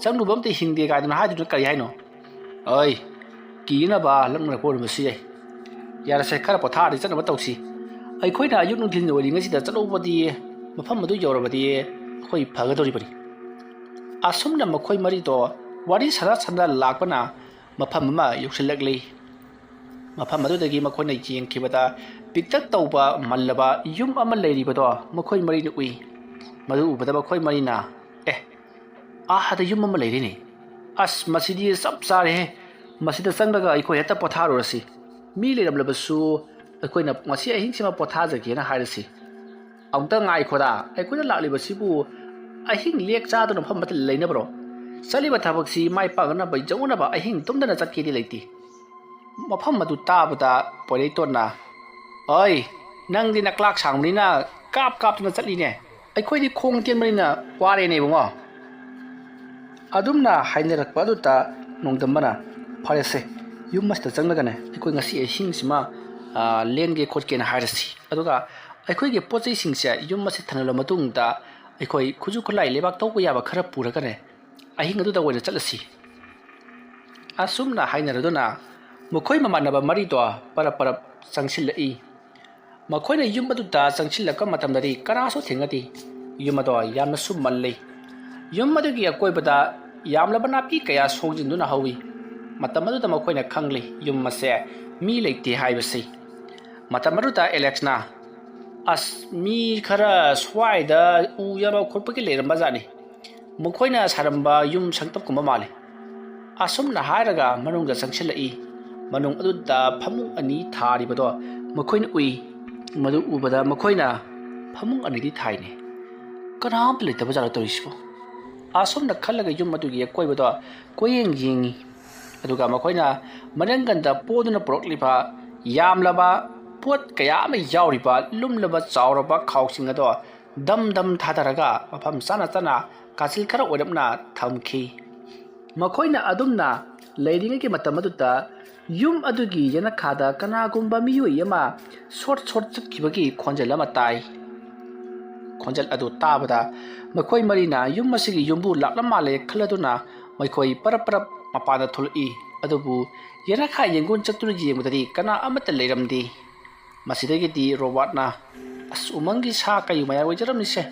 "ꯆꯪꯂꯨꯕ ꯑꯝꯇ ꯍꯤꯡꯗꯦ" ꯀꯥꯏꯗꯅ ꯍꯥꯏꯗꯨꯅ ꯀꯔꯤ ꯍꯥꯏꯅꯣ? ꯑꯩ, ꯀꯤꯅꯕ ꯂꯛꯅꯔꯛꯄ ꯑꯣꯏꯔꯝꯕꯁꯨ ꯌꯥꯏ꯫ ꯌꯥꯔꯁꯦ, ꯈꯔ ꯄꯣꯊꯥꯔꯗꯤ ꯆꯠꯅꯕ ꯇꯧꯁꯤ꯫ ꯑꯩꯈꯣꯏꯅ ꯑꯌꯨꯛ ꯅꯨꯡꯊꯤꯜ ꯑꯣꯏꯔꯤꯉꯩꯁꯤꯗ ꯆꯠꯍꯧꯕꯗꯤ, ꯃꯐꯝ ꯑꯗꯨ ꯌꯧꯔꯕꯗꯤ ꯑꯩꯈꯣꯏ ꯐꯒꯗꯧꯔꯤꯕꯅꯤ꯫ ꯑꯁꯨꯝꯅ ꯃꯈꯣꯏ ꯃꯔꯤꯗꯣ ꯋꯥꯔꯤ ꯁꯥꯟꯅ ꯁꯥꯟꯅ ꯂꯥꯛꯄꯅ ꯃꯐꯝ ꯑꯃ ꯌꯧꯁꯤꯜꯂꯛꯂꯤ꯫ ꯃꯐꯝ ꯑꯗꯨꯗꯒꯤ ꯃꯈꯣꯏꯅ ꯌꯦꯡꯈꯤꯕꯗ ꯄꯤꯛꯇꯛ ꯇꯧꯕ ꯃꯜꯂꯕ ꯌꯨꯝ ꯑꯃ ꯂꯩꯔꯤꯕꯗꯣ ꯃꯈꯣꯏ ꯃꯔꯤꯅ ꯎꯏ꯫ ꯃꯗꯨ ꯎꯕꯗ ꯃꯈꯣꯏ ꯃꯔꯤꯅ, "ꯑꯦ, ꯑꯥꯗ ꯌꯨꯝ ꯑꯃ ꯂꯩꯔꯤꯅꯦ꯫ ꯑꯁ, ꯃꯁꯤꯗꯤ ꯆꯞ ꯆꯥꯔꯦꯍꯦ꯫ ꯃꯁꯤꯗ ꯆꯪꯂꯒ ꯑꯩꯈꯣꯏ ꯍꯦꯛꯇ ꯄꯣꯊꯥꯔꯨꯔꯁꯤ꯫ ꯃꯤ ꯂꯩꯔꯝꯂꯕꯁꯨ ꯑꯩꯈꯣꯏꯅ ꯉꯁꯤ ꯑꯍꯤꯡꯁꯤꯃ ꯄꯣꯊꯥꯖꯒꯦꯅ ꯍꯥꯏꯔꯁꯤ꯫ ꯑꯃꯨꯛꯇ ꯉꯥꯏꯈꯣꯗ, ꯑꯩꯈꯣꯏꯅ ꯂꯥꯛꯂꯤꯕꯁꯤꯕꯨ ꯑꯍꯤꯡ ꯂꯦꯛ ꯆꯥꯗꯨꯅ ꯃꯐꯝ ꯑꯃꯠꯇ ꯂꯩꯅꯕ꯭ꯔꯣ? ꯆꯠꯂꯤꯕ ꯊꯕꯛꯁꯤ ꯃꯥꯏ ꯄꯥꯛꯅꯕ ꯌꯧꯅꯕ ꯑꯍꯤꯡ ꯇꯨꯝꯗꯅ ꯆꯠꯀꯦꯗꯤ ꯂꯩꯇꯦ꯫ ꯃꯐꯝ ꯑꯗꯨ ꯇꯥꯕꯗ ꯄꯣꯏꯔꯩꯇꯣꯟꯅ, "ꯑꯣꯏ, ꯅꯪꯗꯤ ꯅꯀ꯭ꯂꯥꯛ ꯁꯥꯡꯕꯅꯤꯅ ꯀꯥꯞ ꯀꯥꯞꯇꯨꯅ ꯆꯠꯂꯤꯅꯦ꯫ ꯑꯩꯈꯣꯏꯗꯤ ꯈꯣꯡ ꯇꯦꯟꯕꯅꯤꯅ ꯋꯥꯔꯦꯅꯦ ꯏꯕꯨꯡꯉꯣ꯫" ꯑꯗꯨꯝꯅ ꯍꯥꯏꯅꯔꯛꯄ ꯑꯗꯨꯗ ꯅꯣꯡꯗꯝꯕꯅ, "ꯐꯔꯦꯁꯦ, ꯌꯨꯝ ꯑꯁꯤꯗ ꯆꯪꯂꯒꯅꯦ ꯑꯩꯈꯣꯏ ꯉꯁꯤ ꯑꯍꯤꯡꯁꯤꯃ, ꯑ, ꯂꯦꯟꯒꯦ ꯈꯣꯠꯀꯦꯅ ꯍꯥꯏꯔꯁꯤ꯫ ꯑꯗꯨꯒ ꯑꯩꯈꯣꯏꯒꯤ ꯄꯣꯠ ꯆꯩꯁꯤꯡꯁꯦ ꯌꯨꯝ ꯑꯁꯤ ꯊꯅꯝꯂꯕ ꯃꯇꯨꯡꯗ ꯑꯩꯈꯣꯏ ꯈꯨꯠꯁꯨ ꯈꯨꯠꯂꯥꯏ ꯂꯩꯕꯥꯛ ꯇꯧꯕ ꯌꯥꯕ ꯈꯔ ꯄꯨꯔꯒꯅꯦ ꯑꯍꯤꯡ ꯑꯗꯨꯗ ꯑꯣꯏꯅ ꯆꯠꯂꯁꯤ꯫" ꯑꯁꯨꯝꯅ ꯍꯥꯏꯅꯔꯗꯨꯅ ꯃꯈꯣꯏ ꯃꯃꯥꯟꯅꯕ ꯃꯔꯤꯗꯣ ꯄꯔꯞ ꯄꯔꯞ ꯆꯪꯁꯤꯜꯂꯛꯏ꯫ ꯃꯈꯣꯏꯅ ꯌꯨꯝ ꯑꯗꯨꯗ ꯆꯪꯁꯤꯜꯂꯛꯄ ꯃꯇꯝꯗꯗꯤ ꯀꯅꯥꯁꯨ ꯊꯦꯡꯅꯗꯦ꯫ ꯌꯨꯝ ꯑꯗꯣ ꯌꯥꯝꯅꯁꯨ ꯃꯜꯂꯤ꯫ ꯌꯨꯝ ꯑꯗꯨꯒꯤ ꯑꯀꯣꯏꯕꯗ ꯌꯥꯝꯂꯕ ꯅꯥꯄꯤ ꯀꯌꯥ ꯁꯣꯡꯖꯤꯟꯗꯨꯅ ꯍꯧꯏ꯫ ꯃꯇꯝ ꯑꯗꯨꯗ ꯃꯈꯣꯏꯅ ꯈꯪꯂꯤ ꯌꯨꯝ ꯑꯁꯦ ꯃꯤ ꯂꯩꯇꯦ ꯍꯥꯏꯕꯁꯤ꯫ ꯃꯇꯝ ꯑꯗꯨꯗ ꯑꯦꯂꯦꯛꯁꯅ, "ꯑꯁ, ꯃꯤ ꯈꯔ ꯁ꯭ꯋꯥꯏꯗ ꯎ ꯌꯥꯟꯕ ꯈꯣꯠꯄꯒꯤ ꯂꯩꯔꯝꯕ ꯖꯥꯠꯅꯤ꯫ ꯃꯈꯣꯏꯅ ꯁꯥꯔꯝꯕ ꯌꯨꯝ ꯁꯪꯇꯞꯀꯨꯝꯕ ꯃꯥꯜꯂꯤ꯫" ꯑꯁꯨꯝꯅ ꯍꯥꯏꯔꯒ ꯃꯅꯨꯡꯗ ꯆꯪꯁꯤꯜꯂꯛꯏ꯫ ꯃꯅꯨꯡ ꯑꯗꯨꯗ ꯐꯃꯨꯡ ꯑꯅꯤ ꯊꯥꯔꯤꯕꯗꯣ ꯃꯈꯣꯏꯅ ꯎꯏ꯫ ꯃꯗꯨ ꯎꯕꯗ ꯃꯈꯣꯏꯅ, "ꯐꯃꯨꯡ ꯑꯅꯤꯗꯤ ꯊꯥꯏꯅꯦ, ꯀꯅꯥꯝꯇ ꯂꯩꯇꯕ ꯖꯥꯠꯂꯣ ꯇꯧꯔꯤꯁꯤꯕꯣ?" ꯑꯁꯨꯝꯅ ꯈꯜꯂꯒ ꯌꯨꯝ ꯑꯗꯨꯒꯤ ꯑꯀꯣꯏꯕꯗꯣ ꯀꯣꯏꯌꯦꯡ ꯌꯦꯡꯉꯤ꯫ ꯑꯗꯨꯒ ꯃꯈꯣꯏꯅ ꯃꯅꯪꯒꯟꯗ ꯄꯣꯗꯨꯅ ꯄꯨꯔꯛꯂꯤꯕ ꯌꯥꯝꯂꯕ ꯄꯣꯠ ꯀꯌꯥ ꯑꯃ ꯌꯥꯎꯔꯤꯕ ꯂꯨꯝꯂꯕ ꯆꯥꯎꯔꯕ ꯈꯥꯎꯁꯤꯡ ꯑꯗꯣ ꯗꯝ ꯗꯝ ꯊꯥꯗꯔꯒ ꯃꯐꯝ ꯆꯥꯅ ꯆꯥꯅ ꯀꯥꯆꯤꯜ ꯈꯔ ꯑꯣꯏꯔꯞꯅ ꯊꯝꯈꯤ꯫ ꯃꯈꯣꯏꯅ ꯑꯗꯨꯝꯅ ꯂꯩꯔꯤꯉꯩꯒꯤ ꯃꯇꯝ ꯑꯗꯨꯗ ꯌꯨꯝ ꯑꯗꯨꯒꯤ ꯌꯦꯅꯈꯥꯗ ꯀꯅꯥꯒꯨꯝꯕ ꯃꯤꯑꯣꯏ ꯑꯃ ꯁꯣꯠ ꯁꯣꯠ ꯆꯠꯈꯤꯕꯒꯤ ꯈꯣꯟꯖꯦꯜ ꯑꯃ ꯇꯥꯏ꯫ ꯈꯣꯟꯖꯦꯜ ꯑꯗꯨ ꯇꯥꯕꯗ ꯃꯈꯣꯏ ꯃꯔꯤꯅ ꯌꯨꯝ ꯑꯁꯤꯒꯤ ꯌꯨꯝꯕꯨ ꯂꯥꯛꯂ ꯃꯥꯜꯂꯦ ꯈꯜꯂꯗꯨꯅ ꯃꯈꯣꯏ ꯄꯔꯞ ꯄꯔꯞ ꯃꯄꯥꯟꯗ ꯊꯣꯛꯂꯛꯏ꯫ ꯑꯗꯨꯕꯨ ꯌꯦꯅꯈꯥ ꯌꯦꯡꯒꯣꯟ ꯆꯠꯇꯨꯅ ꯌꯦꯡꯕꯗꯗꯤ ꯀꯅꯥ ꯑꯃꯠꯇ ꯂꯩꯔꯝꯗꯦ꯫ ꯃꯁꯤꯗꯒꯤꯗꯤ ꯔꯣꯕꯥꯔꯠꯅ, "ꯑꯁ, ꯎꯃꯪꯒꯤ ꯁꯥ ꯀꯩ ꯃꯌꯥꯝ ꯑꯣꯏꯖꯔꯝꯅꯤꯁꯦ꯫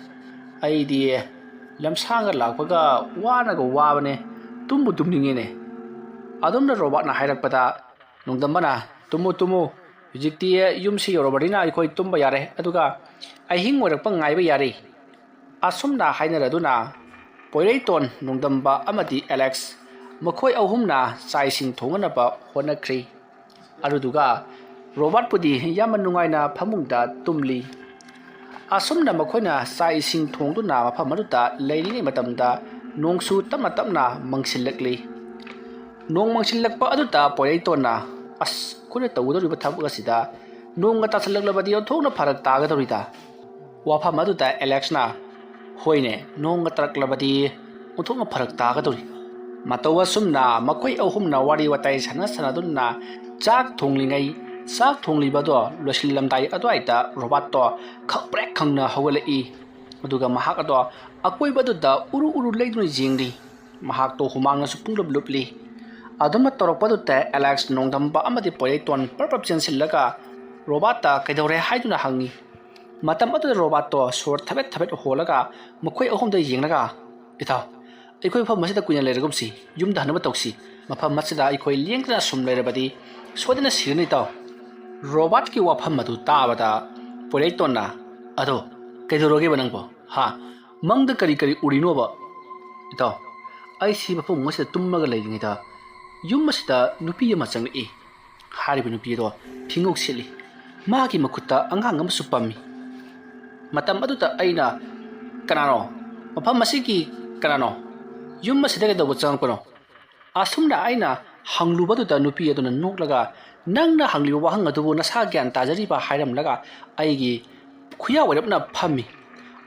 ꯑꯩꯗꯤ ꯂꯝꯁꯥꯡꯒ ꯂꯥꯛꯄꯒ ꯋꯥꯅꯒ ꯋꯥꯕꯅꯦ, ꯇꯨꯝꯕꯨ ꯇꯨꯝꯅꯤꯡꯉꯦꯅꯦ꯫" ꯑꯗꯨꯝꯅ ꯔꯣꯕꯥꯔꯠꯅ ꯍꯥꯏꯔꯛꯄꯗ ꯅꯣꯡꯗꯝꯕꯅ, "ꯇꯨꯝꯃꯨ, ꯇꯨꯝꯃꯨ, ꯍꯧꯖꯤꯛꯇꯤ ꯌꯨꯝꯁꯤ ꯌꯧꯔꯕꯅꯤꯅ ꯑꯩꯈꯣꯏ ꯇꯨꯝꯕ ꯌꯥꯔꯦ, ꯑꯗꯨꯒ ꯑꯍꯤꯡ ꯑꯣꯏꯔꯛꯄ ꯉꯥꯏꯕ ꯌꯥꯔꯦ꯫" ꯑꯁꯨꯝꯅ ꯍꯥꯏꯅꯔꯗꯨꯅ ꯄꯣꯏꯔꯩꯇꯣꯟ, ꯅꯣꯡꯗꯝꯕ ꯑꯃꯗꯤ ꯑꯦꯂꯦꯛꯁ, ꯃꯈꯣꯏ ꯑꯍꯨꯝꯅ ꯆꯥꯛ ꯏꯁꯤꯡ ꯊꯣꯡꯅꯅꯕ ꯍꯣꯠꯅꯈ꯭ꯔꯤ꯫ ꯑꯗꯨꯗꯨꯒ ꯔꯣꯕꯥꯔꯠꯄꯨꯗꯤ ꯌꯥꯝꯅ ꯅꯨꯡꯉꯥꯏꯅ ꯐꯃꯨꯡꯗ ꯇꯨꯝꯂꯤ꯫ ꯑꯁꯨꯝꯅ ꯃꯈꯣꯏꯅ ꯆꯥꯛ ꯏꯁꯤꯡ ꯊꯣꯡꯗꯨꯅ ꯃꯐꯝ ꯑꯗꯨꯗ ꯂꯩꯔꯤꯉꯩ ꯃꯇꯝꯗ ꯅꯣꯡꯁꯨ ꯇꯞꯅ ꯇꯞꯅ ꯃꯪꯁꯤꯜꯂꯛꯂꯤ꯫ ꯅꯣꯡ ꯃꯪꯁꯤꯜꯂꯛꯄ ꯑꯗꯨꯗ ꯄꯣꯏꯔꯩꯇꯣꯟꯅ, "ꯑꯁ, ꯑꯩꯈꯣꯏꯅ ꯇꯧꯒꯗꯧꯔꯤꯕ ꯊꯕꯛ ꯑꯁꯤꯗ ꯅꯣꯡꯒ ꯇꯥꯁꯤꯜꯂꯛꯂꯕꯗꯤ ꯑꯣꯟꯊꯣꯛꯅ ꯐꯔꯛ ꯇꯥꯒꯗꯧꯔꯤꯗ"꯫ ꯋꯥꯐꯝ ꯑꯗꯨꯗ ꯑꯦꯂꯦꯛꯁꯅ, "ꯍꯣꯏꯅꯦ, ꯅꯣꯡꯒ ꯇꯥꯔꯛꯂꯕꯗꯤ ꯑꯣꯟꯊꯣꯛꯅ ꯐꯔꯛ ꯇꯥꯒꯗꯧꯔꯤ"꯫ ꯃꯇꯧ ꯑꯁꯨꯝꯅ ꯃꯈꯣꯏ ꯑꯍꯨꯝꯅ ꯋꯥꯔꯤ ꯋꯥꯇꯥꯏ ꯁꯥꯟꯅ ꯁꯥꯟꯅꯗꯨꯅ ꯆꯥꯛ ꯊꯣꯡꯂꯤꯉꯩ, ꯆꯥꯛ ꯊꯣꯡꯂꯤꯕꯗꯣ ꯂꯣꯏꯁꯤꯜꯂꯝꯗꯥꯏ ꯑꯗꯨꯋꯥꯏꯗ ꯔꯣꯕꯥꯔꯠꯇꯣ ꯈꯪꯄ꯭ꯔꯦꯛ ꯈꯪꯅ ꯍꯧꯒꯠꯂꯛꯏ꯫ ꯑꯗꯨꯒ ꯃꯍꯥꯛ ꯑꯗꯣ ꯑꯀꯣꯏꯕꯗꯨꯗ ꯎꯔꯨ ꯎꯔꯨ ꯂꯩꯗꯨꯅ ꯌꯦꯡꯂꯤ꯫ ꯃꯍꯥꯛꯇꯣ ꯍꯨꯃꯥꯡꯅꯁꯨ ꯄꯨꯡꯂꯨꯞ ꯂꯨꯞꯂꯤ꯫ ꯑꯗꯨꯝꯅ ꯇꯧꯔꯛꯄꯗꯨꯗ ꯑꯦꯂꯦꯛꯁ, ꯅꯣꯡꯗꯝꯕ ꯑꯃꯗꯤ ꯄꯣꯏꯔꯩꯇꯣꯟ ꯄꯔꯞ ꯄꯔꯞ ꯆꯦꯟꯁꯤꯜꯂꯒ ꯔꯣꯕꯥꯔꯠꯇ ꯀꯩꯗꯧꯔꯦ ꯍꯥꯏꯗꯨꯅ ꯍꯪꯉꯤ꯫ ꯃꯇꯝ ꯑꯗꯨꯗ ꯔꯣꯕꯥꯔꯠꯇꯣ ꯁꯣꯔ ꯊꯕꯦꯠ ꯊꯕꯦꯠ ꯍꯣꯜꯂꯒ ꯃꯈꯣꯏ ꯑꯍꯨꯝꯗ ꯌꯦꯡꯂꯒ, "ꯏꯇꯥꯎ, ꯑꯩꯈꯣꯏ ꯃꯐꯝ ꯑꯁꯤꯗ ꯀꯨꯏꯅ ꯂꯩꯔꯒꯨꯝꯁꯤ, ꯌꯨꯝꯗ ꯍꯟꯅꯕ ꯇꯧꯁꯤ꯫ ꯃꯐꯝ ꯑꯁꯤꯗ ꯑꯩꯈꯣꯏ ꯂꯦꯡꯗꯅ ꯁꯨꯝ ꯂꯩꯔꯕꯗꯤ ꯁꯣꯏꯗꯅ ꯁꯤꯔꯅꯤ, ꯏꯇꯥꯎ"꯫ ꯔꯣꯕꯥꯔꯠꯀꯤ ꯋꯥꯐꯝ ꯑꯗꯨ ꯇꯥꯕꯗ ꯄꯣꯏꯔꯩꯇꯣꯟꯅ, "ꯑꯗꯣ ꯀꯩꯗꯧꯔꯒꯦꯕ ꯅꯪꯕꯣ? ꯍꯥ? ꯃꯪꯗ ꯀꯔꯤ ꯀꯔꯤ ꯎꯔꯤꯅꯣꯕ?" "ꯏꯇꯥꯎ, ꯑꯩꯁꯤ ꯃꯐꯝ ꯑꯁꯤꯗ ꯇꯨꯝꯃꯒ ꯂꯩꯔꯤꯉꯩꯗ ꯌꯨꯝ ꯑꯁꯤꯗ ꯅꯨꯄꯤ ꯑꯃ ꯆꯪꯂꯛꯏ꯫ ꯍꯥꯏꯔꯤꯕ ꯅꯨꯄꯤ ꯑꯗꯣ ꯐꯤꯉꯧ ꯁꯦꯠꯂꯤ꯫ ꯃꯥꯒꯤ ꯃꯈꯨꯠꯇ ꯑꯉꯥꯡ ꯑꯃꯁꯨ ꯄꯝꯃꯤ꯫ ꯃꯇꯝ ꯑꯗꯨꯗ ꯑꯩꯅ, 'ꯀꯅꯥꯅꯣ? ꯃꯐꯝ ꯑꯁꯤꯒꯤ ꯀꯅꯥꯅꯣ? ꯌꯨꯝ ꯑꯁꯤꯗ ꯀꯩꯗꯧꯕ ꯆꯪꯉꯛꯄꯅꯣ?' ꯑꯁꯨꯝꯅ ꯑꯩꯅ ꯍꯪꯂꯨꯕꯗꯨꯗ ꯅꯨꯄꯤ ꯑꯗꯨꯅ ꯅꯣꯛꯂꯒ, "ꯅꯪꯅ ꯍꯪꯂꯤꯕ ꯋꯥꯍꯪ ꯑꯗꯨꯕꯨ ꯅꯁꯥ ꯒ꯭ꯌꯥꯟ ꯇꯥꯖꯔꯤꯕ?" ꯍꯥꯏꯔꯝꯂꯒ ꯑꯩꯒꯤ ꯈꯨꯌꯥ ꯑꯣꯏꯔꯞꯅ ꯐꯝꯃꯤ꯫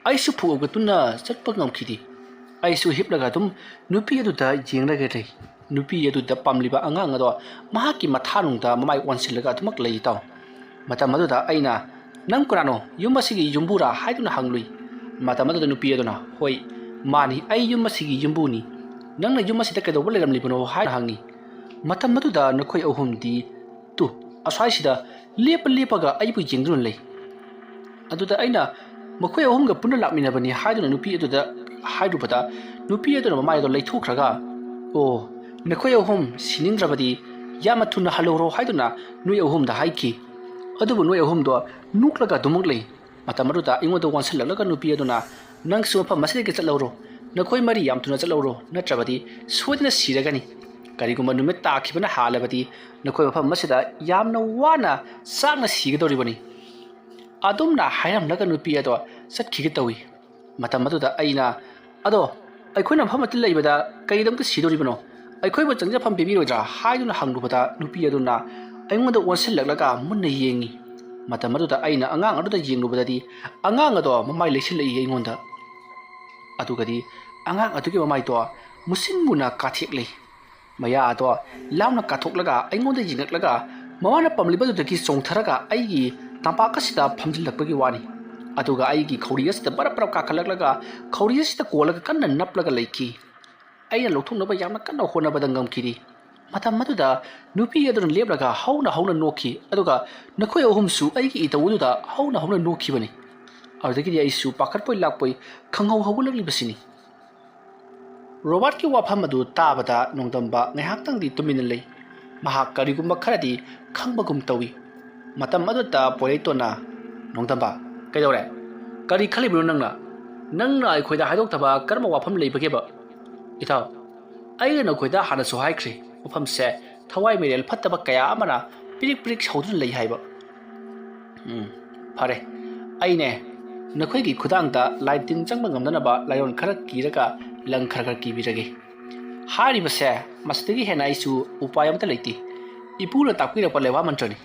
ꯑꯩꯁꯨ ꯐꯨꯒꯠꯇꯨꯅ ꯆꯠꯄ ꯉꯝꯈꯤꯗꯦ꯫ ꯑꯩꯁꯨ ꯍꯤꯞꯂꯒ ꯑꯗꯨꯝ ꯅꯨꯄꯤ ꯑꯗꯨꯗ ꯌꯦꯡꯂꯒ ꯂꯩ꯫ ꯅꯨꯄꯤ ꯑꯗꯨꯗ ꯄꯥꯝꯂꯤꯕ ꯑꯉꯥꯡ ꯑꯗꯣ ꯃꯍꯥꯛꯀꯤ ꯃꯊꯥꯅꯨꯡꯗ ꯃꯃꯥꯏ ꯑꯣꯟꯁꯤꯜꯂꯒ ꯑꯗꯨꯃꯛ ꯂꯩ, ꯏꯇꯥꯎ꯫ ꯃꯇꯝ ꯑꯗꯨꯗ ꯑꯩꯅ, "ꯅꯪ ꯀꯅꯥꯅꯣ? ꯌꯨꯝ ꯑꯁꯤꯒꯤ ꯌꯨꯝꯕꯨꯔꯥ?" ꯍꯥꯏꯗꯨꯅ ꯍꯪꯂꯨꯏ꯫ ꯃꯇꯝ ꯑꯗꯨꯗ ꯅꯨꯄꯤ ꯑꯗꯨꯅ, "ꯍꯣꯏ, ꯃꯥꯅꯤ, ꯑꯩ ꯌꯨꯝ ꯑꯁꯤꯒꯤ ꯌꯨꯝꯕꯨꯅꯤ꯫ ꯅꯪꯅ ꯌꯨꯝ ꯑꯁꯤꯗ ꯀꯩꯗꯧꯕ ꯂꯩꯔꯝꯂꯤꯕꯅꯣ?" ꯍꯥꯏꯅ ꯍꯪꯉꯤ꯫ ꯃꯇꯝ ꯑꯗꯨꯗ ꯅꯈꯣꯏ ꯑꯍꯨꯝꯗꯤ ꯇꯨ ꯑꯁ꯭ꯋꯥꯏꯁꯤꯗ ꯂꯦꯞꯄ ꯂꯦꯞꯄꯒ ꯑꯩꯕꯨ ꯌꯦꯡꯗꯨꯅ ꯂꯩ꯫ ꯑꯗꯨꯗ ꯑꯩꯅ, "ꯃꯈꯣꯏ ꯑꯍꯨꯝꯒ ꯄꯨꯟꯅ ꯂꯥꯛꯃꯤꯟꯅꯕꯅꯤ" ꯍꯥꯏꯗꯨꯅ ꯅꯨꯄꯤ ꯑꯗꯨꯗ ꯍꯥꯏꯔꯨꯕꯗ, ꯅꯨꯄꯤ ꯑꯗꯨꯅ ꯃꯃꯥꯏꯗꯣ ꯂꯩꯊꯣꯛꯈ꯭ꯔꯒ, "ꯑꯣ, ꯅꯈꯣꯏ ꯑꯍꯨꯝ ꯁꯤꯅꯤꯡꯗ꯭ꯔꯕꯗꯤ ꯌꯥꯝꯅ ꯊꯨꯅ ꯍꯜꯍꯧꯔꯣ" ꯍꯥꯏꯗꯨꯅ ꯅꯣꯏ ꯑꯍꯨꯝꯗ ꯍꯥꯏꯈꯤ꯫ ꯑꯗꯨꯕꯨ ꯅꯣꯏ ꯑꯍꯨꯝꯗꯣ ꯅꯣꯛꯂꯒ ꯑꯗꯨꯃꯛ ꯂꯩ꯫ ꯃꯇꯝ ꯑꯗꯨꯗ ꯑꯩꯉꯣꯟꯗ ꯑꯣꯟꯁꯤꯜꯂꯛꯂꯒ ꯅꯨꯄꯤ ꯑꯗꯨꯅ, "ꯅꯪꯁꯨ ꯃꯐꯝ ꯑꯁꯤꯗꯒꯤ ꯆꯠꯍꯧꯔꯣ, "ꯅꯈꯣꯏ ꯃꯔꯤ ꯌꯥꯝ ꯊꯨꯅ ꯆꯠꯍꯧꯔꯣ, ꯅꯠꯇ꯭ꯔꯕꯗꯤ ꯁꯣꯏꯗꯅ ꯁꯤꯔꯒꯅꯤ꯫ ꯀꯔꯤꯒꯨꯝꯕ ꯅꯨꯃꯤꯠ ꯇꯥꯈꯤꯕꯅ ꯍꯥꯜꯂꯕꯗꯤ ꯅꯈꯣꯏ ꯃꯐꯝ ꯑꯁꯤꯗ ꯌꯥꯝꯅ ꯋꯥꯅ ꯆꯥꯛꯅ ꯁꯤꯒꯗꯧꯔꯤꯕꯅꯤ꯫" ꯑꯗꯨꯝꯅ ꯍꯥꯏꯔꯝꯂꯒ ꯅꯨꯄꯤ ꯑꯗꯣ ꯆꯠꯈꯤꯒꯦ ꯇꯧꯏ꯫ ꯃꯇꯝ ꯑꯗꯨꯗ ꯑꯩꯅ, "ꯑꯗꯣ ꯑꯩꯈꯣꯏꯅ ꯃꯐꯝ ꯑꯁꯤꯗ ꯂꯩꯕꯗ ꯀꯔꯤꯗꯃꯛꯇ ꯁꯤꯗꯧꯔꯤꯕꯅꯣ? ꯑꯩꯈꯣꯏꯕꯨ ꯆꯪꯖꯐꯝ ꯄꯤꯕꯤꯔꯣꯏꯗ꯭ꯔꯥ?" ꯍꯥꯏꯗꯨꯅ ꯍꯪꯂꯨꯕꯗ ꯅꯨꯄꯤ ꯑꯗꯨꯅ ꯑꯩꯉꯣꯟꯗ ꯑꯣꯟꯁꯤꯜꯂꯛꯂꯒ ꯃꯨꯟꯅ ꯌꯦꯡꯉꯤ꯫ ꯃꯇꯝ ꯑꯗꯨꯗ ꯑꯩꯅ ꯑꯉꯥꯡ ꯑꯗꯨꯗ ꯌꯦꯡꯂꯨꯕꯗꯗꯤ ꯑꯉꯥꯡ ꯑꯗꯣ ꯃꯃꯥꯏ ꯂꯩꯁꯤꯜꯂꯛꯏ ꯑꯩꯉꯣꯟꯗ꯫ ꯑꯗꯨꯒꯗꯤ ꯑꯉꯥꯡ ꯑꯗꯨꯒꯤ ꯃꯃꯥꯏꯗꯣ ꯃꯨꯁꯤꯟ ꯃꯨꯅ ꯀꯥꯊꯦꯛꯂꯦ꯫ ꯃꯌꯥ ꯑꯗꯣ ꯂꯥꯎꯅ ꯀꯥꯊꯣꯛꯂꯒ ꯑꯩꯉꯣꯟꯗ ꯌꯦꯡꯂꯛꯂꯒ ꯃꯃꯥꯅ ꯄꯝꯂꯤꯕꯗꯨꯗꯒꯤ ꯆꯣꯡꯊꯔꯒ ꯑꯩꯒꯤ ꯇꯝꯄꯥꯛ ꯑꯁꯤꯗ ꯐꯝꯖꯤꯜꯂꯛꯄꯒꯤ ꯋꯥꯅꯤ꯫ ꯑꯗꯨꯒ ꯑꯩꯒꯤ ꯈꯧꯔꯤ ꯑꯁꯤꯗ ꯕꯔꯞ ꯕꯔꯞ ꯀꯥꯈꯠꯂꯛꯂꯒ ꯈꯧꯔꯤ ꯑꯁꯤꯗ ꯀꯣꯜꯂꯒ ꯀꯟꯅ ꯅꯞꯂꯒ ꯂꯩꯈꯤ꯫ ꯑꯩꯅ ꯂꯧꯊꯣꯛꯅꯕ ꯌꯥꯝꯅ ꯀꯟꯅ ꯍꯣꯠꯅꯕꯗ ꯉꯝꯈꯤꯗꯦ꯫ ꯃꯇꯝ ꯑꯗꯨꯗ ꯅꯨꯄꯤ ꯑꯗꯨꯅ ꯂꯦꯞꯂꯒ ꯍꯧꯅ ꯍꯧꯅ ꯅꯣꯛꯈꯤ, ꯑꯗꯨꯒ ꯅꯈꯣꯏ ꯑꯍꯨꯝꯁꯨ ꯑꯩꯒꯤ ꯏꯇꯧ ꯑꯗꯨꯗ ꯍꯧꯅ ꯍꯧꯅ ꯅꯣꯛꯈꯤꯕꯅꯤ꯫ ꯑꯗꯨꯗꯒꯤꯗꯤ ꯑꯩꯁꯨ ꯄꯥꯈꯠꯄꯣꯏ ꯂꯥꯛꯄꯣꯏ ꯈꯪꯍꯧ ꯍꯧꯒꯠꯂꯛꯂꯤꯕꯁꯤꯅꯤ꯫ ꯔꯣꯕꯥꯔꯠꯀꯤ ꯋꯥꯐꯝ ꯑꯗꯨ ꯇꯥꯕꯗ ꯅꯣꯡꯗꯝꯕ ꯉꯥꯏꯍꯥꯛꯇꯪꯗꯤ ꯇꯨꯃꯤꯟꯅ ꯂꯩ꯫ ꯃꯍꯥꯛ ꯀꯔꯤꯒꯨꯝꯕ ꯈꯔꯗꯤ ꯈꯪꯕꯒꯨꯝ ꯇꯧꯏ꯫ ꯃꯇꯝ ꯑꯗꯨꯗ ꯄꯣꯂꯦꯇꯣꯅ, "ꯅꯣꯡꯗꯝꯕ, ꯀꯩꯗꯧꯔꯦ? ꯀꯔꯤ ꯈꯜꯂꯤꯕꯅꯣ ꯅꯪꯅ? ꯅꯪꯅ ꯑꯩꯈꯣꯏꯗ ꯍꯥꯏꯗꯣꯛꯇꯕ ꯀꯔꯝꯕ ꯋꯥꯐꯝ ꯂꯩꯕꯒꯦꯕ?" "ꯏꯇꯥꯎ, ꯑꯩꯅ ꯅꯈꯣꯏꯗ ꯍꯥꯟꯅꯁꯨ ꯍꯥꯏꯈ꯭ꯔꯦ, ꯃꯐꯝꯁꯦ ꯊꯋꯥꯏ ꯃꯤꯔꯦꯜ ꯐꯠꯇꯕ ꯀꯌꯥ ꯑꯃꯅ ꯄꯤꯔꯤꯛ ꯄꯤꯔꯤꯛ ꯁꯧꯗꯨꯅ ꯂꯩ ꯍꯥꯏꯕ꯫" "ꯎꯝ, ꯐꯔꯦ꯫ ꯑꯩꯅꯦ, ꯅꯈꯣꯏꯒꯤ ꯈꯨꯗꯥꯡꯗ ꯂꯥꯏ ꯇꯤꯟ ꯆꯪꯕ ꯉꯝꯗꯅꯕ ꯂꯥꯏꯔꯣꯟ ꯈꯔ ꯀꯤꯔꯒ ꯂꯪ ꯈꯔ ꯈꯔ ꯀꯤꯕꯤꯔꯒꯦ꯫ ꯍꯥꯏꯔꯤꯕꯁꯦ, ꯃꯁꯤꯗꯒꯤ ꯍꯦꯟꯅ ꯑꯩꯁꯨ ꯎꯄꯥꯏ ꯑꯃꯠꯇ ꯂꯩꯇꯦ꯫ ꯏꯄꯨꯅ ꯇꯥꯛꯄꯤꯔꯛꯄ ꯂꯩꯋꯥ ꯃꯟꯇ꯭ꯔꯅꯤ꯫"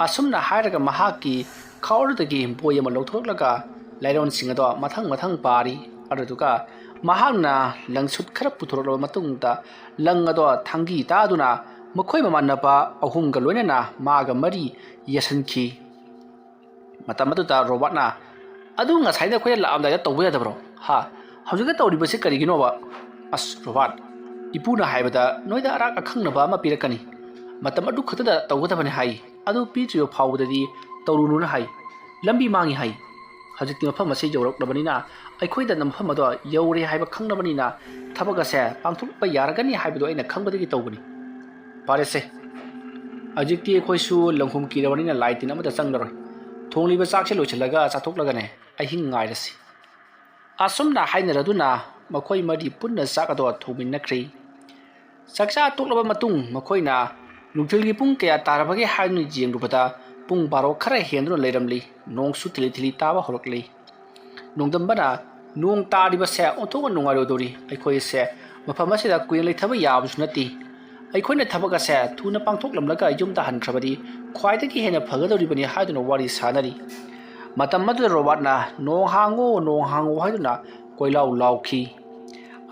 ꯑꯁꯨꯝꯅ ꯍꯥꯏꯔꯒ ꯃꯍꯥꯛꯀꯤ ꯈꯥꯎꯔꯗꯒꯤ ꯕꯣꯏ ꯑꯃ ꯂꯧꯊꯣꯔꯛꯂꯒ ꯂꯥꯏꯔꯣꯟꯁꯤꯡ ꯑꯗꯣ ꯃꯊꯪ ꯃꯊꯪ ꯄꯥꯔꯤ꯫ ꯑꯗꯨꯗꯨꯒ ꯃꯍꯥꯛꯅ ꯂꯪꯁꯨꯠ ꯈꯔ ꯄꯨꯊꯣꯔꯛꯂꯕ ꯃꯇꯨꯡꯗ ꯂꯪ ꯑꯗꯣ ꯊꯥꯡꯒꯤ ꯇꯥꯗꯨꯅ ꯃꯈꯣꯏ ꯃꯃꯥꯟꯅꯕ ꯑꯍꯨꯝꯒ ꯂꯣꯏꯅꯅ ꯃꯥꯒ ꯃꯔꯤ ꯌꯦꯁꯟꯈꯤ꯫ ꯃꯇꯝ ꯑꯗꯨꯗ ꯔꯣꯕꯥꯔꯠꯅ, "ꯑꯗꯨ ꯉꯁꯥꯏꯗ ꯑꯩꯈꯣꯏꯅ ꯂꯥꯛꯑꯝꯗꯥꯏꯗ ꯇꯧꯕ ꯌꯥꯗꯕ꯭ꯔꯣ? ꯍꯥ? ꯍꯧꯖꯤꯛꯇ ꯇꯧꯔꯤꯕꯁꯤ ꯀꯔꯤꯒꯤꯅꯣꯕ?" "ꯑꯁ, ꯔꯣꯕꯥꯔꯠ, ꯏꯄꯨꯅ ꯍꯥꯏꯕꯗ ꯅꯣꯏꯗ ꯑꯔꯥꯛ ꯑꯈꯪꯅꯕ ꯑꯃ ꯄꯤꯔꯛꯀꯅꯤ꯫ ꯃꯇꯝ ꯑꯗꯨ ꯈꯛꯇꯗ ꯇꯧꯒꯗꯕꯅꯤ ꯍꯥꯏ꯫ ꯑꯗꯨ ꯄꯤꯗ꯭ꯔꯤꯕ ꯐꯥꯎꯕꯗꯗꯤ ꯇꯧꯔꯨꯅꯨꯅ ꯍꯥꯏ꯫ ꯂꯝꯕꯤ ꯃꯥꯡꯉꯤ ꯍꯥꯏ꯫ ꯍꯧꯖꯤꯛꯇꯤ ꯃꯐꯝ ꯑꯁꯦ ꯌꯧꯔꯛꯂꯕꯅꯤꯅ ꯑꯩꯈꯣꯏꯗ ꯃꯐꯝ ꯑꯗꯣ ꯌꯧꯔꯦ ꯍꯥꯏꯕ ꯈꯪꯂꯕꯅꯤꯅ ꯊꯕꯛ ꯑꯁꯦ ꯄꯥꯡꯊꯣꯛꯄ ꯌꯥꯔꯒꯅꯤ ꯍꯥꯏꯕꯗꯣ ꯑꯩꯅ ꯈꯪꯕꯗꯒꯤ ꯇꯧꯕꯅꯤ꯫ ꯐꯔꯦꯁꯦ, ꯍꯧꯖꯤꯛꯇꯤ ꯑꯩꯈꯣꯏꯁꯨ ꯂꯪꯈꯨꯝ ꯀꯤꯔꯕꯅꯤꯅ ꯂꯥꯏ ꯇꯤꯟ ꯑꯃꯠꯇ ꯆꯪꯂꯔꯣꯏ꯫ ꯊꯣꯡꯂꯤꯕ ꯆꯥꯛꯁꯦ ꯂꯣꯏꯁꯤꯜꯂꯒ ꯆꯥꯊꯣꯛꯂꯒꯅꯦ ꯑꯍꯤꯡ ꯉꯥꯏꯔꯁꯤ꯫" ꯑꯁꯨꯝꯅ ꯍꯥꯏꯅꯔꯗꯨꯅ ꯃꯈꯣꯏ ꯃꯔꯤ ꯄꯨꯟꯅ ꯆꯥꯛ ꯑꯗꯣ ꯊꯣꯡꯃꯤꯟꯅꯈ꯭ꯔꯤ꯫ ꯆꯥꯛꯆꯥ ꯇꯣꯛꯂꯕ ꯃꯇꯨꯡ ꯃꯈꯣꯏꯅ ꯅꯨꯡꯊꯤꯜꯒꯤ ꯄꯨꯡ ꯀꯌꯥ ꯇꯥꯔꯕꯒꯦ ꯍꯥꯏꯗꯨꯅ ꯌꯦꯡꯂꯨꯕꯗ ꯄꯨꯡ ꯕꯥꯔꯣ ꯈꯔ ꯍꯦꯟꯗꯨꯅ ꯂꯩꯔꯝꯂꯤ꯫ ꯅꯣꯡꯁꯨ ꯊꯤꯂꯤ ꯊꯤꯂꯤ ꯇꯥꯕ ꯍꯧꯔꯛꯂꯤ꯫ ꯅꯣꯡꯗꯝꯕꯅ, "ꯅꯣꯡ ꯇꯥꯔꯤꯕꯁꯦ ꯑꯣꯟꯊꯣꯛꯅ ꯅꯨꯡꯉꯥꯏꯔꯣꯏꯗꯧꯔꯤ꯫ ꯑꯩꯈꯣꯏꯁꯦ ꯃꯐꯝ ꯑꯁꯤꯗ ꯀꯨꯏꯅ ꯂꯩꯊꯕ ꯌꯥꯕꯁꯨ ꯅꯠꯇꯦ꯫ ꯑꯩꯈꯣꯏꯅ ꯊꯕꯛ ꯑꯁꯦ ꯊꯨꯅ ꯄꯥꯡꯊꯣꯛꯂꯝꯂꯒ ꯌꯨꯝꯗ ꯍꯟꯈ꯭ꯔꯕꯗꯤ ꯈ꯭ꯋꯥꯏꯗꯒꯤ ꯍꯦꯟꯅ ꯐꯒꯗꯧꯔꯤꯕꯅꯤ" ꯍꯥꯏꯗꯨꯅ ꯋꯥꯔꯤ ꯁꯥꯅꯔꯤ꯫ ꯃꯇꯝ ꯑꯗꯨꯗ ꯔꯣꯕꯥꯔꯠꯅ, "ꯅꯣꯡ ꯍꯥꯡꯉꯣ, ꯅꯣꯡ ꯍꯥꯡꯉꯣ" ꯍꯥꯏꯗꯨꯅ ꯀꯣꯏꯂꯥꯎ ꯂꯥꯎꯈꯤ꯫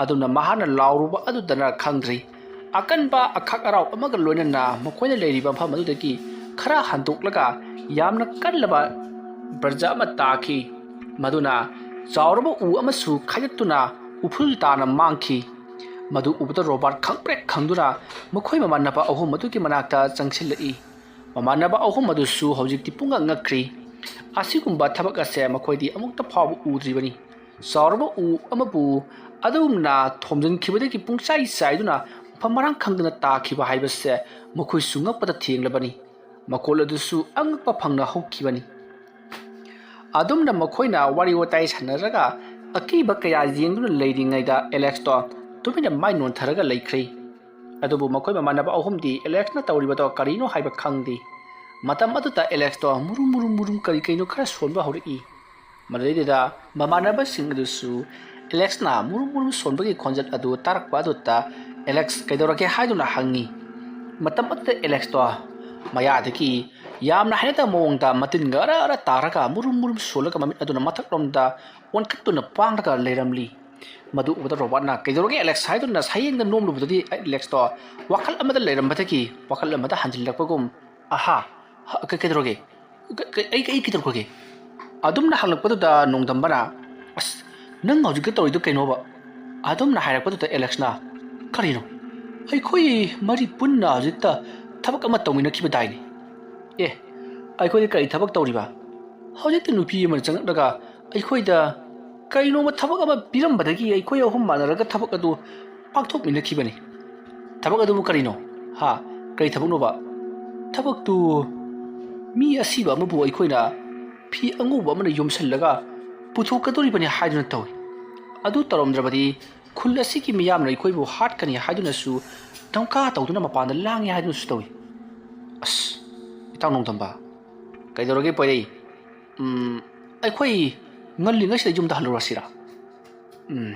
ꯑꯗꯨꯝꯅ ꯃꯍꯥꯛꯅ ꯂꯥꯎꯔꯨꯕ ꯑꯗꯨꯗꯅ ꯈꯪꯗ꯭ꯔꯤ, ꯑꯀꯟꯕ ꯑꯈꯛ ꯑꯔꯥꯎ ꯑꯃꯒ ꯂꯣꯏꯅꯅ ꯃꯈꯣꯏꯅ ꯂꯩꯔꯤꯕ ꯃꯐꯝ ꯑꯗꯨꯗꯒꯤ ꯈꯔ ꯍꯟꯗꯣꯛꯂꯒ ꯌꯥꯝꯅ ꯀꯜꯂꯕ ꯕꯔꯖ ꯑꯃ ꯇꯥꯈꯤ꯫ ꯃꯗꯨꯅ ꯆꯥꯎꯔꯕ ꯎ ꯑꯃꯁꯨ ꯈꯥꯏꯗꯠꯇꯨꯅ ꯎꯐꯨꯜ ꯇꯥꯅ ꯃꯥꯡꯈꯤ꯫ ꯃꯗꯨ ꯎꯕꯗ ꯔꯣꯕꯥꯔꯠ ꯈꯪꯄ꯭ꯔꯦꯛ ꯈꯪꯗꯨꯅ ꯃꯈꯣꯏ ꯃꯃꯥꯟꯅꯕ ꯑꯍꯨꯝ ꯑꯗꯨꯒꯤ ꯃꯅꯥꯛꯇ ꯆꯪꯁꯤꯜꯂꯛꯏ꯫ ꯃꯃꯥꯟꯅꯕ ꯑꯍꯨꯝ ꯑꯗꯨꯁꯨ ꯍꯧꯖꯤꯛꯇꯤ ꯄꯨꯡꯉꯛ ꯉꯛꯈ꯭ꯔꯤ꯫ ꯑꯁꯤꯒꯨꯝꯕ ꯊꯕꯛ ꯑꯁꯦ ꯃꯈꯣꯏꯗꯤ ꯑꯃꯨꯛꯇ ꯐꯥꯎꯕ ꯎꯗ꯭ꯔꯤꯕꯅꯤ꯫ ꯆꯥꯎꯔꯕ ꯎ ꯑꯃꯕꯨ ꯑꯗꯨꯒꯨꯝꯅ ꯊꯣꯝꯖꯤꯟꯈꯤꯕꯗꯒꯤ ꯄꯨꯡꯆꯥꯏ ꯆꯥꯏꯗꯨꯅ ꯃꯐꯝ ꯃꯔꯥꯡ ꯈꯪꯗꯅ ꯇꯥꯈꯤꯕ ꯍꯥꯏꯕꯁꯦ ꯃꯈꯣꯏꯁꯨ ꯉꯛꯄꯗ ꯊꯦꯡꯂꯕꯅꯤ꯫ ꯃꯈꯣꯜ ꯑꯗꯨꯁꯨ ꯑꯉꯛꯄ ꯐꯪꯅ ꯍꯧꯈꯤꯕꯅꯤ꯫ ꯑꯗꯨꯝꯅ ꯃꯈꯣꯏꯅ ꯋꯥꯔꯤ ꯋꯥꯇꯥꯏ ꯁꯥꯟꯅꯔꯒ ꯑꯀꯤꯕ ꯀꯌꯥ ꯌꯦꯡꯗꯨꯅ ꯂꯩꯔꯤꯉꯩꯗ ꯑꯦꯂꯦꯛꯁꯇꯣ ꯇꯨꯃꯤꯟꯅ ꯃꯥꯏ ꯅꯣꯟꯊꯔꯒ ꯂꯩꯈ꯭ꯔꯦ꯫ ꯑꯗꯨꯕꯨ ꯃꯈꯣꯏ ꯃꯃꯥꯟꯅꯕ ꯑꯍꯨꯝꯗꯤ ꯑꯦꯂꯦꯛꯁꯅ ꯇꯧꯔꯤꯕꯗꯣ ꯀꯔꯤꯅꯣ ꯍꯥꯏꯕ ꯈꯪꯗꯦ꯫ ꯃꯇꯝ ꯑꯗꯨꯗ ꯑꯦꯂꯦꯛꯁꯇꯣ ꯃꯨꯔꯨꯝ ꯃꯨꯔꯨꯝ ꯃꯨꯔꯨꯝ ꯀꯔꯤ ꯀꯩꯅꯣ ꯈꯔ ꯁꯣꯟꯕ ꯍꯧꯔꯛꯏ꯫ ꯃꯗꯨꯗꯩꯗꯨꯗ ꯃꯃꯥꯟꯅꯕꯁꯤꯡ ꯑꯗꯨꯁꯨ ꯑꯦꯂꯦꯛꯁꯅ ꯃꯨꯔꯨꯝ ꯃꯨꯔꯨꯝ ꯁꯣꯟꯕꯒꯤ ꯈꯣꯟꯖꯦꯜ ꯑꯗꯨ ꯇꯥꯔꯛꯄ ꯑꯗꯨꯗ ꯑꯦꯂꯦꯛꯁ ꯀꯩꯗꯧꯔꯒꯦ ꯍꯥꯏꯗꯨꯅ ꯍꯪꯉꯤ꯫ ꯃꯇꯝ ꯑꯗꯨꯗ ꯑꯦꯂꯦꯛꯁꯇꯣ ꯃꯌꯥꯗꯒꯤ ꯌꯥꯝꯅ ꯍꯩꯅꯗꯕ ꯃꯑꯣꯡꯗ ꯃꯇꯤꯟꯒ ꯑꯔ ꯑꯔ ꯇꯥꯔꯒ ꯃꯨꯔꯨꯝ ꯃꯨꯔꯨꯝ ꯁꯣꯜꯂꯒ ꯃꯃꯤꯠ ꯑꯗꯨꯅ ꯃꯊꯛꯂꯣꯝꯗ ꯑꯣꯟꯈꯠꯇꯨꯅ ꯄꯥꯡꯂꯒ ꯂꯩꯔꯝꯂꯤ꯫ ꯃꯗꯨ ꯎꯕꯗ ꯔꯣꯕꯥꯔꯠꯅ "ꯀꯩꯗꯧꯔꯒꯦ ꯑꯦꯂꯦꯛꯁ?" ꯍꯥꯏꯗꯨꯅ ꯁꯌꯦꯡꯗ ꯅꯣꯝꯂꯨꯕꯗꯗꯤ ꯑꯦꯂꯦꯛꯁꯇꯣ ꯋꯥꯈꯜ ꯑꯃꯗ ꯂꯩꯔꯝꯕꯗꯒꯤ ꯋꯥꯈꯜ ꯑꯃꯗ ꯍꯟꯖꯤꯜꯂꯛꯄꯒꯨꯝ, "ꯑꯍꯥ, ꯍ-, ꯀ-, ꯀꯩꯗꯧꯔꯒꯦ? ꯀ-, ꯀ-, ꯑꯩ, ꯑꯩ ꯀꯩꯗꯧꯔꯒꯦ?" ꯑꯗꯨꯝꯅ ꯍꯪꯂꯛꯄꯗꯨꯗ ꯅꯣꯡꯗꯝꯕꯅ, "ꯑꯁ, ꯅꯪ ꯍꯧꯖꯤꯛꯇ ꯇꯧꯔꯤꯗꯣ ꯀꯩꯅꯣꯕ?" ꯑꯗꯨꯝꯅ ꯍꯥꯏꯔꯛꯄꯗꯨꯗ ꯑꯦꯂꯦꯛꯁꯅ, "ꯀꯔꯤꯅꯣ? ꯑꯩꯈꯣꯏ ꯃꯔꯤ ꯄꯨꯟꯅ ꯍꯧꯖꯤꯛꯇ ꯊꯕꯛ ꯑꯃ ꯇꯧꯃꯤꯟꯅꯈꯤꯕꯗꯥꯏꯅꯦ?" "ꯑꯦ, ꯑꯩꯈꯣꯏꯗꯤ ꯀꯔꯤ ꯊꯕꯛ ꯇꯧꯔꯤꯕ? ꯍꯧꯖꯤꯛꯇ ꯅꯨꯄꯤ ꯑꯃꯅ ꯆꯪꯂꯛꯂꯒ ꯑꯩꯈꯣꯏꯗ ꯀꯩꯅꯣꯝꯃ ꯊꯕꯛ ꯑꯃ ꯄꯤꯔꯝꯕꯗꯒꯤ ꯑꯩꯈꯣꯏ ꯑꯍꯨꯝ ꯃꯥꯟꯅꯔꯒ ꯊꯕꯛ ꯑꯗꯨ ꯄꯥꯡꯊꯣꯛꯃꯤꯟꯅꯈꯤꯕꯅꯤ꯫" "ꯊꯕꯛ ꯑꯗꯨꯕꯨ ꯀꯔꯤꯅꯣ? ꯍꯥ? ꯀꯔꯤ ꯊꯕꯛꯅꯣꯕ?" "ꯊꯕꯛꯇꯨ ꯃꯤ ꯑꯁꯤꯕ ꯑꯃꯕꯨ ꯑꯩꯈꯣꯏꯅ ꯐꯤ ꯑꯉꯧꯕ ꯑꯃꯅ ꯌꯣꯝꯁꯤꯜꯂꯒ ꯄꯨꯊꯣꯛꯀꯗꯧꯔꯤꯕꯅꯤ ꯍꯥꯏꯗꯨꯅ ꯇꯧꯏ꯫ ꯑꯗꯨ ꯇꯧꯔꯝꯗ꯭ꯔꯕꯗꯤ ꯈꯨꯜ ꯑꯁꯤꯒꯤ ꯃꯤꯌꯥꯝꯅ ꯑꯩꯈꯣꯏꯕꯨ ꯍꯥꯠꯀꯅꯤ ꯍꯥꯏꯗꯨꯅꯁꯨ ꯙꯝꯀꯥ ꯇꯧꯗꯨꯅ ꯃꯄꯥꯟꯗ ꯂꯥꯡꯉꯤ ꯍꯥꯏꯗꯨꯅꯁꯨ ꯇꯧꯏ꯫ ꯑꯁ, ꯏꯇꯥꯎ ꯅꯣꯡꯗꯝꯕ, ꯀꯩꯗꯧꯔꯒꯦ ꯄꯣꯏꯔꯩ? ꯎꯝ, ꯑꯩꯈꯣꯏ ꯉꯜꯂꯤꯉꯩꯁꯤꯗ ꯌꯨꯝꯗ ꯍꯜꯂꯨꯔꯁꯤꯔꯥ? ꯎꯝ,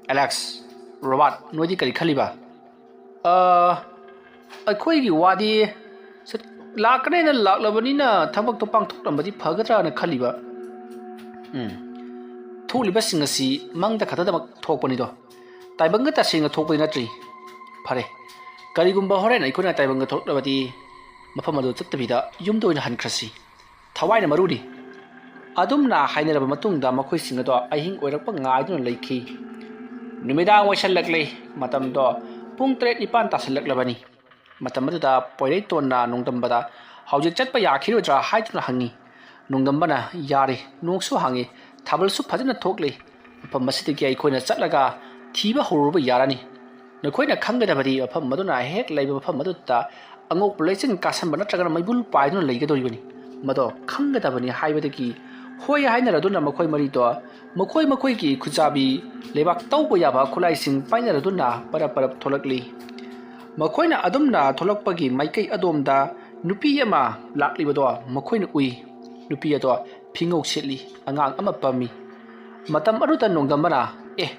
ꯑꯦꯂꯦꯛꯁ, ꯔꯣꯕꯥꯔꯠ, ꯅꯣꯏꯗꯤ ꯀꯔꯤ ꯈꯜꯂꯤꯕ? ꯑ, ꯑꯩꯈꯣꯏꯒꯤ ꯋꯥꯗꯤ ꯁ-, ꯂꯥꯛꯀꯅꯦꯅ ꯂꯥꯛꯂꯕꯅꯤꯅ ꯊꯕꯛꯇꯣ ꯄꯥꯡꯊꯣꯛꯂꯝꯕꯗꯤ ꯐꯒꯗ꯭ꯔꯥꯅ ꯈꯜꯂꯤꯕ꯫ ꯎꯝ, ꯊꯣꯛꯂꯤꯕꯁꯤꯡ ꯑꯁꯤ ꯃꯪꯗ ꯈꯛꯇꯗꯃꯛ ꯊꯣꯛꯄꯅꯤꯗꯣ, ꯇꯥꯏꯕꯪꯒ ꯇꯁꯦꯡꯅ ꯊꯣꯛꯄꯗꯤ ꯅꯠꯇ꯭ꯔꯤ꯫ ꯐꯔꯦ, ꯀꯔꯤꯒꯨꯝꯕ ꯍꯣꯔꯦꯟ ꯑꯩꯈꯣꯏꯅ ꯇꯥꯏꯕꯪꯒ ꯊꯣꯛꯂꯛꯂꯕꯗꯤ ꯃꯐꯝ ꯑꯗꯨ ꯆꯠꯇꯕꯤꯗ ꯌꯨꯝꯗ ꯑꯣꯏꯅ ꯍꯟꯈ꯭ꯔꯁꯤ꯫ ꯊꯋꯥꯏꯅ ꯃꯔꯨꯅꯤ꯫ ꯑꯗꯨꯝꯅ ꯍꯥꯏꯅꯔꯕ ꯃꯇꯨꯡꯗ ꯃꯈꯣꯏꯁꯤꯡ ꯑꯗꯣ ꯑꯍꯤꯡ ꯑꯣꯏꯔꯛꯄ ꯉꯥꯏꯗꯨꯅ ꯂꯩꯈꯤ꯫ ꯅꯨꯃꯤꯗꯥꯡ ꯑꯣꯏꯁꯜꯂꯛꯂꯦ꯫ ꯃꯇꯝꯗꯣ ꯄꯨꯡ ꯇꯔꯦꯠ ꯅꯤꯄꯥꯟ ꯇꯥꯁꯜꯂꯛꯂꯕꯅꯤ꯫ ꯃꯇꯝ ꯑꯗꯨꯗ ꯄꯣꯏꯔꯩꯇꯣꯟꯅ ꯅꯣꯡꯗꯝꯕꯗ, "ꯍꯧꯖꯤꯛ ꯆꯠꯄ ꯌꯥꯈꯤꯔꯣꯏꯗ꯭ꯔꯥ?" ꯍꯥꯏꯗꯨꯅ ꯍꯪꯉꯤ꯫ ꯅꯣꯡꯗꯝꯕꯅ, "ꯌꯥꯔꯦ, ꯅꯣꯡꯁꯨ ꯍꯥꯡꯉꯤ, ꯊꯥꯕꯜꯁꯨ ꯐꯖꯅ ꯊꯣꯛꯂꯤ꯫ ꯃꯐꯝ ꯑꯁꯤꯗꯒꯤ ꯑꯩꯈꯣꯏꯅ ꯆꯠꯂꯒ ꯊꯤꯕ ꯍꯧꯔꯨꯕ ꯌꯥꯔꯅꯤ꯫ ꯅꯈꯣꯏꯅ ꯈꯪꯒꯗꯕꯗꯤ ꯃꯐꯝ ꯑꯗꯨꯅ ꯍꯦꯛ ꯂꯩꯕ ꯃꯐꯝ ꯑꯗꯨꯗ ꯑꯉꯧꯕ ꯂꯩꯆꯤꯟ ꯀꯥꯁꯟꯕ ꯅꯠꯇ꯭ꯔꯒꯅ ꯃꯩꯕꯨꯜ ꯄꯥꯏꯗꯨꯅ ꯂꯩꯒꯗꯧꯔꯤꯕꯅꯤ꯫ ꯃꯗꯣ ꯈꯪꯒꯗꯕꯅꯤ ꯍꯥꯏꯕꯗꯒꯤ ꯍꯣꯏ ꯍꯥꯏꯅꯔꯗꯨꯅ ꯃꯈꯣꯏ ꯃꯔꯤꯗꯣ ꯃꯈꯣꯏ ꯃꯈꯣꯏꯒꯤ ꯈꯨꯠꯆꯥꯕꯤ, ꯂꯩꯕꯥꯛ ꯇꯧꯕ ꯌꯥꯕ ꯈꯨꯠꯂꯥꯏꯁꯤꯡ ꯄꯥꯏꯅꯔꯗꯨꯅ ꯄꯔꯞ ꯄꯔꯞ ꯊꯣꯛꯂꯛꯂꯤ꯫ ꯃꯈꯣꯏꯅ ꯑꯗꯨꯝꯅ ꯊꯣꯛꯂꯛꯄꯒꯤ ꯃꯥꯏꯀꯩ ꯑꯗꯣꯝꯗ ꯅꯨꯄꯤ ꯑꯃ ꯂꯥꯛꯂꯤꯕꯗꯣ ꯃꯈꯣꯏꯅ ꯎꯏ꯫ ꯅꯨꯄꯤ ꯑꯗꯣ ꯐꯤꯉꯧ ꯁꯦꯠꯂꯤ, ꯑꯉꯥꯡ ꯑꯃ ꯄꯝꯃꯤ꯫ ꯃꯇꯝ ꯑꯗꯨꯗ ꯅꯣꯡꯗꯝꯕꯅ, "ꯑꯦ,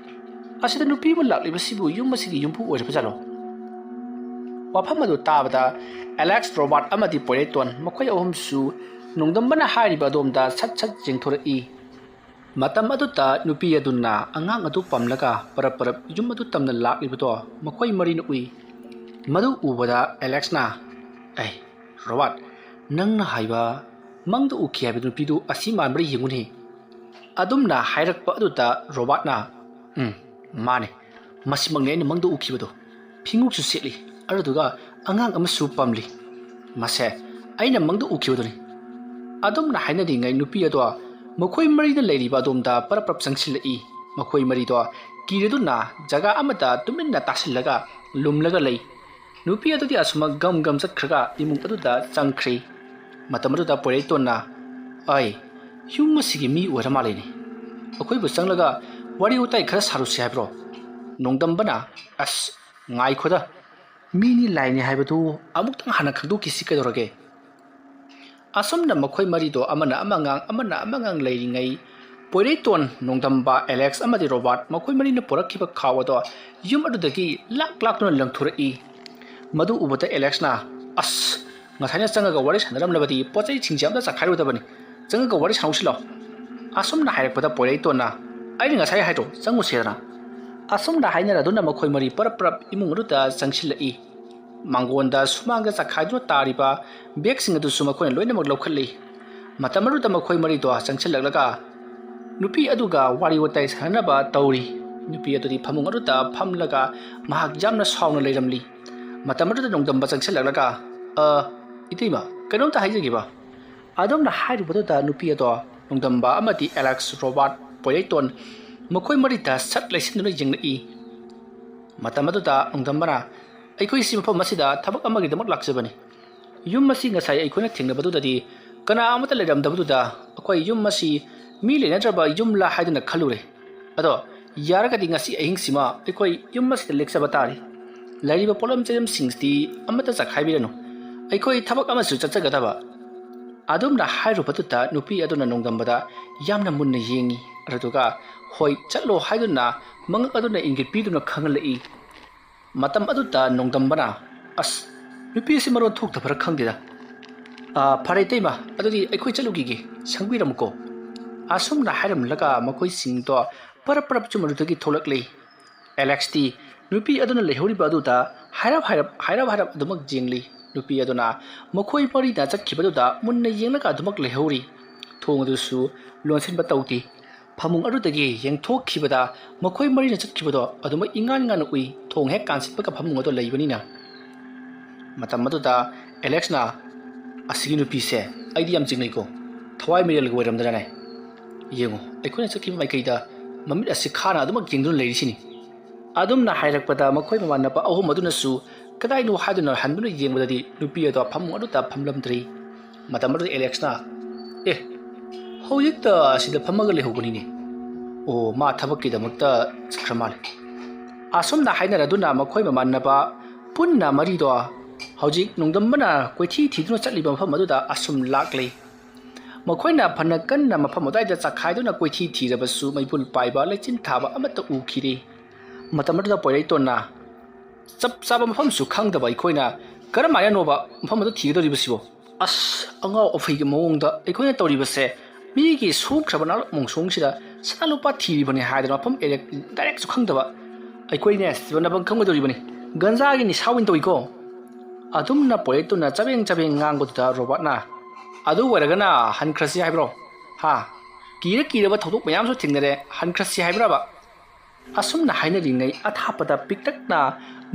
ꯑꯁꯤꯗ ꯅꯨꯄꯤ ꯑꯃ ꯂꯥꯛꯂꯤꯕꯁꯤꯕꯨ ꯌꯨꯝ ꯑꯁꯤꯒꯤ ꯌꯨꯝꯕꯨ ꯑꯣꯏꯔꯕ ꯖꯥꯠꯂꯣ?" ꯋꯥꯐꯝ ꯑꯗꯨ ꯇꯥꯕꯗ ꯑꯦꯂꯦꯛꯁ, ꯔꯣꯕꯥꯔꯠ ꯑꯃꯗꯤ ꯄꯣꯏꯔꯩꯇꯣꯟ ꯃꯈꯣꯏ ꯑꯍꯨꯝꯁꯨ ꯅꯣꯡꯗꯝꯕꯅ ꯍꯥꯏꯔꯤꯕ ꯑꯗꯣꯝꯗ ꯁꯠ ꯁꯠ ꯌꯦꯡꯊꯣꯔꯛꯏ꯫ ꯃꯇꯝ ꯑꯗꯨꯗ ꯅꯨꯄꯤ ꯑꯗꯨꯅ ꯑꯉꯥꯡ ꯑꯗꯨ ꯄꯝꯂꯒ ꯄꯔꯞ ꯄꯔꯞ ꯌꯨꯝ ꯑꯗꯨ ꯇꯝꯅ ꯂꯥꯛꯂꯤꯕꯗꯣ ꯃꯈꯣꯏ ꯃꯔꯤꯅ ꯎꯏ꯫ ꯃꯗꯨ ꯎꯕꯗ ꯑꯦꯂꯦꯛꯁꯅ, "ꯑꯩ, ꯔꯣꯕꯥꯔꯠ, ꯅꯪꯅ ꯍꯥꯏꯕ ꯃꯪꯗ ꯎꯈꯤ ꯍꯥꯏꯕ ꯅꯨꯄꯤꯗꯨ ꯑꯁꯤ ꯃꯥꯟꯕ꯭ꯔꯥ ꯌꯦꯡꯉꯨꯅꯦ꯫" ꯑꯗꯨꯝꯅ ꯍꯥꯏꯔꯛꯄ ꯑꯗꯨꯗ ꯔꯣꯕꯥꯔꯠꯅ, "ꯎꯝ, ꯃꯥꯅꯦ, ꯃꯁꯤꯃꯛꯅꯦ ꯑꯩꯅ ꯃꯪꯗ ꯎꯈꯤꯕꯗꯣ꯫ ꯐꯤꯉꯨꯛꯁꯨ ꯁꯦꯠꯂꯤ, ꯑꯗꯨꯗꯨꯒ ꯑꯉꯥꯡ ꯑꯃꯁꯨ ꯄꯝꯂꯤ꯫ ꯃꯁꯦ ꯑꯩꯅ ꯃꯪꯗ ꯎꯈꯤꯕꯗꯨꯅꯤ꯫" ꯑꯗꯨꯝꯅ ꯍꯥꯏꯅꯔꯤꯉꯩ ꯅꯨꯄꯤ ꯑꯗꯣ ꯃꯈꯣꯏ ꯃꯔꯤꯅ ꯂꯩꯔꯤꯕ ꯑꯗꯣꯝꯗ ꯄꯔꯞ ꯄꯔꯞ ꯆꯪꯁꯤꯜꯂꯛꯏ꯫ ꯃꯈꯣꯏ ꯃꯔꯤꯗꯣ ꯀꯤꯔꯗꯨꯅ ꯖꯒꯥ ꯑꯃꯗ ꯇꯨꯃꯤꯟꯅ ꯇꯥꯁꯤꯜꯂꯒ ꯂꯨꯝꯂꯒ ꯂꯩ꯫ ꯅꯨꯄꯤ ꯑꯗꯨꯗꯤ ꯑꯁꯨꯃꯛ ꯒꯝ ꯒꯝ ꯆꯠꯈ꯭ꯔꯒ ꯏꯃꯨꯡ ꯑꯗꯨꯗ ꯆꯪꯈ꯭ꯔꯤ꯫ ꯃꯇꯝ ꯑꯗꯨꯗ ꯄꯣꯏꯔꯩꯇꯣꯟꯅ, "ꯑꯩ, ꯌꯨꯝ ꯑꯁꯤꯒꯤ ꯃꯤ ꯑꯣꯏꯔ ꯃꯥꯜꯂꯦꯅꯦ꯫ ꯑꯩꯈꯣꯏꯕꯨ ꯆꯪꯂꯒ ꯋꯥꯔꯤ ꯋꯥꯇꯥꯏ ꯈꯔ ꯁꯥꯔꯨꯁꯤ ꯍꯥꯏꯕ꯭ꯔꯣ? ꯅꯣꯡꯗꯝꯕꯅ, "ꯑꯁ, ꯉꯥꯏꯈꯣꯗ, ꯃꯤꯅꯤ ꯂꯥꯏꯅꯤ ꯍꯥꯏꯕꯗꯨ ꯑꯃꯨꯛꯇꯪ ꯍꯥꯟꯅ ꯈꯪꯗꯣꯛꯈꯤꯁꯤ ꯀꯩꯗꯧꯔꯒꯦ?" ꯑꯁꯨꯝꯅ ꯃꯈꯣꯏ ꯃꯔꯤꯗꯣ ꯑꯃꯅ ꯑꯃ ꯉꯥꯡ, ꯑꯃꯅ ꯑꯃ ꯉꯥꯡ ꯂꯩꯔꯤꯉꯩ, ꯄꯣꯏꯔꯩꯇꯣꯟ, ꯅꯣꯡꯗꯝꯕ, ꯑꯦꯂꯦꯛꯁ ꯑꯃꯗꯤ ꯔꯣꯕꯥꯔꯠ, ꯃꯈꯣꯏ ꯃꯔꯤꯅ ꯄꯨꯔꯛꯈꯤꯕ ꯈꯥꯎ ꯑꯗꯣ ꯌꯨꯝ ꯑꯗꯨꯗꯒꯤ ꯂꯥꯛ ꯂꯥꯛꯇꯨꯅ ꯂꯪꯊꯣꯔꯛꯏ꯫ ꯃꯗꯨ ꯎꯕꯗ ꯑꯦꯂꯦꯛꯁꯅ, "ꯑꯁ, ꯉꯁꯥꯏꯅ ꯆꯪꯉꯒ ꯋꯥꯔꯤ ꯁꯥꯟꯅꯔꯝꯂꯕꯗꯤ ꯄꯣꯠ ꯆꯩꯁꯤꯡꯁꯦ ꯑꯝꯇ ꯆꯥꯈꯥꯏꯔꯨꯗꯕꯅꯤ꯫ ꯆꯪꯉꯒ ꯋꯥꯔꯤ ꯁꯥꯟꯅꯧꯁꯤ ꯂꯥꯎ꯫" ꯑꯁꯨꯝꯅ ꯍꯥꯏꯔꯛꯄꯗ ꯄꯣꯏꯔꯩꯇꯣꯟꯅ, "ꯑꯩꯅ ꯉꯁꯥꯏ ꯍꯥꯏꯗ꯭ꯔꯣ, ꯆꯪꯉꯨꯁꯦꯗꯅ?" ꯑꯁꯨꯝꯅ ꯍꯥꯏꯅꯔꯗꯨꯅ ꯃꯈꯣꯏ ꯃꯔꯤ ꯄꯔꯞ ꯄꯔꯞ ꯏꯃꯨꯡ ꯑꯗꯨꯗ ꯆꯪꯁꯤꯜꯂꯛꯏ꯫ ꯃꯥꯡꯒꯣꯟꯗ ꯁꯨꯃꯥꯡꯗ ꯆꯥꯈꯥꯏꯗꯨꯅ ꯇꯥꯔꯤꯕ ꯕꯦꯒꯁꯤꯡ ꯑꯗꯨꯁꯨ ꯃꯈꯣꯏꯅ ꯂꯣꯏꯅꯃꯛ ꯂꯧꯈꯠꯂꯤ꯫ ꯃꯇꯝ ꯑꯗꯨꯗ ꯃꯈꯣꯏ ꯃꯔꯤꯗꯣ ꯆꯪꯁꯤꯜꯂꯛꯂꯒ ꯅꯨꯄꯤ ꯑꯗꯨꯒ ꯋꯥꯔꯤ ꯋꯥꯇꯥꯏ ꯁꯥꯟꯅꯅꯕ ꯇꯧꯔꯤ꯫ ꯅꯨꯄꯤ ꯑꯗꯨꯗꯤ ꯐꯃꯨꯡ ꯑꯗꯨꯗ ꯐꯝꯂꯒ ꯃꯍꯥꯛ ꯌꯥꯝꯅ ꯁꯥꯎꯅ ꯂꯩꯔꯝꯂꯤ꯫ ꯃꯇꯝ ꯑꯗꯨꯗ ꯅꯣꯡꯗꯝꯕ ꯆꯪꯁꯤꯜꯂꯛꯂꯒ, "ꯑ, ꯏꯇꯩꯃ, ꯀꯩꯅꯣꯝꯇ ꯍꯥꯏꯖꯒꯦꯕ꯫" ꯑꯗꯨꯝꯅ ꯍꯥꯏꯔꯨꯕꯗꯨꯗ ꯅꯨꯄꯤ ꯑꯗꯣ ꯅꯣꯡꯗꯝꯕ ꯑꯃꯗꯤ ꯑꯦꯂꯦꯛꯁ, ꯔꯣꯕꯥꯔꯠ, ꯄꯣꯏꯔꯩꯇꯣꯟ ꯃꯈꯣꯏ ꯃꯔꯤꯗ ꯁꯠ ꯂꯩꯁꯤꯟꯗꯨꯅ ꯌꯦꯡꯂꯛꯏ꯫ ꯃꯇꯝ ꯑꯗꯨꯗ ꯅꯣꯡꯗꯝꯕꯅ, "ꯑꯩꯈꯣꯏꯁꯤ ꯃꯐꯝ ꯑꯁꯤꯗ ꯊꯕꯛ ꯑꯃꯒꯤꯗꯃꯛ ꯂꯥꯛꯆꯕꯅꯤ꯫ ꯌꯨꯝ ꯑꯁꯤ ꯉꯁꯥꯏ ꯑꯩꯈꯣꯏꯅ ꯊꯦꯡꯅꯕꯗꯨꯗꯗꯤ ꯀꯅꯥ ꯑꯃꯠꯇ ꯂꯩꯔꯝꯗꯕꯗꯨꯗ ꯑꯩꯈꯣꯏ ꯌꯨꯝ ꯑꯁꯤ ꯃꯤ ꯂꯩꯅꯗ꯭ꯔꯕ ꯌꯨꯝꯂꯥ ꯍꯥꯏꯗꯨꯅ ꯈꯜꯂꯨꯔꯦ꯫ ꯑꯗꯣ ꯌꯥꯔꯒꯗꯤ ꯉꯁꯤ ꯑꯍꯤꯡꯁꯤꯃ ꯑꯩꯈꯣꯏ ꯌꯨꯝ ꯑꯁꯤꯗ ꯂꯦꯛꯆꯕ ꯇꯥꯔꯦ꯫ ꯂꯩꯔꯤꯕ ꯄꯣꯠꯂꯝ ꯆꯩꯂꯝꯁꯤꯡꯁꯤꯗꯤ ꯑꯃꯠꯇ ꯆꯥꯈꯥꯏꯕꯤꯔꯅꯨ꯫ ꯑꯩꯈꯣꯏ ꯊꯕꯛ ꯑꯃꯁꯨ ꯆꯠꯆꯒꯗꯕ꯫" ꯑꯗꯨꯝꯅ ꯍꯥꯏꯔꯨꯕꯗꯨꯗ ꯅꯨꯄꯤ ꯑꯗꯨꯅ ꯅꯣꯡꯗꯝꯕꯗ ꯌꯥꯝꯅ ꯃꯨꯟꯅ ꯌꯦꯡꯉꯤ꯫ ꯑꯗꯨꯗꯨꯒ "ꯍꯣꯏ, ꯆꯠꯂꯣ" ꯍꯥꯏꯗꯨꯅ ꯃꯉꯛ ꯑꯗꯨꯅ ꯏꯪꯒꯤꯠ ꯄꯤꯗꯨꯅ ꯈꯪꯍꯜꯂꯛꯏ꯫ ꯃꯇꯝ ꯑꯗꯨꯗ ꯅꯣꯡꯗꯝꯕꯅ, "ꯑꯁ, ꯅꯨꯄꯤ ꯑꯁꯤ ꯃꯔꯣꯟ ꯊꯣꯛꯇꯕꯔꯥ ꯈꯪꯗꯦꯗ꯫ ꯑꯥ, ꯐꯔꯦ ꯏꯇꯩꯃ, ꯑꯗꯨꯗꯤ ꯑꯩꯈꯣꯏ ꯆꯠꯂꯨꯈꯤꯒꯦ, ꯁꯪꯕꯤꯔꯝꯃꯨꯀꯣ꯫" ꯑꯁꯨꯝꯅ ꯍꯥꯏꯔꯝꯂꯒ ꯃꯈꯣꯏꯁꯤꯡꯗꯣ ꯄꯔꯞ ꯄꯔꯞ ꯌꯨꯝ ꯑꯗꯨꯗꯒꯤ ꯊꯣꯛꯂꯛꯂꯤ꯫ ꯑꯦꯂꯦꯛꯁꯇꯤ ꯅꯨꯄꯤ ꯑꯗꯨꯅ ꯂꯩꯍꯧꯔꯤꯕ ꯑꯗꯨꯗ ꯍꯥꯏꯔꯞ ꯍꯥꯏꯔꯞ, ꯍꯥꯏꯔꯞ ꯍꯥꯏꯔꯞ ꯑꯗꯨꯃꯛ ꯌꯦꯡꯂꯤ꯫ ꯅꯨꯄꯤ ꯑꯗꯨꯅ ꯃꯈꯣꯏ ꯃꯔꯤꯅ ꯆꯠꯈꯤꯕꯗꯨꯗ ꯃꯨꯟꯅ ꯌꯦꯡꯂꯒ ꯑꯗꯨꯃꯛ ꯂꯩꯍꯧꯔꯤ꯫ ꯊꯣꯡ ꯑꯗꯨꯁꯨ ꯂꯣꯟꯁꯤꯟꯕ ꯇꯧꯗꯦ꯫ ꯐꯃꯨꯡ ꯑꯗꯨꯗꯒꯤ ꯌꯦꯡꯊꯣꯛꯈꯤꯕꯗ ꯃꯈꯣꯏ ꯃꯔꯤꯅ ꯆꯠꯈꯤꯕꯗꯣ ꯑꯗꯨꯃꯛ ꯏꯉꯥꯟ ꯉꯥꯟꯅ ꯎꯏ, ꯊꯣꯡ ꯍꯦꯛ ꯀꯥꯟꯁꯤꯟꯕꯒ ꯐꯃꯨꯡ ꯑꯗꯨ ꯂꯩꯕꯅꯤꯅ꯫ ꯃꯇꯝ ꯑꯗꯨꯗ ꯑꯦꯂꯦꯛꯁꯅ, "ꯑꯁꯤꯒꯤ ꯅꯨꯄꯤꯁꯦ ꯑꯩꯗꯤ ꯌꯥꯝ ꯆꯤꯡꯅꯩꯀꯣ, ꯊꯋꯥꯏ ꯃꯤꯔꯦꯜꯒ ꯑꯣꯏꯔꯝꯗꯅꯅꯦ꯫ ꯌꯦꯡꯉꯨ, ꯑꯩꯈꯣꯏꯅ ꯆꯠꯈꯤꯕ ꯃꯥꯏꯀꯩꯗ ꯃꯃꯤꯠ ꯑꯁꯤ ꯈꯥꯅ ꯑꯗꯨꯃꯛ ꯌꯦꯡꯗꯨꯅ ꯂꯩꯔꯤꯁꯤꯅꯤ꯫" ꯑꯗꯨꯝꯅ ꯍꯥꯏꯔꯛꯄꯗ ꯃꯈꯣꯏ ꯃꯃꯥꯟꯅꯕ ꯑꯍꯨꯝ ꯑꯗꯨꯅꯁꯨ ꯀꯗꯥꯏꯅꯣ ꯍꯥꯏꯗꯨꯅ ꯍꯟꯗꯨꯅ ꯌꯦꯡꯕꯗꯗꯤ ꯅꯨꯄꯤ ꯑꯗꯣ ꯐꯃꯨꯡ ꯑꯗꯨꯗ ꯐꯝꯂꯝꯗ꯭ꯔꯤ꯫ ꯃꯇꯝ ꯑꯗꯨꯗ ꯑꯦꯂꯦꯛꯁꯅ, "ꯑꯦ, "ꯍꯧꯖꯤꯛꯇ ꯑꯁꯤꯗ ꯐꯝꯃꯒ ꯂꯩꯍꯧꯕꯅꯤꯅꯦ꯫ ꯑꯣ, ꯃꯥ ꯊꯕꯛꯀꯤꯗꯃꯛꯇ ꯆꯠꯈ꯭ꯔ ꯃꯥꯜꯂꯦ꯫" ꯑꯁꯨꯝꯅ ꯍꯥꯏꯅꯔꯗꯨꯅ ꯃꯈꯣꯏ ꯃꯃꯥꯟꯅꯕ ꯄꯨꯟꯅ ꯃꯔꯤꯗꯣ ꯍꯧꯖꯤꯛ ꯅꯣꯡꯗꯝꯕꯅ ꯀꯣꯏꯊꯤ ꯊꯤꯗꯨꯅ ꯆꯠꯂꯤꯕ ꯃꯐꯝ ꯑꯗꯨꯗ ꯑꯁꯨꯝ ꯂꯥꯛꯂꯤ꯫ ꯃꯈꯣꯏꯅ ꯐꯅ ꯀꯟꯅ ꯃꯐꯝ ꯑꯗꯨꯋꯥꯏꯗ ꯆꯈꯥꯏꯗꯨꯅ ꯀꯣꯏꯊꯤ ꯊꯤꯔꯕꯁꯨ ꯃꯩꯕꯨꯜ ꯄꯥꯏꯕ ꯂꯩꯆꯤꯟ ꯊꯥꯕ ꯑꯃꯠꯇ ꯎꯈꯤꯗꯦ꯫ ꯃꯇꯝ ꯑꯗꯨꯗ ꯄꯣꯏꯔꯩꯇꯣꯟꯅ, "ꯆꯞ ꯆꯥꯕ ꯃꯐꯝꯁꯨ ꯈꯪꯗꯕ ꯑꯩꯈꯣꯏꯅ ꯀꯔꯝꯍꯥꯏꯅꯅꯣꯕ ꯃꯐꯝ ꯑꯗꯨ ꯊꯤꯒꯗꯧꯔꯤꯕꯁꯤꯕꯣ? ꯑꯁ, ꯑꯉꯥꯎ ꯑꯐꯩꯒꯤ ꯃꯑꯣꯡꯗ ꯑꯩꯈꯣꯏꯅ ꯇꯧꯔꯤꯕꯁꯦ ꯃꯤꯒꯤ ꯁꯣꯛꯈ꯭ꯔꯕ ꯅꯥꯂꯛ ꯃꯣꯡꯁꯣꯡꯁꯤꯗ ꯁꯅꯥ ꯂꯨꯄꯥ ꯊꯤꯔꯤꯕꯅꯤ ꯍꯥꯏꯗꯅ ꯃꯐꯝ ꯑꯦꯔꯦꯛ ꯗꯥꯏꯔꯦꯛꯁꯨ ꯈꯪꯗꯕ ꯑꯩꯈꯣꯏꯅꯦ ꯁꯤꯕꯅꯕꯪ ꯈꯪꯒꯗꯧꯔꯤꯕꯅꯤ꯫ ꯒꯟꯖꯥꯒꯤ ꯅꯤꯁꯥ ꯑꯣꯏꯅ ꯇꯧꯏꯀꯣ꯫" ꯑꯗꯨꯝꯅ ꯄꯣꯏꯔꯩꯇꯣꯟꯅ ꯆꯕꯦꯡ ꯆꯕꯦꯡ ꯉꯥꯡꯕꯗꯨꯗ ꯔꯣꯕꯥꯔꯠꯅ, "ꯑꯗꯨ ꯑꯣꯏꯔꯒꯅ ꯍꯟꯈ꯭ꯔꯁꯤ ꯍꯥꯏꯕ꯭ꯔꯣ? ꯍꯥ? ꯀꯤꯔ ꯀꯤꯔꯕ ꯊꯧꯗꯣꯛ ꯃꯌꯥꯝꯁꯨ ꯊꯦꯡꯅꯔꯦ, ꯍꯟꯈ꯭ꯔꯁꯤ ꯍꯥꯏꯕ꯭ꯔꯕ?" ꯑꯁꯨꯝꯅ ꯍꯥꯏꯅꯔꯤꯉꯩ ꯑꯊꯥꯞꯄꯗ ꯄꯤꯛꯇꯛꯅ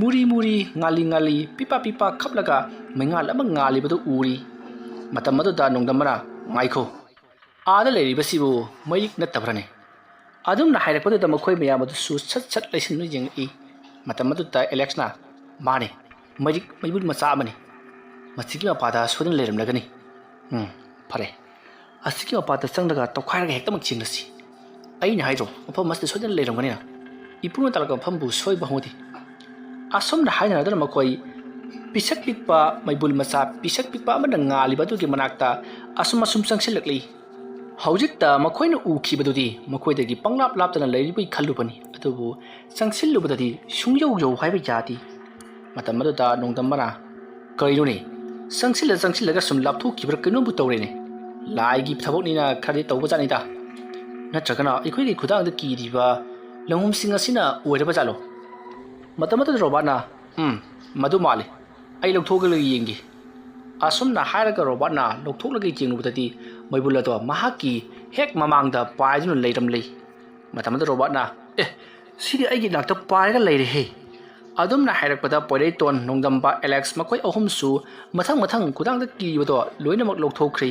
ꯃꯨꯔꯤ ꯃꯨꯔꯤ ꯉꯥꯜꯂꯤ ꯉꯥꯜꯂꯤ ꯄꯤꯄꯥ ꯄꯤꯄꯥ ꯈꯞꯂꯒ ꯃꯩꯉꯥꯜ ꯑꯃ ꯉꯥꯜꯂꯤꯕꯗꯨ ꯎꯔꯤ꯫ ꯃꯇꯝ ꯑꯗꯨꯗ ꯅꯣꯡꯗꯝꯕꯅ, "ꯉꯥꯏꯈꯣ, ꯑꯥꯗ ꯂꯩꯔꯤꯕꯁꯤꯕꯨ ꯃꯩꯔꯤꯛ ꯅꯠꯇꯕ꯭ꯔꯅꯦ?" ꯑꯗꯨꯝꯅ ꯍꯥꯏꯔꯛꯄꯗꯨꯗ ꯃꯈꯣꯏ ꯃꯌꯥꯝ ꯑꯗꯨꯁꯨ ꯁꯠ ꯁꯠ ꯂꯩꯁꯤꯟꯗꯨꯅ ꯌꯦꯡꯉꯛꯏ꯫ ꯃꯇꯝ ꯑꯗꯨꯗ ꯑꯦꯂꯦꯛꯁꯅ, "ꯃꯥꯅꯦ, ꯃꯩꯔꯤꯛ ꯃꯩꯕꯨꯜ ꯃꯆꯥ ꯑꯃꯅꯤ꯫ ꯃꯁꯤꯒꯤ ꯃꯄꯥꯗ ꯁꯣꯏꯗꯅ ꯂꯩꯔꯝꯂꯒꯅꯤ꯫ ꯎꯝ, ꯐꯔꯦ, ꯑꯁꯤꯒꯤ ꯃꯄꯥꯗ ꯆꯪꯂꯒ ꯇꯧꯈꯥꯏꯔꯒ ꯍꯦꯛꯇꯃꯛ ꯆꯦꯡꯂꯁꯤ꯫ ꯑꯩꯅ ꯍꯥꯏꯗ꯭ꯔꯣ, ꯃꯐꯝ ꯑꯁꯤꯗ ꯁꯣꯏꯗꯅ ꯂꯩꯔꯝꯒꯅꯤꯅ꯫ ꯏꯄꯨꯅ ꯇꯥꯛꯂꯛꯄ ꯃꯐꯝꯕꯨ ꯁꯣꯏꯕ ꯍꯧꯅꯗꯦ꯫" ꯑꯁꯨꯝꯅ ꯍꯥꯏꯅꯔꯗꯨꯅ ꯃꯈꯣꯏ ꯄꯤꯁꯛ ꯄꯤꯛꯄ ꯃꯩꯕꯨꯜ ꯃꯆꯥ ꯄꯤꯁꯛ ꯄꯤꯛꯄ ꯑꯃꯅ ꯉꯥꯜꯂꯤꯕ ꯑꯗꯨꯒꯤ ꯃꯅꯥꯛꯇ ꯑꯁꯨꯝ ꯑꯁꯨꯝ ꯆꯪꯁꯤꯜꯂꯛꯂꯤ꯫ ꯍꯧꯖꯤꯛꯇ ꯃꯈꯣꯏꯅ ꯎꯈꯤꯕꯗꯨꯗꯤ ꯃꯈꯣꯏꯗꯒꯤ ꯄꯪꯂꯥꯞ ꯂꯥꯞꯇꯅ ꯂꯩꯔꯤꯕꯩ ꯈꯜꯂꯨꯕꯅꯤ, ꯑꯗꯨꯕꯨ ꯆꯪꯁꯤꯜꯂꯨꯕꯗꯗꯤ ꯁꯨꯡꯌꯧ ꯌꯧ ꯍꯥꯏꯕ ꯌꯥꯗꯦ꯫ ꯃꯇꯝ ꯑꯗꯨꯗ ꯅꯣꯡꯗꯝꯕꯅ, "ꯀꯔꯤꯅꯣꯅꯦ? ꯆꯪꯁꯤꯜꯂ ꯆꯪꯁꯤꯜꯂꯒ ꯁꯨꯝ ꯂꯥꯞꯊꯣꯛꯈꯤꯕ꯭ꯔꯥ ꯀꯩꯅꯣꯝꯕꯨ ꯇꯧꯔꯦꯅꯦ꯫ ꯂꯥꯏꯒꯤ ꯊꯕꯛꯅꯤꯅ ꯈꯔꯗꯤ ꯇꯧꯕꯖꯥꯠꯅꯤꯗ꯫ ꯅꯠꯇ꯭ꯔꯒꯅ ꯑꯩꯈꯣꯏꯒꯤ ꯈꯨꯗꯥꯡꯗ ꯀꯤꯔꯤꯕ ꯂꯪꯍꯨꯝꯁꯤꯡ ꯑꯁꯤꯅ ꯑꯣꯏꯔꯕ ꯖꯥꯠꯂꯣ?" ꯃꯇꯝ ꯑꯗꯨꯗ ꯔꯣꯕꯥꯔꯠꯅ, "ꯎꯝ, ꯃꯗꯨ ꯃꯥꯜꯂꯤ꯫ ꯑꯩ ꯂꯧꯊꯣꯛꯂꯒ ꯌꯦꯡꯒꯦ꯫" ꯑꯁꯨꯝꯅ ꯍꯥꯏꯔꯒ ꯔꯣꯕꯥꯔꯠꯅ ꯂꯧꯊꯣꯛꯂꯒ ꯌꯦꯡꯂꯨꯕꯗꯗꯤ ꯃꯩꯕꯨꯜ ꯑꯗꯣ ꯃꯍꯥꯛꯀꯤ ꯍꯦꯛ ꯃꯃꯥꯡꯗ ꯄꯥꯏꯗꯨꯅ ꯂꯩꯔꯝꯂꯦ꯫ ꯃꯇꯝ ꯑꯗꯨꯗ ꯔꯣꯕꯥꯔꯠꯅ, "ꯑꯦ, ꯁꯤꯗꯤ ꯑꯩꯒꯤ ꯅꯥꯛꯇ ꯄꯥꯏꯔꯒ ꯂꯩꯔꯦꯍꯦ!" ꯑꯗꯨꯝꯅ ꯍꯥꯏꯔꯛꯄꯗ ꯄꯣꯏꯔꯩꯇꯣꯟ, ꯅꯣꯡꯗꯝꯕ, ꯑꯦꯂꯦꯛꯁ ꯃꯈꯣꯏ ꯑꯍꯨꯝꯁꯨ ꯃꯊꯪ ꯃꯊꯪ ꯈꯨꯗꯥꯡꯗ ꯀꯤꯔꯤꯕꯗꯣ ꯂꯣꯏꯅꯃꯛ ꯂꯧꯊꯣꯛꯈ꯭ꯔꯦ꯫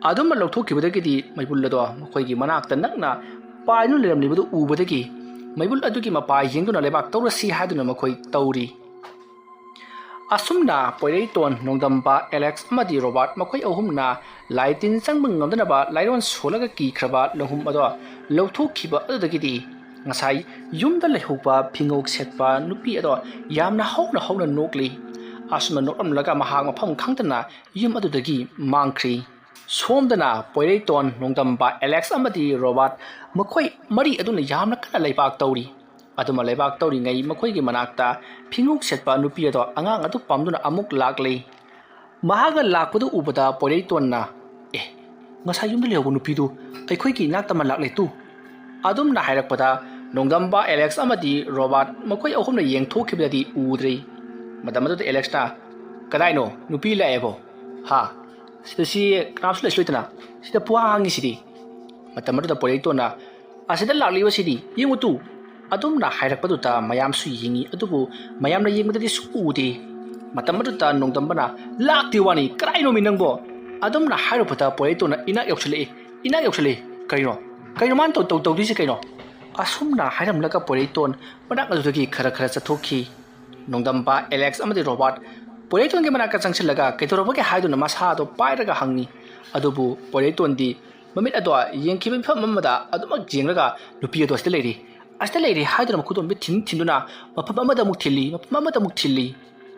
ꯑꯗꯨꯝꯅ ꯂꯧꯊꯣꯛꯈꯤꯕꯗꯒꯤꯗꯤ ꯃꯩꯕꯨꯜ ꯑꯗꯣ ꯃꯈꯣꯏꯒꯤ ꯃꯅꯥꯛꯇ ꯅꯛꯅ ꯄꯥꯏꯗꯨꯅ ꯂꯩꯔꯝꯂꯤꯕꯗꯨ ꯎꯕꯗꯒꯤ ꯃꯩꯕꯨꯜ ꯑꯗꯨꯒꯤ ꯃꯄꯥ ꯌꯦꯡꯗꯨꯅ ꯂꯩꯕꯥꯛ ꯇꯧꯔꯁꯤ ꯍꯥꯏꯗꯨꯅ ꯃꯈꯣꯏ ꯇꯧꯔꯤ꯫ ꯑꯁꯨꯝꯅ ꯄꯣꯏꯔꯩꯇꯣꯟ, ꯅꯣꯡꯗꯝꯕ, ꯑꯦꯂꯦꯛꯁ ꯑꯃꯗꯤ ꯔꯣꯕꯥꯔꯠ ꯃꯈꯣꯏ ꯑꯍꯨꯝꯅ ꯂꯥꯏ ꯇꯤꯟ ꯆꯪꯕ ꯉꯝꯗꯅꯕ ꯂꯥꯏꯔꯣꯟ ꯁꯣꯜꯂꯒ ꯀꯤꯈ꯭ꯔꯕ ꯂꯧꯍꯨꯝ ꯑꯗꯣ ꯂꯧꯊꯣꯛꯈꯤꯕ ꯑꯗꯨꯗꯒꯤꯗꯤ ꯉꯁꯥꯏ ꯌꯨꯝꯗ ꯂꯩꯍꯧꯕ ꯐꯤꯉꯧ ꯁꯦꯠꯄ ꯅꯨꯄꯤ ꯑꯗꯣ ꯌꯥꯝꯅ ꯍꯧꯅ ꯍꯧꯅ ꯅꯣꯛꯂꯤ꯫ ꯑꯁꯨꯝꯅ ꯅꯣꯛꯂꯝꯂꯒ ꯃꯍꯥꯛ ꯃꯐꯝ ꯈꯪꯗꯅ ꯌꯨꯝ ꯑꯗꯨꯗꯒꯤ ꯃꯥꯡꯈ꯭ꯔꯤ꯫ ꯁꯣꯝꯗꯅ ꯄꯣꯏꯔꯩꯇꯣꯟ, ꯅꯣꯡꯗꯝꯕ, ꯑꯦꯂꯦꯛꯁ ꯑꯃꯗꯤ ꯔꯣꯕꯥꯔꯠ ꯃꯈꯣꯏ ꯃꯔꯤ ꯑꯗꯨꯅ ꯌꯥꯝꯅ ꯀꯟꯅ ꯂꯩꯕꯥꯛ ꯇꯧꯔꯤ꯫ ꯑꯗꯨꯃ ꯂꯩꯕꯥꯛ ꯇꯧꯔꯤꯉꯩ ꯃꯈꯣꯏꯒꯤ ꯃꯅꯥꯛꯇ ꯐꯤꯉꯧ ꯁꯦꯠꯄ ꯅꯨꯄꯤ ꯑꯗꯣ ꯑꯉꯥꯡ ꯑꯗꯨ ꯄꯝꯗꯨꯅ ꯑꯃꯨꯛ ꯂꯥꯛꯂꯤ꯫ ꯃꯍꯥꯛꯅ ꯂꯥꯛꯄꯗꯨ ꯎꯕꯗ ꯄꯣꯏꯔꯩꯇꯣꯟꯅ, "ꯑꯦ, ꯉꯁꯥꯏ ꯌꯨꯝꯗ ꯂꯩꯍꯧꯕ ꯅꯨꯄꯤꯗꯨ ꯑꯩꯈꯣꯏꯒꯤ ꯏꯅꯥꯛꯇ ꯑꯃ ꯂꯥꯛꯂꯦ ꯇꯨ?" ꯑꯗꯨꯝꯅ ꯍꯥꯏꯔꯛꯄꯗ ꯅꯣꯡꯗꯝꯕ, ꯑꯦꯂꯦꯛꯁ ꯑꯃꯗꯤ ꯔꯣꯕꯥꯔꯠ ꯃꯈꯣꯏ ꯑꯍꯨꯝꯅ ꯌꯦꯡꯊꯣꯛꯈꯤꯕꯗꯗꯤ ꯎꯗ꯭ꯔꯦ꯫ ꯃꯇꯝ ꯑꯗꯨꯗ ꯑꯦꯂꯦꯛꯁꯅ, "ꯀꯗꯥꯏꯅꯣ? ꯅꯨꯄꯤ ꯂꯥꯛꯑꯦꯕꯣ? ꯍꯥ? ꯁꯤꯗ ꯁꯤ ꯀꯅꯥꯝꯁꯨ ꯂꯩꯁꯨ ꯂꯩꯇꯅ ꯁꯤꯗ ꯄꯨꯍꯥꯡ ꯍꯥꯡꯉꯤꯁꯤꯗꯤ?" ꯃꯇꯝ ꯑꯗꯨꯗ ꯄꯣꯏꯔꯩꯇꯣꯟꯅ, "ꯑꯁꯤꯗ ꯂꯥꯛꯂꯤꯕꯁꯤꯗꯤ ꯌꯦꯡꯉꯨ ꯇꯨ!" ꯑꯗꯨꯝꯅ ꯍꯥꯏꯔꯛꯄꯗꯨꯗ ꯃꯌꯥꯝꯁꯨ ꯌꯦꯡꯉꯤ, ꯑꯗꯨꯕꯨ ꯃꯌꯥꯝꯅ ꯌꯦꯡꯕꯗꯗꯤ ꯁꯨꯛꯎ ꯎꯗꯦ꯫ ꯃꯇꯝ ꯑꯗꯨꯗ ꯅꯣꯡꯗꯝꯕꯅ, "ꯂꯥꯛꯇꯦ ꯋꯥꯅꯤ, ꯀꯗꯥꯏꯅꯣꯃꯤ ꯅꯪꯕꯣ?" ꯑꯗꯨꯝꯅ ꯍꯥꯏꯔꯨꯕꯗ ꯄꯣꯏꯔꯩꯇꯣꯟꯅ, "ꯏꯅꯥꯛ ꯌꯧꯁꯤꯜꯂꯛꯏ, ꯏꯅꯥꯛ ꯌꯧꯁꯤꯜꯂꯛꯏ꯫ ꯀꯩꯅꯣ? ꯀꯩꯅꯣ ꯃꯥꯅ ꯇꯧ-, ꯇꯧ-, ꯇꯧꯗꯣꯏꯁꯦ ꯀꯩꯅꯣ?" ꯑꯁꯨꯝꯅ ꯍꯥꯏꯔꯝꯂꯒ ꯄꯣꯏꯔꯩꯇꯣꯟ ꯃꯅꯥꯛ ꯑꯗꯨꯗꯒꯤ ꯈꯔ ꯈꯔ ꯆꯠꯊꯣꯛꯈꯤ꯫ ꯅꯣꯡꯗꯝꯕ, ꯑꯦꯂꯦꯛꯁ ꯑꯃꯗꯤ ꯔꯣꯕꯥꯔꯠ ꯄꯣꯏꯔꯩꯇꯣꯟꯒꯤ ꯃꯅꯥꯛꯇ ꯆꯪꯁꯤꯜꯂꯒ ꯀꯩꯗꯧꯔꯕꯒꯦ ꯍꯥꯏꯗꯨꯅ ꯃꯁꯥꯗꯣ ꯄꯥꯏꯔꯒ ꯍꯪꯉꯤ꯫ ꯑꯗꯨꯕꯨ ꯄꯣꯏꯔꯩꯇꯣꯟꯗꯤ ꯃꯃꯤꯠ ꯑꯗꯣ ꯌꯦꯡꯈꯤꯕ ꯃꯤꯐꯝ ꯑꯃꯗ ꯑꯗꯨꯃꯛ ꯌꯦꯡꯂꯒ ꯅꯨꯄꯤ ꯑꯗꯣ ꯑꯁꯤꯗ ꯂꯩꯔꯤ, ꯑꯁꯤꯗ ꯂꯩꯔꯤ ꯍꯥꯏꯗꯨꯅ ꯃꯈꯨꯠꯇꯣ ꯃꯤꯠ ꯊꯤꯟ ꯊꯤꯟꯗꯨꯅ ꯃꯐꯝ ꯑꯃꯗ ꯑꯃꯨꯛ ꯊꯤꯜꯂꯤ, ꯃꯐꯝ ꯑꯃꯗ ꯑꯃꯨꯛ ꯊꯤꯜꯂꯤ꯫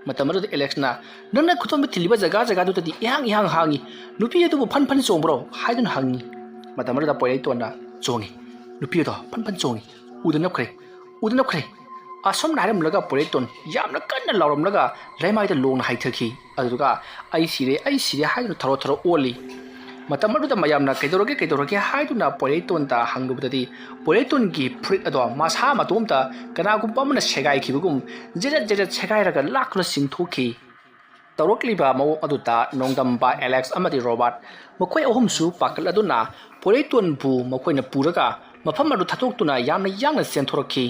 ꯃꯇꯝ ꯑꯗꯨꯗ ꯑꯦꯂꯦꯛꯁꯅ, "ꯅꯪꯅ ꯈꯨꯠꯇꯣꯝꯕ ꯊꯤꯜꯂꯤꯕ ꯖꯒꯥ ꯖꯒꯥꯗꯨꯗꯗꯤ ꯏꯍꯥꯡ ꯏꯍꯥꯡ ꯍꯥꯡꯉꯤ꯫ ꯅꯨꯄꯤ ꯑꯗꯨꯕꯨ ꯐꯟ ꯐꯟ ꯆꯣꯡꯕ꯭ꯔꯣ?" ꯍꯥꯏꯗꯨꯅ ꯍꯪꯉꯤ꯫ ꯃꯇꯝ ꯑꯗꯨꯗ ꯄꯣꯏꯔꯩꯇꯣꯟꯅ, "ꯆꯣꯡꯉꯤ꯫ ꯅꯨꯄꯤ ꯑꯗꯣ ꯐꯟ ꯐꯟ ꯆꯣꯡꯉꯤ꯫ ꯎꯗ ꯅꯞꯈ꯭ꯔꯦ꯫ ꯎꯗ ꯅꯞꯈ꯭ꯔꯦ꯫" ꯑꯁꯨꯝꯅ ꯍꯥꯏꯔꯝꯂꯒ ꯄꯣꯏꯔꯩꯇꯣꯟ ꯌꯥꯝꯅ ꯀꯟꯅ ꯂꯥꯎꯔꯝꯂꯒ ꯂꯩꯃꯥꯏꯗ ꯂꯣꯡꯅ ꯍꯥꯏꯊꯈꯤ꯫ ꯑꯗꯨꯗꯨꯒ, "ꯑꯩ ꯁꯤꯔꯦ, ꯑꯩ ꯁꯤꯔꯦ" ꯍꯥꯏꯗꯨꯅ ꯊꯔꯣ ꯊꯔꯣ ꯑꯣꯜꯂꯤ꯫ ꯃꯇꯝ ꯑꯗꯨꯗ ꯃꯌꯥꯝꯅ "ꯀꯩꯗꯧꯔꯒꯦ, ꯀꯩꯗꯧꯔꯒꯦ?" ꯍꯥꯏꯗꯨꯅ ꯄꯣꯏꯔꯩꯇꯣꯟꯗ ꯍꯪꯂꯨꯕꯗꯗꯤ, ꯄꯣꯏꯔꯩꯇꯣꯟꯒꯤ ꯐꯨꯔꯤꯠ ꯑꯗꯣ ꯃꯁꯥ ꯃꯇꯣꯝꯇ ꯀꯅꯥꯒꯨꯝꯕ ꯑꯃꯅ ꯁꯦꯒꯥꯏꯈꯤꯕꯒꯨꯝ ꯖꯦꯔꯦꯠ ꯖꯦꯔꯦꯠ ꯁꯦꯒꯥꯏꯔꯒ ꯂꯥꯛꯇꯨꯅ ꯆꯤꯡꯊꯣꯛꯈꯤ꯫ ꯇꯧꯔꯛꯂꯤꯕ ꯃꯑꯣꯡ ꯑꯗꯨꯗ ꯅꯣꯡꯗꯝꯕ, ꯑꯦꯂꯦꯛꯁ ꯑꯃꯗꯤ ꯔꯣꯕꯥꯔꯠ ꯃꯈꯣꯏ ꯑꯍꯨꯝꯁꯨ ꯄꯥꯈꯠꯂꯗꯨꯅ ꯄꯣꯏꯔꯩꯇꯣꯟꯕꯨ ꯃꯈꯣꯏꯅ ꯄꯨꯔꯒ ꯃꯐꯝ ꯑꯗꯨ ꯊꯥꯗꯣꯛꯇꯨꯅ ꯌꯥꯝꯅ ꯌꯥꯡꯅ ꯆꯦꯟꯊꯣꯔꯛꯈꯤ꯫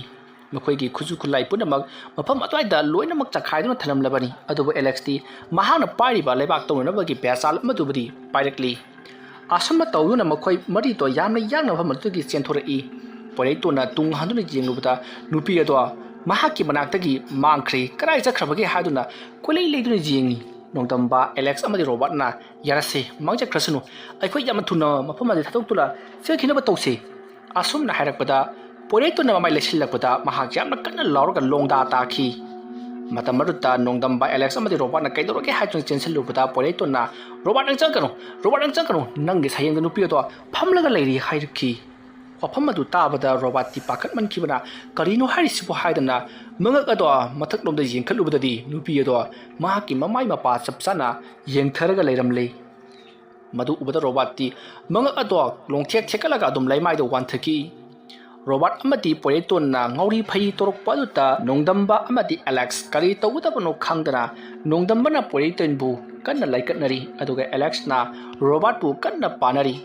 ꯃꯈꯣꯏꯒꯤ ꯈꯨꯠꯁꯨ ꯈꯨꯠꯂꯥꯏ ꯄꯨꯝꯅꯃꯛ ꯃꯐꯝ ꯑꯗꯨꯋꯥꯏꯗ ꯂꯣꯏꯅꯃꯛ ꯆꯈꯥꯏꯗꯨꯅ ꯊꯅꯝꯂꯕꯅꯤ꯫ ꯑꯗꯨꯕꯨ ꯑꯦꯂꯦꯛꯁꯇꯤ ꯃꯍꯥꯛꯅ ꯄꯥꯏꯔꯤꯕ ꯂꯩꯕꯥꯛ ꯇꯧꯅꯅꯕꯒꯤ ꯕꯦꯆꯥꯜ ꯑꯃꯗꯨꯕꯨꯗꯤ ꯄꯥꯏꯔꯛꯂꯤ꯫ ꯑꯁꯨꯝꯅ ꯇꯧꯗꯨꯅ ꯃꯈꯣꯏ ꯃꯔꯤꯗꯣ ꯌꯥꯝꯅ ꯌꯥꯡꯅ ꯃꯐꯝ ꯑꯗꯨꯗꯒꯤ ꯆꯦꯟꯊꯣꯔꯛꯏ꯫ ꯄꯣꯏꯔꯩꯇꯣꯟꯅ ꯇꯨꯡ ꯍꯟꯗꯨꯅ ꯌꯦꯡꯂꯨꯕꯗ ꯅꯨꯄꯤ ꯑꯗꯣ ꯃꯍꯥꯛꯀꯤ ꯃꯅꯥꯛꯇꯒꯤ ꯃꯥꯡꯈ꯭ꯔꯦ꯫ ꯀꯗꯥꯏ ꯆꯠꯈ꯭ꯔꯕꯒꯦ ꯍꯥꯏꯗꯨꯅ ꯀꯣꯏꯂꯩ ꯂꯩꯗꯨꯅ ꯌꯦꯡꯉꯤ꯫ ꯅꯣꯡꯗꯝꯕ, ꯑꯦꯂꯦꯛꯁ ꯑꯃꯗꯤ ꯔꯣꯕꯥꯔꯠꯅ, "ꯌꯥꯔꯁꯦ, ꯃꯥꯡꯖꯈ꯭ꯔꯁꯅꯨ꯫ ꯑꯩꯈꯣꯏ ꯌꯥꯝꯅ ꯊꯨꯅ ꯃꯐꯝ ꯑꯁꯤꯗ ꯊꯥꯗꯣꯛꯇꯨꯅ ꯆꯦꯟꯈꯤꯅꯕ ꯇꯧꯁꯦ"꯫ ꯑꯁꯨꯝꯅ ꯍꯥꯏꯔꯛꯄꯗ ꯄꯣꯏꯔꯩꯇꯣꯟꯅ ꯃꯃꯥꯏ ꯂꯩꯁꯤꯜꯂꯛꯄꯗ ꯃꯍꯥꯛ ꯌꯥꯝꯅ ꯀꯟꯅ ꯂꯥꯎꯔꯒ ꯂꯣꯡꯗꯥ ꯇꯥꯈꯤ꯫ ꯃꯇꯝ ꯑꯗꯨꯗ ꯅꯣꯡꯗꯝꯕ, ꯑꯦꯂꯦꯛꯁ ꯑꯃꯗꯤ ꯔꯣꯕꯥꯔꯠꯅ ꯀꯩꯗꯧꯔꯒꯦ ꯍꯥꯏꯗꯨꯅ ꯆꯦꯟꯁꯤꯜꯂꯨꯕꯗ ꯄꯣꯏꯔꯩꯇꯣꯟꯅ, "ꯔꯣꯕꯥꯔꯠ, ꯅꯪ ꯆꯪꯒꯅꯨ, ꯔꯣꯕꯥꯔꯠ, ꯅꯪ ꯆꯪꯒꯅꯨ, ꯅꯪꯒꯤ ꯁꯌꯦꯡꯗ ꯅꯨꯄꯤ ꯑꯗꯣ ꯐꯝꯂꯒ ꯂꯩꯔꯤ" ꯍꯥꯏꯔꯛꯈꯤ꯫ ꯋꯥꯐꯝ ꯑꯗꯨ ꯇꯥꯕꯗ ꯔꯣꯕꯥꯔꯠꯇꯤ ꯄꯥꯈꯠꯃꯟꯈꯤꯕꯅ "ꯀꯔꯤꯅꯣ ꯍꯥꯏꯔꯤꯁꯤꯕꯨ?" ꯍꯥꯏꯗꯅ ꯃꯉꯛ ꯑꯗꯣ ꯃꯊꯛꯂꯣꯝꯗ ꯌꯦꯡꯈꯠꯂꯨꯕꯗꯗꯤ ꯅꯨꯄꯤ ꯑꯗꯣ ꯃꯍꯥꯛꯀꯤ ꯃꯃꯥꯏ ꯃꯄꯥ ꯆꯞ ꯆꯥꯅ ꯌꯦꯡꯊꯔꯒ ꯂꯩꯔꯝꯂꯦ꯫ ꯃꯗꯨ ꯎꯕꯗ ꯔꯣꯕꯥꯔꯠꯇꯤ ꯃꯉꯛ ꯑꯗꯣ ꯂꯣꯡꯊꯦꯛ ꯊꯦꯛꯀꯠꯂꯒ ꯑꯗꯨꯝ ꯂꯩꯃꯥꯏꯗ ꯋꯥꯟꯊꯈꯤ꯫ ꯔꯣꯕꯥꯔꯠ ꯑꯃꯗꯤ ꯄꯣꯏꯔꯩꯇꯣꯟꯅ ꯉꯥꯎꯔꯤ ꯐꯩꯔꯤ ꯇꯧꯔꯛꯄ ꯑꯗꯨꯗ ꯅꯣꯡꯗꯝꯕ ꯑꯃꯗꯤ ꯑꯦꯂꯦꯛꯁ ꯀꯔꯤ ꯇꯧꯒꯗꯕꯅꯣ ꯈꯪꯗꯅ ꯅꯣꯡꯗꯝꯕꯅ ꯄꯣꯏꯔꯩꯇꯣꯟꯕꯨ ꯀꯟꯅ ꯂꯥꯏꯀꯠꯅꯔꯤ, ꯑꯗꯨꯒ ꯑꯦꯂꯦꯛꯁꯅ ꯔꯣꯕꯥꯔꯠꯄꯨ ꯀꯟꯅ ꯄꯥꯅꯔꯤ꯫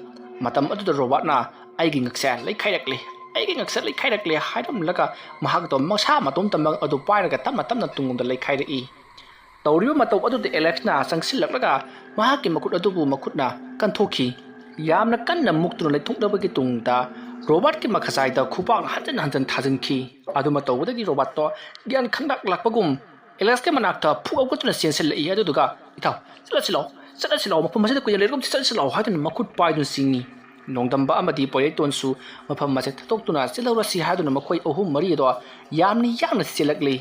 ꯃꯇꯝ ꯑꯗꯨꯗ ꯔꯣꯕꯥꯔꯠꯅ, "ꯑꯩꯒꯤ ꯉꯛꯁꯦ ꯂꯩꯈꯥꯏꯔꯛꯂꯦ, ꯑꯩꯒꯤ ꯉꯛꯁꯦ ꯂꯩꯈꯥꯏꯔꯛꯂꯦ" ꯍꯥꯏꯔꯝꯂꯒ ꯃꯍꯥꯛꯇꯣ ꯃꯁꯥ ꯃꯇꯣꯝꯇꯃꯛ ꯑꯗꯨ ꯄꯥꯏꯔꯒ ꯇꯞꯅ ꯇꯞꯅ ꯇꯨꯡꯂꯣꯝꯗ ꯂꯩꯈꯥꯏꯔꯛꯏ꯫ ꯇꯧꯔꯤꯕ ꯃꯇꯧ ꯑꯗꯨꯗ ꯑꯦꯂꯦꯛꯁꯅ ꯆꯪꯁꯤꯜꯂꯛꯂꯒ ꯃꯍꯥꯛꯀꯤ ꯃꯈꯨꯠ ꯑꯗꯨꯕꯨ ꯃꯈꯨꯠꯅ ꯀꯟꯊꯣꯛꯈꯤ꯫ ꯌꯥꯝꯅ ꯀꯟꯅ ꯃꯨꯛꯇꯨꯅ ꯂꯩꯊꯣꯛꯂꯕꯒꯤ ꯇꯨꯡꯗ ꯔꯣꯕꯥꯔꯠꯀꯤ ꯃꯈꯖꯥꯏꯗ ꯈꯨꯄꯥꯛ ꯍꯟꯖꯤꯟ ꯍꯟꯖꯤꯟ ꯊꯥꯖꯤꯟꯈꯤ꯫ ꯑꯗꯨ ꯃꯇꯧꯕꯗꯒꯤ ꯔꯣꯕꯥꯔꯠꯇꯣ ꯒ꯭ꯌꯥꯟ ꯈꯪꯂꯛꯂꯛꯄꯒꯨꯝ ꯑꯦꯂꯦꯛꯁꯀꯤ ꯃꯅꯥꯛꯇ ꯐꯨ ꯍꯧꯒꯠꯇꯨꯅ ꯆꯦꯟꯁꯤꯜꯂꯛꯏ꯫ ꯑꯗꯨꯗꯨꯒ, "ꯏꯇꯥꯎ, ꯆꯠꯂꯁꯤ ꯂꯥꯛꯑꯣ, ꯆꯠꯂꯁꯤ ꯂꯥꯛꯑꯣ, ꯃꯐꯝ ꯑꯁꯤꯗ ꯀꯨꯏꯅ ꯂꯩꯔꯒꯨꯝꯁꯤ, ꯆꯠꯂꯁꯤ ꯂꯥꯛꯑꯣ" ꯍꯥꯏꯗꯨꯅ ꯃꯈꯨꯠ ꯄꯥꯏꯗꯨꯅ ꯆꯤꯡꯏ꯫ ꯅꯣꯡꯗꯝꯕ ꯑꯃꯗꯤ ꯄꯣꯏꯔꯩꯇꯣꯟꯁꯨ ꯃꯐꯝ ꯑꯁꯤꯗ ꯊꯥꯗꯣꯛꯇꯨꯅ ꯆꯦꯜꯍꯧꯔꯁꯤ ꯍꯥꯏꯗꯨꯅ ꯃꯈꯣꯏ ꯑꯍꯨꯝ ꯃꯔꯤ ꯑꯗꯣ ꯌꯥꯝꯅ ꯌꯥꯡꯅ ꯆꯦꯜꯂꯛꯂꯤ꯫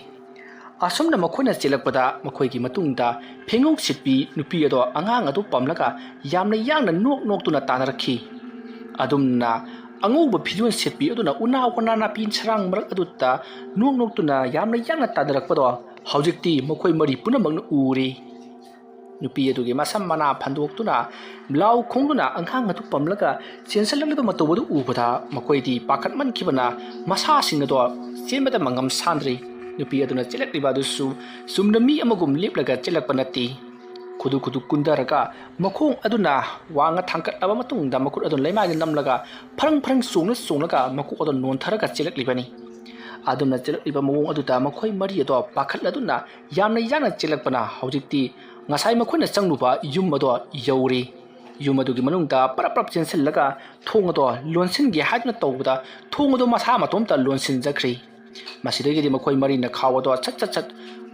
ꯑꯁꯨꯝꯅ ꯃꯈꯣꯏꯅ ꯆꯦꯜꯂꯛꯄꯗ ꯃꯈꯣꯏꯒꯤ ꯃꯇꯨꯡꯗ ꯐꯦꯡꯉꯧ ꯁꯦꯠꯄꯤ ꯅꯨꯄꯤ ꯑꯗꯣ ꯑꯉꯥꯡ ꯑꯗꯨ ꯄꯝꯂꯒ ꯌꯥꯝꯅ ꯌꯥꯡꯅ ꯅꯣꯛ ꯅꯣꯛꯇꯨꯅ ꯇꯥꯟꯅꯔꯛꯈꯤ꯫ ꯑꯗꯨꯝꯅ ꯑꯉꯧꯕ ꯐꯤꯖꯣꯜ ꯁꯦꯠꯄꯤ ꯑꯗꯨꯅ ꯎꯅꯥ ꯋꯥꯅꯥ ꯅꯥꯄꯤ ꯁꯔꯥꯡ ꯃꯔꯛ ꯑꯗꯨꯗ ꯅꯣꯛ ꯅꯣꯛꯇꯨꯅ ꯌꯥꯝꯅ ꯌꯥꯡꯅ ꯇꯥꯟꯅꯔꯛꯄꯗꯣ ꯍꯧꯖꯤꯛꯇꯤ ꯃꯈꯣꯏ ꯃꯔꯤ ꯄꯨꯝꯅꯃꯛꯅ ꯎꯔꯦ꯫ ꯅꯨꯄꯤ ꯑꯗꯨꯒꯤ ꯃꯁꯝ ꯃꯅꯥ ꯐꯟꯗꯣꯛꯇꯨꯅ ꯂꯥꯎ ꯈꯣꯡꯗꯨꯅ ꯑꯉꯥꯡ ꯑꯗꯨ ꯄꯝꯂꯒ ꯆꯦꯟꯁꯤꯜꯂꯛꯂꯤꯕ ꯃꯇꯧ ꯑꯗꯨ ꯎꯕꯗ ꯃꯈꯣꯏꯗꯤ ꯄꯥꯈꯠꯃꯟꯈꯤꯕꯅ ꯃꯁꯥꯁꯤꯡ ꯑꯗꯣ ꯆꯦꯟꯕꯗ ꯃꯉꯝ ꯁꯥꯟꯗ꯭ꯔꯤ꯫ ꯅꯨꯄꯤ ꯑꯗꯨꯅ ꯆꯦꯜꯂꯛꯂꯤꯕ ꯑꯗꯨꯁꯨ ꯆꯨꯝꯅ ꯃꯤ ꯑꯃꯒꯨꯝ ꯂꯦꯞꯂꯒ ꯆꯦꯜꯂꯛꯄ ꯅꯠꯇꯦ꯫ ꯈꯨꯗꯨ ꯈꯨꯗꯨ ꯀꯨꯟꯊꯔꯒ ꯃꯈꯣꯡ ꯑꯗꯨꯅ ꯋꯥꯡꯅ ꯊꯥꯡꯒꯠꯂꯕ ꯃꯇꯨꯡꯗ ꯃꯈꯨꯠ ꯑꯗꯨꯅ ꯂꯩꯃꯥꯏꯗ ꯅꯝꯂꯒ ꯐꯔꯪ ꯐꯔꯪ ꯆꯣꯡꯅ ꯆꯣꯡꯂꯒ ꯃꯀꯣꯛ ꯑꯗꯨ ꯅꯣꯟꯊꯔꯒ ꯆꯦꯜꯂꯛꯂꯤꯕꯅꯤ꯫ ꯑꯗꯨꯝꯅ ꯆꯦꯜꯂꯛꯂꯤꯕ ꯃꯑꯣꯡ ꯑꯗꯨꯗ ꯃꯈꯣꯏ ꯃꯔꯤ ꯑꯗꯣ ꯄꯥꯈꯠꯂꯗꯨꯅ ꯌꯥꯝꯅ ꯌꯥꯡꯅ ꯆꯦꯜꯂꯛꯄꯅ ꯍꯧꯖꯤꯛꯇꯤ ꯉꯁꯥꯏ ꯃꯈꯣꯏꯅ ꯆꯪꯂꯨꯕ ꯌꯨꯝ ꯑꯗꯣ ꯌꯧꯔꯦ꯫ ꯌꯨꯝ ꯑꯗꯨꯒꯤ ꯃꯅꯨꯡꯗ ꯄꯔꯞ ꯄꯔꯞ ꯆꯦꯟꯁꯤꯜꯂꯒ ꯊꯣꯡ ꯑꯗꯣ ꯂꯣꯟꯁꯤꯟꯒꯦ ꯍꯥꯏꯗꯨꯅ ꯇꯧꯕꯗ ꯊꯣꯡ ꯑꯗꯣ ꯃꯁꯥ ꯃꯇꯣꯝꯇ ꯂꯣꯟꯁꯤꯟꯖꯈ꯭ꯔꯦ꯫ ꯃꯁꯤꯗꯒꯤꯗꯤ ꯃꯈꯣꯏ ꯃꯔꯤꯅ ꯈꯥꯎ ꯑꯗꯣ ꯁꯠ ꯁꯠ ꯁꯠ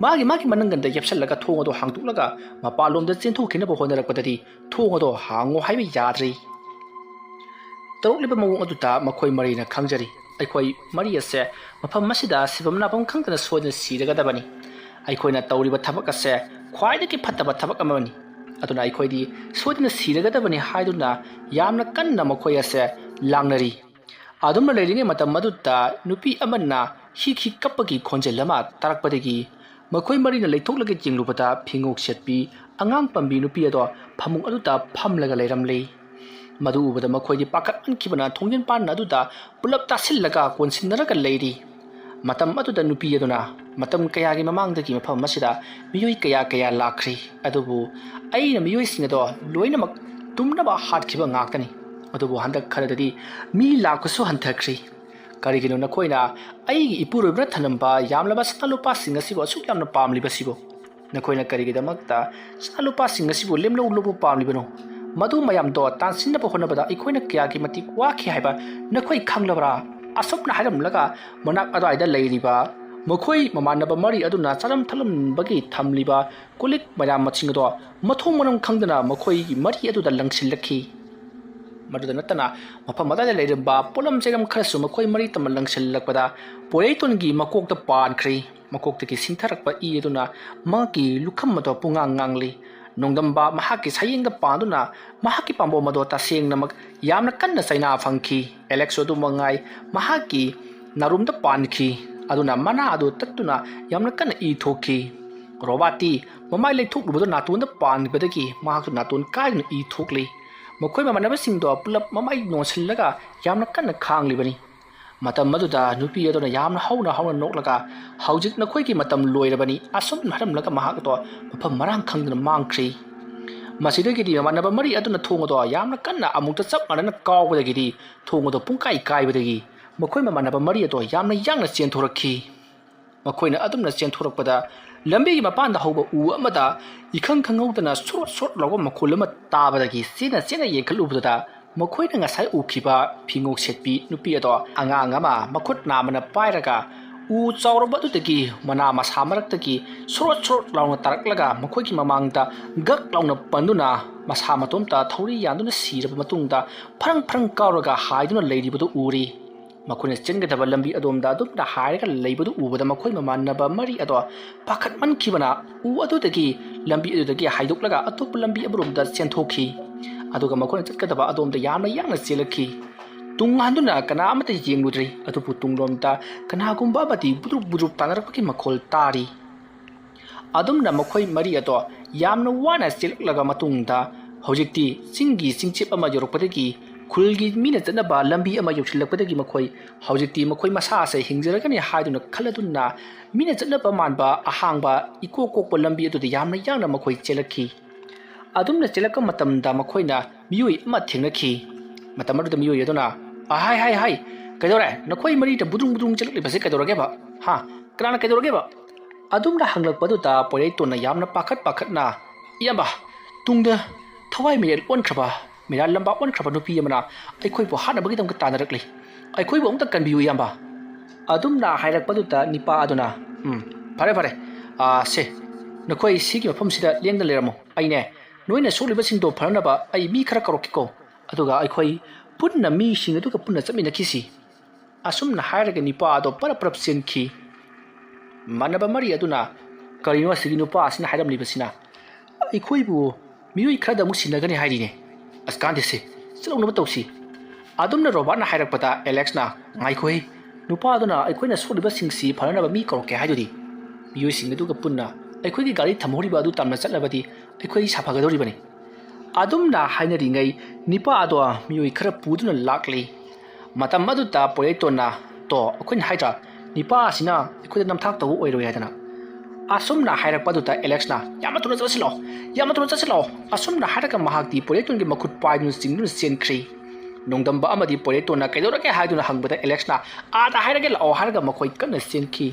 ꯃꯥꯒꯤ ꯃꯥꯒꯤ ꯃꯅꯪꯒꯟꯗ ꯌꯦꯞꯁꯜꯂꯒ ꯊꯣꯡ ꯑꯗꯣ ꯍꯥꯡꯗꯣꯛꯂꯒ ꯃꯄꯥꯟꯂꯣꯝꯗ ꯆꯦꯟꯊꯣꯛꯈꯤꯅꯕ ꯍꯣꯠꯅꯔꯛꯄꯗꯗꯤ ꯊꯣꯡ ꯑꯗꯣ ꯍꯥꯡꯉꯣ ꯍꯥꯏꯕ ꯌꯥꯗ꯭ꯔꯦ꯫ ꯇꯧꯔꯛꯂꯤꯕ ꯃꯑꯣꯡ ꯑꯗꯨꯗ ꯃꯈꯣꯏ ꯃꯔꯤꯅ ꯈꯪꯖꯔꯤ, ꯑꯩꯈꯣꯏ ꯃꯔꯤ ꯑꯁꯦ ꯃꯐꯝ ꯑꯁꯤꯗ ꯁꯤꯐꯝ ꯅꯥꯐꯝ ꯈꯪꯗꯅ ꯁꯣꯏꯗꯅ ꯁꯤꯔꯒꯗꯕꯅꯤ꯫ ꯑꯩꯈꯣꯏꯅ ꯇꯧꯔꯤꯕ ꯊꯕꯛ ꯑꯁꯦ ꯈ꯭ꯋꯥꯏꯗꯒꯤ ꯐꯠꯇꯕ ꯊꯕꯛ ꯑꯃꯅꯤ꯫ ꯑꯗꯨꯅ ꯑꯩꯈꯣꯏꯗꯤ ꯁꯣꯏꯗꯅ ꯁꯤꯔꯒꯗꯕꯅꯤ ꯍꯥꯏꯗꯨꯅ ꯌꯥꯝꯅ ꯀꯟꯅ ꯃꯈꯣꯏ ꯑꯁꯦ ꯂꯥꯡꯅꯔꯤ꯫ ꯑꯗꯨꯝꯅ ꯂꯩꯔꯤꯉꯩ ꯃꯇꯝ ꯑꯗꯨꯗ ꯅꯨꯄꯤ ꯑꯃꯅ ꯍꯤꯛ ꯍꯤꯛ ꯀꯞꯄꯒꯤ ꯈꯣꯟꯖꯦꯜ ꯑꯃ ꯇꯥꯔꯛꯄꯗꯒꯤ ꯃꯈꯣꯏ ꯃꯔꯤꯅ ꯂꯩꯊꯣꯛꯂꯒ ꯌꯦꯡꯂꯨꯕꯗ ꯐꯤꯉꯣꯛ ꯁꯦꯠꯄꯤ ꯑꯉꯥꯡ ꯄꯝꯕꯤ ꯅꯨꯄꯤ ꯑꯗꯣ ꯐꯃꯨꯡ ꯑꯗꯨꯗ ꯐꯝꯂꯒ ꯂꯩꯔꯝꯂꯦ꯫ ꯃꯗꯨ ꯎꯕꯗ ꯃꯈꯣꯏꯗꯤ ꯄꯥꯈꯠꯃꯟꯈꯤꯕꯅ ꯊꯣꯡꯖꯤꯟ ꯄꯥꯟ ꯑꯗꯨꯗ ꯄꯨꯂꯞ ꯇꯥꯁꯤꯜꯂꯒ ꯀꯣꯟꯁꯤꯟꯅꯔꯒ ꯂꯩꯔꯤ꯫ ꯃꯇꯝ ꯑꯗꯨꯗ ꯅꯨꯄꯤ ꯑꯗꯨꯅ ꯃꯇꯝ ꯀꯌꯥꯒꯤ ꯃꯃꯥꯡꯗꯒꯤ ꯃꯐꯝ ꯑꯁꯤꯗ ꯃꯤꯑꯣꯏ ꯀꯌꯥ ꯀꯌꯥ ꯂꯥꯛꯈ꯭ꯔꯤ, ꯑꯗꯨꯕꯨ ꯑꯩꯅ ꯃꯤꯑꯣꯏꯁꯤꯡ ꯑꯗꯣ ꯂꯣꯏꯅꯃꯛ ꯇꯨꯝꯅꯕ ꯍꯥꯠꯈꯤꯕ ꯉꯥꯛꯇꯅꯤ꯫ ꯑꯗꯨꯕꯨ ꯍꯟꯗꯛ ꯈꯔꯗꯗꯤ ꯃꯤ ꯂꯥꯛꯄꯁꯨ ꯍꯟꯊꯈ꯭ꯔꯤ꯫ ꯀꯔꯤꯒꯤꯅꯣ ꯅꯈꯣꯏꯅ ꯑꯩꯒꯤ ꯏꯄꯨꯔꯣꯏꯕꯅ ꯊꯅꯝꯕ ꯌꯥꯝꯂꯕ ꯁꯅꯥ ꯂꯨꯄꯥꯁꯤꯡ ꯑꯁꯤꯕꯨ ꯑꯁꯨꯛ ꯌꯥꯝꯅ ꯄꯥꯝꯂꯤꯕꯁꯤꯕꯨ? ꯅꯈꯣꯏꯅ ꯀꯔꯤꯒꯤꯗꯃꯛꯇ ꯁꯅꯥ ꯂꯨꯄꯥꯁꯤꯡ ꯑꯁꯤꯕꯨ ꯂꯦꯝꯂꯧ ꯂꯧꯕ ꯄꯥꯝꯂꯤꯕꯅꯣ? ꯃꯗꯨ ꯃꯌꯥꯝꯗꯣ ꯇꯥꯟꯁꯤꯟꯅꯕ ꯍꯣꯠꯅꯕꯗ ꯑꯩꯈꯣꯏꯅ ꯀꯌꯥꯒꯤ ꯃꯇꯤꯛ ꯋꯥꯈꯤ ꯍꯥꯏꯕ ꯅꯈꯣꯏ ꯈꯪꯂꯕ꯭ꯔꯥ? ꯑꯁꯨꯝꯅ ꯍꯥꯏꯔꯝꯂꯒ ꯃꯅꯥꯛ ꯑꯗꯨꯋꯥꯏꯗ ꯂꯩꯔꯤꯕ ꯃꯈꯣꯏ ꯃꯃꯥꯟꯅꯕ ꯃꯔꯤ ꯑꯗꯨꯅ ꯆꯥꯔꯝ ꯊꯛꯂꯝꯕꯒꯤ ꯊꯝꯂꯤꯕ ꯀꯣꯜꯂꯤꯛ ꯃꯌꯥꯝ ꯃꯁꯤꯡ ꯑꯗꯣ ꯃꯊꯣꯡ ꯃꯔꯝ ꯈꯪꯗꯅ ꯃꯈꯣꯏꯒꯤ ꯃꯔꯤ ꯑꯗꯨꯗ ꯂꯪꯁꯤꯜꯂꯛꯈꯤ꯫ ꯃꯗꯨꯗ ꯅꯠꯇꯅ ꯃꯐꯝ ꯑꯗꯨꯗ ꯂꯩꯔꯝꯕ ꯄꯣꯠꯂꯝ ꯆꯩꯔꯝ ꯈꯔꯁꯨ ꯃꯈꯣꯏ ꯃꯔꯤ ꯇꯝꯅ ꯂꯪꯁꯤꯜꯂꯛꯄꯗ ꯄꯣꯏꯔꯩꯇꯣꯟꯒꯤ ꯃꯀꯣꯛꯇ ꯄꯥꯟꯈ꯭ꯔꯦ꯫ ꯃꯀꯣꯛꯇꯒꯤ ꯁꯤꯡꯊꯔꯛꯄ ꯏ ꯑꯗꯨꯅ ꯃꯍꯥꯛꯀꯤ ꯂꯨꯈꯝ ꯑꯗꯣ ꯄꯨꯡꯉꯥꯡ ꯉꯥꯡꯂꯤ꯫ ꯅꯣꯡꯗꯝꯕ ꯃꯍꯥꯛꯀꯤ ꯁꯌꯦꯡꯗ ꯄꯥꯟꯗꯨꯅ ꯃꯍꯥꯛꯀꯤ ꯄꯥꯝꯕꯣꯝ ꯑꯗꯣ ꯇꯁꯦꯡꯅꯃꯛ ꯌꯥꯝꯅ ꯀꯟꯅ ꯆꯩꯅꯥ ꯐꯪꯈꯤ꯫ ꯑꯦꯂꯦꯛꯁꯁꯨ ꯑꯗꯨ ꯃꯉꯥꯏ ꯃꯍꯥꯛꯀꯤ ꯅꯥꯔꯨꯝꯗ ꯄꯥꯟꯈꯤ꯫ ꯑꯗꯨꯅ ꯃꯅꯥ ꯑꯗꯨ ꯇꯠꯇꯨꯅ ꯌꯥꯝꯅ ꯀꯟꯅ ꯏ ꯊꯣꯛꯈꯤ꯫ ꯔꯣꯕꯥꯔꯠꯇꯤ ꯃꯃꯥꯏ ꯂꯩꯊꯣꯛꯂꯨꯕꯗꯨ ꯅꯥꯇꯣꯟꯗ ꯄꯥꯟꯈꯤꯕꯗꯒꯤ ꯃꯍꯥꯛꯁꯨ ꯅꯥꯇꯣꯟ ꯀꯥꯏꯗꯨꯅ ꯏ ꯊꯣꯛꯂꯤ꯫ ꯃꯈꯣꯏ ꯃꯃꯥꯟꯅꯕꯁꯤꯡꯗꯣ ꯄꯨꯂꯞ ꯃꯃꯥꯏ ꯅꯣꯟꯁꯤꯜꯂꯒ ꯌꯥꯝꯅ ꯀꯟꯅ ꯈꯥꯡꯂꯤꯕꯅꯤ꯫ ꯃꯇꯝ ꯑꯗꯨꯗ ꯅꯨꯄꯤ ꯑꯗꯨꯅ ꯌꯥꯝꯅ ꯍꯧꯅ ꯍꯧꯅ ꯅꯣꯛꯂꯒ, "ꯍꯧꯖꯤꯛ ꯅꯈꯣꯏꯒꯤ ꯃꯇꯝ ꯂꯣꯏꯔꯕꯅꯤ," ꯑꯁꯨꯝꯅ ꯍꯥꯏꯔꯝꯂꯒ ꯃꯍꯥꯛ ꯑꯗꯣ ꯃꯐꯝ ꯃꯔꯥꯡ ꯈꯪꯗꯅ ꯃꯥꯡꯈ꯭ꯔꯤ꯫ ꯃꯁꯤꯗꯒꯤꯗꯤ ꯃꯃꯥꯟꯅꯕ ꯃꯔꯤ ꯑꯗꯨꯅ ꯊꯣꯡ ꯑꯗꯣ ꯌꯥꯝꯅ ꯀꯟꯅ ꯑꯃꯨꯛꯇ ꯆꯞ ꯃꯥꯟꯅꯅ ꯀꯥꯎꯕꯗꯒꯤꯗꯤ ꯊꯣꯡ ꯑꯗꯣ ꯄꯨꯡꯀꯥꯏ ꯀꯥꯏꯕꯗꯒꯤ ꯃꯈꯣꯏ ꯃꯃꯥꯟꯅꯕ ꯃꯔꯤ ꯑꯗꯣ ꯌꯥꯝꯅ ꯌꯥꯡꯅ ꯆꯦꯟꯊꯣꯔꯛꯈꯤ꯫ ꯃꯈꯣꯏꯅ ꯑꯗꯨꯝꯅ ꯆꯦꯟꯊꯣꯔꯛꯄꯗ ꯂꯝꯕꯤꯒꯤ ꯃꯄꯥꯟꯗ ꯍꯧꯕ ꯎ ꯑꯃꯗ ꯏꯈꯪ ꯈꯪꯍꯧꯗꯅ ꯁꯣꯔꯣꯠ ꯁꯣꯔꯣꯠ ꯂꯥꯎꯕ ꯃꯈꯣꯜ ꯑꯃ ꯇꯥꯕꯗꯒꯤ ꯆꯦꯟꯅ ꯆꯦꯟꯅ ꯌꯦꯡꯈꯠꯂꯨꯕꯗ ꯃꯈꯣꯏꯅ ꯉꯁꯥꯏ ꯎꯈꯤꯕ ꯐꯤꯉꯣꯛ ꯁꯦꯠꯄꯤ ꯅꯨꯄꯤ ꯑꯗꯣ ꯑꯉꯥꯡ ꯑꯃ ꯃꯈꯨꯠ ꯅꯥꯝꯃꯅ ꯄꯥꯏꯔꯒ ꯎ ꯆꯥꯎꯔꯕ ꯑꯗꯨꯗꯒꯤ ꯃꯅꯥ ꯃꯁꯥ ꯃꯔꯛꯇꯒꯤ ꯁꯣꯔꯣꯠ ꯁꯣꯔꯣꯠ ꯂꯥꯎꯅ ꯇꯥꯔꯛꯂꯒ ꯃꯈꯣꯏꯒꯤ ꯃꯃꯥꯡꯗ ꯒꯛ ꯂꯥꯎꯅ ꯄꯟꯗꯨꯅ ꯃꯁꯥ ꯃꯇꯣꯝꯇ ꯊꯧꯔꯤ ꯌꯥꯟꯗꯨꯅ ꯁꯤꯔꯕ ꯃꯇꯨꯡꯗ ꯐꯔꯪ ꯐꯔꯪ ꯀꯥꯎꯔꯒ ꯍꯥꯏꯗꯨꯅ ꯂꯩꯔꯤꯕꯗꯨ ꯎꯔꯤ꯫ ꯃꯈꯣꯏꯅ ꯆꯦꯟꯒꯗꯕ ꯂꯝꯕꯤ ꯑꯗꯣꯝꯗ ꯑꯗꯨꯝꯅ ꯍꯥꯏꯔꯒ ꯂꯩꯕꯗꯨ ꯎꯕꯗ ꯃꯈꯣꯏ ꯃꯃꯥꯟꯅꯕ ꯃꯔꯤ ꯑꯗꯣ ꯄꯥꯈꯠꯃꯟꯈꯤꯕꯅ ꯎ ꯑꯗꯨꯗꯒꯤ ꯂꯝꯕꯤ ꯑꯗꯨꯗꯒꯤ ꯍꯥꯏꯗꯣꯛꯂꯒ ꯑꯇꯣꯞꯄ ꯂꯝꯕꯤ ꯑꯃꯔꯣꯝꯗ ꯆꯦꯟꯊꯣꯛꯈꯤ꯫ ꯑꯗꯨꯒ ꯃꯈꯣꯏꯅ ꯆꯠꯀꯗꯕ ꯑꯗꯣꯝꯗ ꯌꯥꯝꯅ ꯌꯥꯡꯅ ꯆꯦꯜꯂꯛꯈꯤ꯫ ꯇꯨꯡ ꯍꯟꯗꯨꯅ ꯀꯅꯥ ꯑꯃꯠꯇ ꯌꯦꯡꯂꯨꯗ꯭ꯔꯤ, ꯑꯗꯨꯕꯨ ꯇꯨꯡꯂꯣꯝꯗ ꯀꯅꯥꯒꯨꯝꯕ ꯑꯃꯗꯤ ꯕꯨꯗ꯭ꯔꯨꯞ ꯕꯨꯗ꯭ꯔꯨꯞ ꯇꯥꯟꯅꯔꯛꯄꯒꯤ ꯃꯈꯣꯜ ꯇꯥꯔꯤ꯫ ꯑꯗꯨꯝꯅ ꯃꯈꯣꯏ ꯃꯔꯤ ꯑꯗꯣ ꯌꯥꯝꯅ ꯋꯥꯅ ꯆꯦꯜꯂꯛꯂꯕ ꯃꯇꯨꯡꯗ ꯍꯧꯖꯤꯛꯇꯤ ꯆꯤꯡꯒꯤ ꯆꯤꯡꯆꯤꯞ ꯑꯃ ꯌꯧꯔꯛꯄꯗꯒꯤ ꯈꯨꯜꯒꯤ ꯃꯤꯅ ꯆꯠꯅꯕ ꯂꯝꯕꯤ ꯑꯃ ꯌꯧꯁꯤꯜꯂꯛꯄꯗꯒꯤ ꯃꯈꯣꯏ ꯍꯧꯖꯤꯛꯇꯤ ꯃꯈꯣꯏ ꯃꯁꯥꯁꯦ ꯍꯤꯡꯖꯔꯒꯅꯤ ꯍꯥꯏꯗꯨꯅ ꯈꯜꯂꯗꯨꯅ ꯃꯤꯅ ꯆꯠꯅꯕ ꯃꯥꯟꯕ ꯑꯍꯥꯡꯕ ꯏꯀꯣꯛ ꯀꯣꯛꯄ ꯂꯝꯕꯤ ꯑꯗꯨꯗ ꯌꯥꯝꯅ ꯌꯥꯡꯅ ꯃꯈꯣꯏ ꯆꯦꯜꯂꯛꯈꯤ꯫ ꯑꯗꯨꯝꯅ ꯆꯦꯜꯂꯛꯄ ꯃꯇꯝꯗ ꯃꯈꯣꯏꯅ ꯃꯤꯑꯣꯏ ꯑꯃ ꯊꯦꯡꯅꯈꯤ꯫ ꯃꯇꯝ ꯑꯗꯨꯗ ꯃꯤꯑꯣꯏ ꯑꯗꯨꯅ, "ꯑꯍꯥꯏ ꯍꯥꯏ ꯍꯥꯏ, ꯀꯩꯗꯧꯔꯦ? ꯅꯈꯣꯏ ꯃꯔꯤꯗ ꯕꯨꯗ꯭ꯔꯨꯡ ꯕꯨꯗ꯭ꯔꯨꯡ ꯆꯦꯜꯂꯛꯂꯤꯕꯁꯦ ꯀꯩꯗꯧꯔꯒꯦꯕ? ꯍꯥ? ꯀꯅꯥꯅ ꯀꯩꯗꯧꯔꯒꯦꯕ?" ꯑꯗꯨꯝꯅ ꯍꯪꯂꯛꯄꯗꯨꯗ ꯄꯣꯏꯔꯩꯇꯣꯟꯅ ꯌꯥꯝꯅ ꯄꯥꯈꯠ ꯄꯥꯈꯠꯅ, "ꯏꯌꯥꯝꯕ, ꯇꯨꯡꯗ ꯊꯋꯥꯏ ꯃꯤꯔꯦꯜ ꯑꯣꯟꯈ꯭ꯔꯕ, ꯃꯤꯔꯥꯜ ꯂꯝꯕꯥ ꯑꯣꯟꯈ꯭ꯔꯕ ꯅꯨꯄꯤ ꯑꯃꯅ ꯑꯩꯈꯣꯏꯕꯨ ꯍꯥꯠꯅꯕꯒꯤꯗꯃꯛꯇ ꯇꯥꯟꯅꯔꯛꯂꯤ꯫ ꯑꯩꯈꯣꯏꯕꯨ ꯑꯃꯨꯛꯇ ꯀꯟꯕꯤꯌꯨ ꯏꯌꯥꯝꯕ꯫" ꯑꯗꯨꯝꯅ ꯍꯥꯏꯔꯛꯄꯗꯨꯗ ꯅꯤꯄꯥ ꯑꯗꯨꯅ, "ꯎꯝ, ꯐꯔꯦ ꯐꯔꯦ, ꯑꯥ, ꯁꯦ, ꯅꯈꯣꯏ ꯁꯤꯒꯤ ꯃꯐꯝꯁꯤꯗ ꯂꯦꯡꯗꯅ ꯂꯩꯔꯝꯃꯨ꯫ ꯑꯩꯅꯦ, ꯅꯣꯏꯅ ꯁꯣꯛꯂꯤꯕꯁꯤꯡꯗꯣ ꯐꯅꯅꯕ ꯑꯩ ꯃꯤ ꯈꯔ ꯀꯧꯔꯛꯀꯦꯀꯣ꯫ ꯑꯗꯨꯒ ꯑꯩꯈꯣꯏ ꯄꯨꯟꯅ ꯃꯤꯁꯤꯡ ꯑꯗꯨꯒ ꯄꯨꯟꯅ ꯆꯠꯃꯤꯟꯅꯈꯤꯁꯤ꯫" ꯑꯁꯨꯝꯅ ꯍꯥꯏꯔꯒ ꯅꯤꯄꯥ ꯑꯗꯣ ꯄꯔꯞ ꯄꯔꯞ ꯆꯦꯟꯈꯤ꯫ ꯃꯥꯟꯅꯕ ꯃꯔꯤ ꯑꯗꯨꯅ, "ꯀꯔꯤꯅꯣ ꯑꯁꯤꯒꯤ ꯅꯨꯄꯥ ꯑꯁꯤꯅ ꯍꯥꯏꯔꯝꯂꯤꯕꯁꯤꯅ? ꯑꯩꯈꯣꯏꯕꯨ ꯃꯤꯑꯣꯏ ꯈꯔꯗ ꯑꯃꯨꯛ ꯁꯤꯟꯅꯒꯅꯤ ꯍꯥꯏꯔꯤꯅꯦ꯫ ꯑꯁ, ꯀꯥꯟꯗꯦꯁꯦ, ꯆꯠꯍꯧꯅꯕ ꯇꯧꯁꯤ꯫" ꯑꯗꯨꯝꯅ ꯔꯣꯕꯥꯔꯠꯅ ꯍꯥꯏꯔꯛꯄꯗ ꯑꯦꯂꯦꯛꯁꯅ, "ꯉꯥꯏꯈꯣꯍꯦ, ꯅꯨꯄꯥ ꯑꯗꯨꯅ ꯑꯩꯈꯣꯏꯅ ꯁꯣꯛꯂꯤꯕꯁꯤꯡꯁꯤ ꯐꯅꯅꯕ ꯃꯤ ꯀꯧꯔꯛꯀꯦ ꯍꯥꯏꯗꯨꯗꯤ? ꯃꯤꯑꯣꯏꯁꯤꯡ ꯑꯗꯨꯒ ꯄꯨꯟꯅ ꯑꯩꯈꯣꯏꯒꯤ ꯒꯥꯔꯤ ꯊꯝꯍꯧꯔꯤꯕ ꯑꯗꯨ ꯇꯝꯅ ꯆꯠꯂꯕꯗꯤ ꯑꯩꯈꯣꯏ ꯁꯥꯐꯒꯗꯧꯔꯤꯕꯅꯤ꯫" ꯑꯗꯨꯝꯅ ꯍꯥꯏꯅꯔꯤꯉꯩ ꯅꯤꯄꯥ ꯑꯗꯣ ꯃꯤꯑꯣꯏ ꯈꯔ ꯄꯨꯗꯨꯅ ꯂꯥꯛꯂꯤ꯫ ꯃꯇꯝ ꯑꯗꯨꯗ ꯄꯣꯏꯔꯩꯇꯣꯟꯅ, "ꯇꯣ, ꯑꯩꯈꯣꯏꯅ ꯍꯥꯏꯗ꯭ꯔꯥ, ꯅꯤꯄꯥ ꯑꯁꯤꯅ ꯑꯩꯈꯣꯏꯗ ꯅꯝꯊꯥꯛ ꯇꯧꯕ ꯑꯣꯏꯔꯣꯏ ꯍꯥꯏꯗꯅ?" ꯑꯁꯨꯝꯅ ꯍꯥꯏꯔꯛꯄ ꯑꯗꯨꯗ ꯑꯦꯂꯦꯛꯁꯅ, "ꯌꯥꯝꯅ ꯊꯨꯅ ꯆꯠꯁꯤꯜꯂꯣ, ꯌꯥꯝꯅ ꯊꯨꯅ ꯆꯠꯁꯤꯜꯂꯣ꯫" ꯑꯁꯨꯝꯅ ꯍꯥꯏꯔꯒ ꯃꯍꯥꯛꯇꯤ ꯄꯣꯏꯔꯩꯇꯣꯟꯒꯤ ꯃꯈꯨꯠ ꯄꯥꯏꯗꯨꯅ ꯆꯤꯡꯗꯨꯅ ꯆꯦꯟꯈ꯭ꯔꯤ꯫ ꯅꯣꯡꯗꯝꯕ ꯑꯃꯗꯤ ꯄꯣꯏꯔꯩꯇꯣꯟꯅ "ꯀꯩꯗꯧꯔꯒꯦ?" ꯍꯥꯏꯗꯨꯅ ꯍꯪꯕꯗ ꯑꯦꯂꯦꯛꯁꯅ, "ꯑꯥꯗ ꯍꯥꯏꯔꯒꯦ ꯂꯥꯛꯑꯣ" ꯍꯥꯏꯔꯒ ꯃꯈꯣꯏ ꯀꯟꯅ ꯆꯦꯟꯈꯤ꯫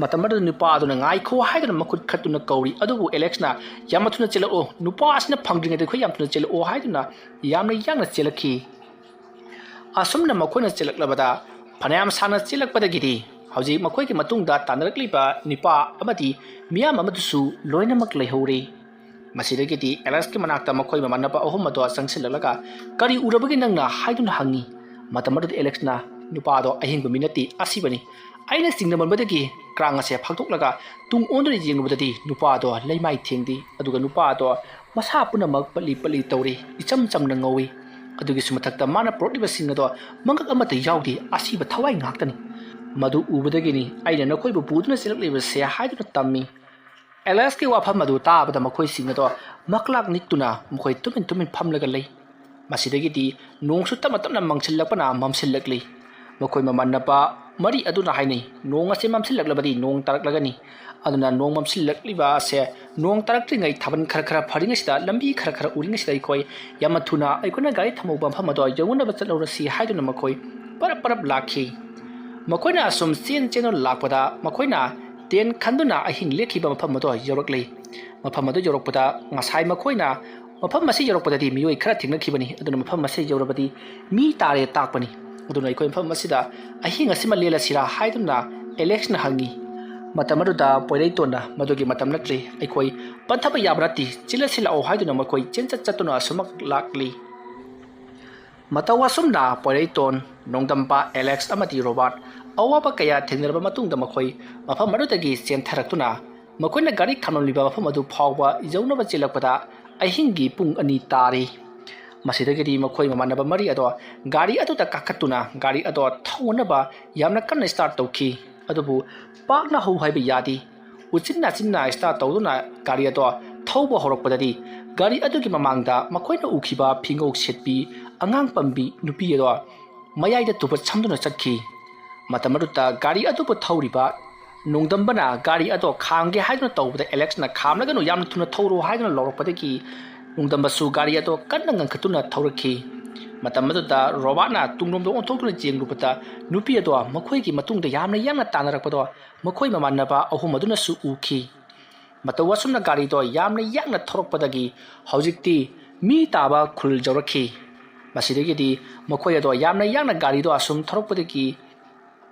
ꯃꯇꯝ ꯑꯗꯨꯗ ꯅꯨꯄꯥ ꯑꯗꯨꯅ "ꯉꯥꯏꯈꯣ" ꯍꯥꯏꯗꯨꯅ ꯃꯈꯨꯠ ꯈꯠꯇꯨꯅ ꯀꯧꯔꯤ, ꯑꯗꯨꯕꯨ ꯑꯦꯂꯦꯛꯁꯅ "ꯌꯥꯝꯅ ꯊꯨꯅ ꯆꯦꯜꯂꯛꯑꯣ, ꯅꯨꯄꯥ ꯑꯁꯤꯅ ꯐꯪꯗ꯭ꯔꯤꯉꯩꯗ ꯑꯩꯈꯣꯏ ꯌꯥꯝ ꯊꯨꯅ ꯆꯦꯜꯂꯛꯑꯣ" ꯍꯥꯏꯗꯨꯅ ꯌꯥꯝꯅ ꯌꯥꯡꯅ ꯆꯦꯜꯂꯛꯈꯤ꯫ ꯑꯁꯨꯝꯅ ꯃꯈꯣꯏꯅ ꯆꯦꯜꯂꯛꯂꯕꯗ ꯐꯅꯌꯥꯝ ꯁꯥꯡꯅ ꯆꯦꯜꯂꯛꯄꯗꯒꯤꯗꯤ ꯍꯧꯖꯤꯛ ꯃꯈꯣꯏꯒꯤ ꯃꯇꯨꯡꯗ ꯇꯥꯟꯅꯔꯛꯂꯤꯕ ꯅꯨꯄꯥ ꯑꯃꯗꯤ ꯃꯤꯌꯥꯝ ꯑꯃꯗꯨꯁꯨ ꯂꯣꯏꯅꯃꯛ ꯂꯩꯍꯧꯔꯦ꯫ ꯃꯁꯤꯗꯒꯤꯗꯤ ꯑꯦꯂꯦꯛꯁꯀꯤ ꯃꯅꯥꯛꯇ ꯃꯈꯣꯏ ꯃꯃꯥꯟꯅꯕ ꯑꯍꯨꯝ ꯑꯗꯣ ꯆꯪꯁꯤꯜꯂꯛꯂꯒ, "ꯀꯔꯤ ꯎꯔꯕꯒꯦ ꯅꯪꯅ?" ꯍꯥꯏꯗꯨꯅ ꯍꯪꯉꯤ꯫ ꯃꯇꯝ ꯑꯗꯨꯗ ꯑꯦꯂꯦꯛꯁꯅ, "ꯅꯨꯄꯥꯗꯣ ꯑꯍꯤꯡꯕ ꯃꯤ ꯅꯠꯇꯦ, ꯑꯁꯤꯕꯅꯤ꯫ ꯑꯩꯅ ꯆꯤꯡꯅꯃꯟꯕꯗꯒꯤ ꯀ꯭ꯔꯥꯡ ꯑꯁꯦ ꯐꯥꯛꯇꯣꯛꯂꯒ ꯇꯨꯡ ꯑꯣꯟꯗꯨꯅ ꯌꯦꯡꯂꯨꯕꯗꯗꯤ ꯅꯨꯄꯥꯗꯣ ꯂꯩꯃꯥꯏ ꯊꯦꯡꯗꯦ, ꯑꯗꯨꯒ ꯅꯨꯄꯥꯗꯣ ꯃꯁꯥ ꯄꯨꯝꯅꯃꯛ ꯄꯠꯂꯤ ꯄꯠꯂꯤ ꯇꯧꯔꯤ, ꯏꯆꯝ ꯆꯝꯅ ꯉꯧꯏ꯫ ꯑꯗꯨꯒꯤꯁꯨ ꯃꯊꯛꯇ ꯃꯥꯅ ꯄꯨꯔꯛꯂꯤꯕꯁꯤꯡ ꯑꯗꯣ ꯃꯉꯛ ꯑꯃꯠꯇ ꯌꯥꯎꯗꯦ, ꯑꯁꯤꯕ ꯊꯋꯥꯏ ꯉꯥꯛꯇꯅꯤ꯫ ꯃꯗꯨ ꯎꯕꯗꯒꯤꯅꯤ ꯑꯩꯅ ꯅꯈꯣꯏꯕꯨ ꯄꯨꯗꯨꯅ ꯆꯦꯜꯂꯛꯂꯤꯕꯁꯦ" ꯍꯥꯏꯗꯨꯅ ꯇꯝꯃꯤ꯫ ꯑꯦꯂꯦꯛꯁꯀꯤ ꯋꯥꯐꯝ ꯑꯗꯨ ꯇꯥꯕꯗ ꯃꯈꯣꯏꯁꯤꯡ ꯑꯗꯣ ꯃꯀ꯭ꯂꯥꯛ ꯅꯤꯛꯇꯨꯅ ꯃꯈꯣꯏ ꯇꯨꯃꯤꯟ ꯇꯨꯃꯤꯟ ꯐꯝꯂꯒ ꯂꯩ꯫ ꯃꯁꯤꯗꯒꯤꯗꯤ ꯅꯣꯡꯁꯨ ꯇꯞꯅ ꯇꯞꯅ ꯃꯪꯁꯤꯜꯂꯛꯄꯅ ꯃꯝꯁꯤꯜꯂꯛꯂꯤ꯫ ꯃꯈꯣꯏ ꯃꯃꯥꯟꯅꯕ ꯃꯔꯤ ꯑꯗꯨꯅ ꯍꯥꯏꯅꯩ, "ꯅꯣꯡ ꯑꯁꯦ ꯃꯝꯁꯤꯜꯂꯛꯂꯕꯗꯤ ꯅꯣꯡ ꯇꯥꯔꯛꯂꯒꯅꯤ꯫ ꯑꯗꯨꯅ ꯅꯣꯡ ꯃꯝꯁꯤꯜꯂꯛꯂꯤꯕ ꯑꯁꯦ ꯅꯣꯡ ꯇꯥꯔꯛꯇ꯭ꯔꯤꯉꯩ, ꯊꯥꯕꯜ ꯈꯔ ꯈꯔ ꯐꯔꯤꯉꯩꯁꯤꯗ, ꯂꯝꯕꯤ ꯈꯔ ꯈꯔ ꯎꯔꯤꯉꯩꯁꯤꯗ ꯑꯩꯈꯣꯏ ꯌꯥꯝꯅ ꯊꯨꯅ ꯑꯩꯈꯣꯏꯅ ꯒꯥꯔꯤ ꯊꯝꯍꯧꯕ ꯃꯐꯝ ꯑꯗꯣ ꯌꯧꯅꯅꯕ ꯆꯠꯍꯧꯔꯁꯤ" ꯍꯥꯏꯗꯨꯅ ꯃꯈꯣꯏ ꯄꯔꯞ ꯄꯔꯞ ꯂꯥꯛꯈꯤ꯫ ꯃꯈꯣꯏꯅ ꯑꯁꯨꯝ ꯆꯦꯟ ꯆꯦꯟꯗꯨꯅ ꯂꯥꯛꯄꯗ ꯃꯈꯣꯏꯅ ꯇꯦꯟ ꯈꯟꯗꯨꯅ ꯑꯍꯤꯡ ꯂꯦꯛꯈꯤꯕ ꯃꯐꯝ ꯑꯗꯣ ꯌꯧꯔꯛꯂꯤ꯫ ꯃꯐꯝ ꯑꯗꯨ ꯌꯧꯔꯛꯄꯗ ꯉꯁꯥꯏ ꯃꯈꯣꯏꯅ ꯃꯐꯝ ꯑꯁꯤ ꯌꯧꯔꯛꯄꯗꯗꯤ ꯃꯤꯑꯣꯏ ꯈꯔ ꯊꯦꯡꯅꯈꯤꯕꯅꯤ꯫ ꯑꯗꯨꯅ ꯃꯐꯝ ꯑꯁꯤ ꯌꯧꯔꯕꯗꯤ ꯃꯤ ꯇꯥꯔꯦ ꯇꯥꯛꯄꯅꯤ꯫ ꯑꯗꯨꯅ ꯑꯩꯈꯣꯏ ꯃꯐꯝ ꯑꯁꯤꯗ ꯑꯍꯤꯡ ꯑꯁꯤꯃ ꯂꯦꯜꯂꯁꯤꯔꯥ ꯍꯥꯏꯗꯨꯅ ꯑꯦꯂꯦꯛꯁꯅ ꯍꯪꯉꯤ꯫ ꯃꯇꯝ ꯑꯗꯨꯗ ꯄꯣꯏꯔꯩꯇꯣꯟꯅ, "ꯃꯗꯨꯒꯤ ꯃꯇꯝ ꯅꯠꯇ꯭ꯔꯤ, ꯑꯩꯈꯣꯏ ꯄꯟꯊꯕ ꯌꯥꯕ ꯅꯠꯇꯦ, ꯆꯦꯜꯂꯁꯤ ꯂꯥꯛꯑꯣ" ꯍꯥꯏꯗꯨꯅ ꯃꯈꯣꯏ ꯆꯦꯟꯆꯠ ꯆꯠꯇꯨꯅ ꯑꯁꯨꯃꯛ ꯂꯥꯛꯂꯤ꯫ ꯃꯇꯧ ꯑꯁꯨꯝꯅ ꯄꯣꯏꯔꯩꯇꯣꯟ, ꯅꯣꯡꯗꯝꯕ, ꯑꯦꯂꯦꯛꯁ ꯑꯃꯗꯤ ꯔꯣꯕꯥꯔꯠ ꯑꯋꯥꯕ ꯀꯌꯥ ꯊꯦꯡꯅꯔꯕ ꯃꯇꯨꯡꯗ ꯃꯈꯣꯏ ꯃꯐꯝ ꯑꯗꯨꯗꯒꯤ ꯆꯦꯟꯊꯔꯛꯇꯨꯅ ꯃꯈꯣꯏꯅ ꯒꯥꯔꯤ ꯈꯥꯝꯂꯝꯂꯤꯕ ꯃꯐꯝ ꯑꯗꯨ ꯐꯥꯎꯕ ꯌꯧꯅꯕ ꯆꯦꯜꯂꯛꯄꯗ ꯑꯍꯤꯡꯒꯤ ꯄꯨꯡ ꯑꯅꯤ ꯇꯥꯔꯤ꯫ ꯃꯁꯤꯗꯒꯤꯗꯤ ꯃꯈꯣꯏ ꯃꯃꯥꯟꯅꯕ ꯃꯔꯤ ꯑꯗꯣ ꯒꯥꯔꯤ ꯑꯗꯨꯗ ꯀꯥꯈꯠꯇꯨꯅ ꯒꯥꯔꯤ ꯑꯗꯣ ꯊꯧꯅꯅꯕ ꯌꯥꯝꯅ ꯀꯟꯅ start ꯇꯧꯈꯤ꯫ ꯑꯗꯨꯕꯨ ꯄꯥꯛꯅ ꯍꯧ ꯍꯥꯏꯕ ꯌꯥꯗꯦ꯫ ꯎꯆꯤꯟ ꯅꯥꯆꯤꯟꯅ start ꯇꯧꯗꯨꯅ ꯒꯥꯔꯤ ꯑꯗꯣ ꯊꯧꯕ ꯍꯧꯔꯛꯄꯗꯗꯤ ꯒꯥꯔꯤ ꯑꯗꯨꯒꯤ ꯃꯃꯥꯡꯗ ꯃꯈꯣꯏꯅ ꯎꯈꯤꯕ ꯐꯤꯉꯧ ꯁꯦꯠꯄꯤ ꯑꯉꯥꯡ ꯄꯝꯕꯤ ꯅꯨꯄꯤ ꯑꯗꯣ ꯃꯌꯥꯏꯗ ꯇꯨꯕꯠ ꯁꯝꯗꯨꯅ ꯆꯠꯈꯤ꯫ ꯃꯇꯝ ꯑꯗꯨꯗ ꯒꯥꯔꯤ ꯑꯗꯨꯕꯨ ꯊꯧꯔꯤꯕ ꯅꯣꯡꯗꯝꯕꯅ ꯒꯥꯔꯤ ꯑꯗꯣ ꯈꯥꯝꯒꯦ ꯍꯥꯏꯗꯨꯅ ꯇꯧꯕꯗ ꯑꯦꯂꯦꯛꯁꯅ ꯈꯥꯝꯂꯒꯅꯨ, ꯌꯥꯝꯅ ꯊꯨꯅ ꯊꯧꯔꯣ ꯍꯥꯏꯗꯨꯅ ꯂꯥꯎꯔꯛꯄꯗꯒꯤ ꯅꯣꯡꯗꯝꯕꯁꯨ ꯒꯥꯔꯤ ꯑꯗꯣ ꯀꯟꯅ ꯉꯪꯈꯠꯇꯨꯅ ꯊꯧꯔꯛꯈꯤ꯫ ꯃꯇꯝ ꯑꯗꯨꯗ ꯔꯣꯕꯥꯔꯠꯅ ꯇꯨꯡꯂꯣꯝꯗ ꯑꯣꯟꯊꯣꯛꯇꯨꯅ ꯌꯦꯡꯂꯨꯕꯗ ꯅꯨꯄꯤ ꯑꯗꯣ ꯃꯈꯣꯏꯒꯤ ꯃꯇꯨꯡꯗ ꯌꯥꯝꯅ ꯌꯥꯡꯅ ꯇꯥꯟꯅꯔꯛꯄꯗꯣ ꯃꯈꯣꯏ ꯃꯃꯥꯟꯅꯕ ꯑꯍꯨꯝ ꯑꯗꯨꯅꯁꯨ ꯎꯈꯤ꯫ ꯃꯇꯧ ꯑꯁꯨꯝꯅ ꯒꯥꯔꯤꯗꯣ ꯌꯥꯝꯅ ꯌꯥꯡꯅ ꯊꯧꯔꯛꯄꯗꯒꯤ ꯍꯧꯖꯤꯛꯇꯤ ꯃꯤ ꯇꯥꯕ ꯈꯨꯜ ꯌꯧꯔꯛꯈꯤ꯫ ꯃꯁꯤꯗꯒꯤꯗꯤ ꯃꯈꯣꯏ ꯑꯗꯣ ꯌꯥꯝꯅ ꯌꯥꯡꯅ ꯒꯥꯔꯤꯗꯣ ꯑꯁꯨꯝ ꯊꯧꯔꯛꯄꯗꯒꯤ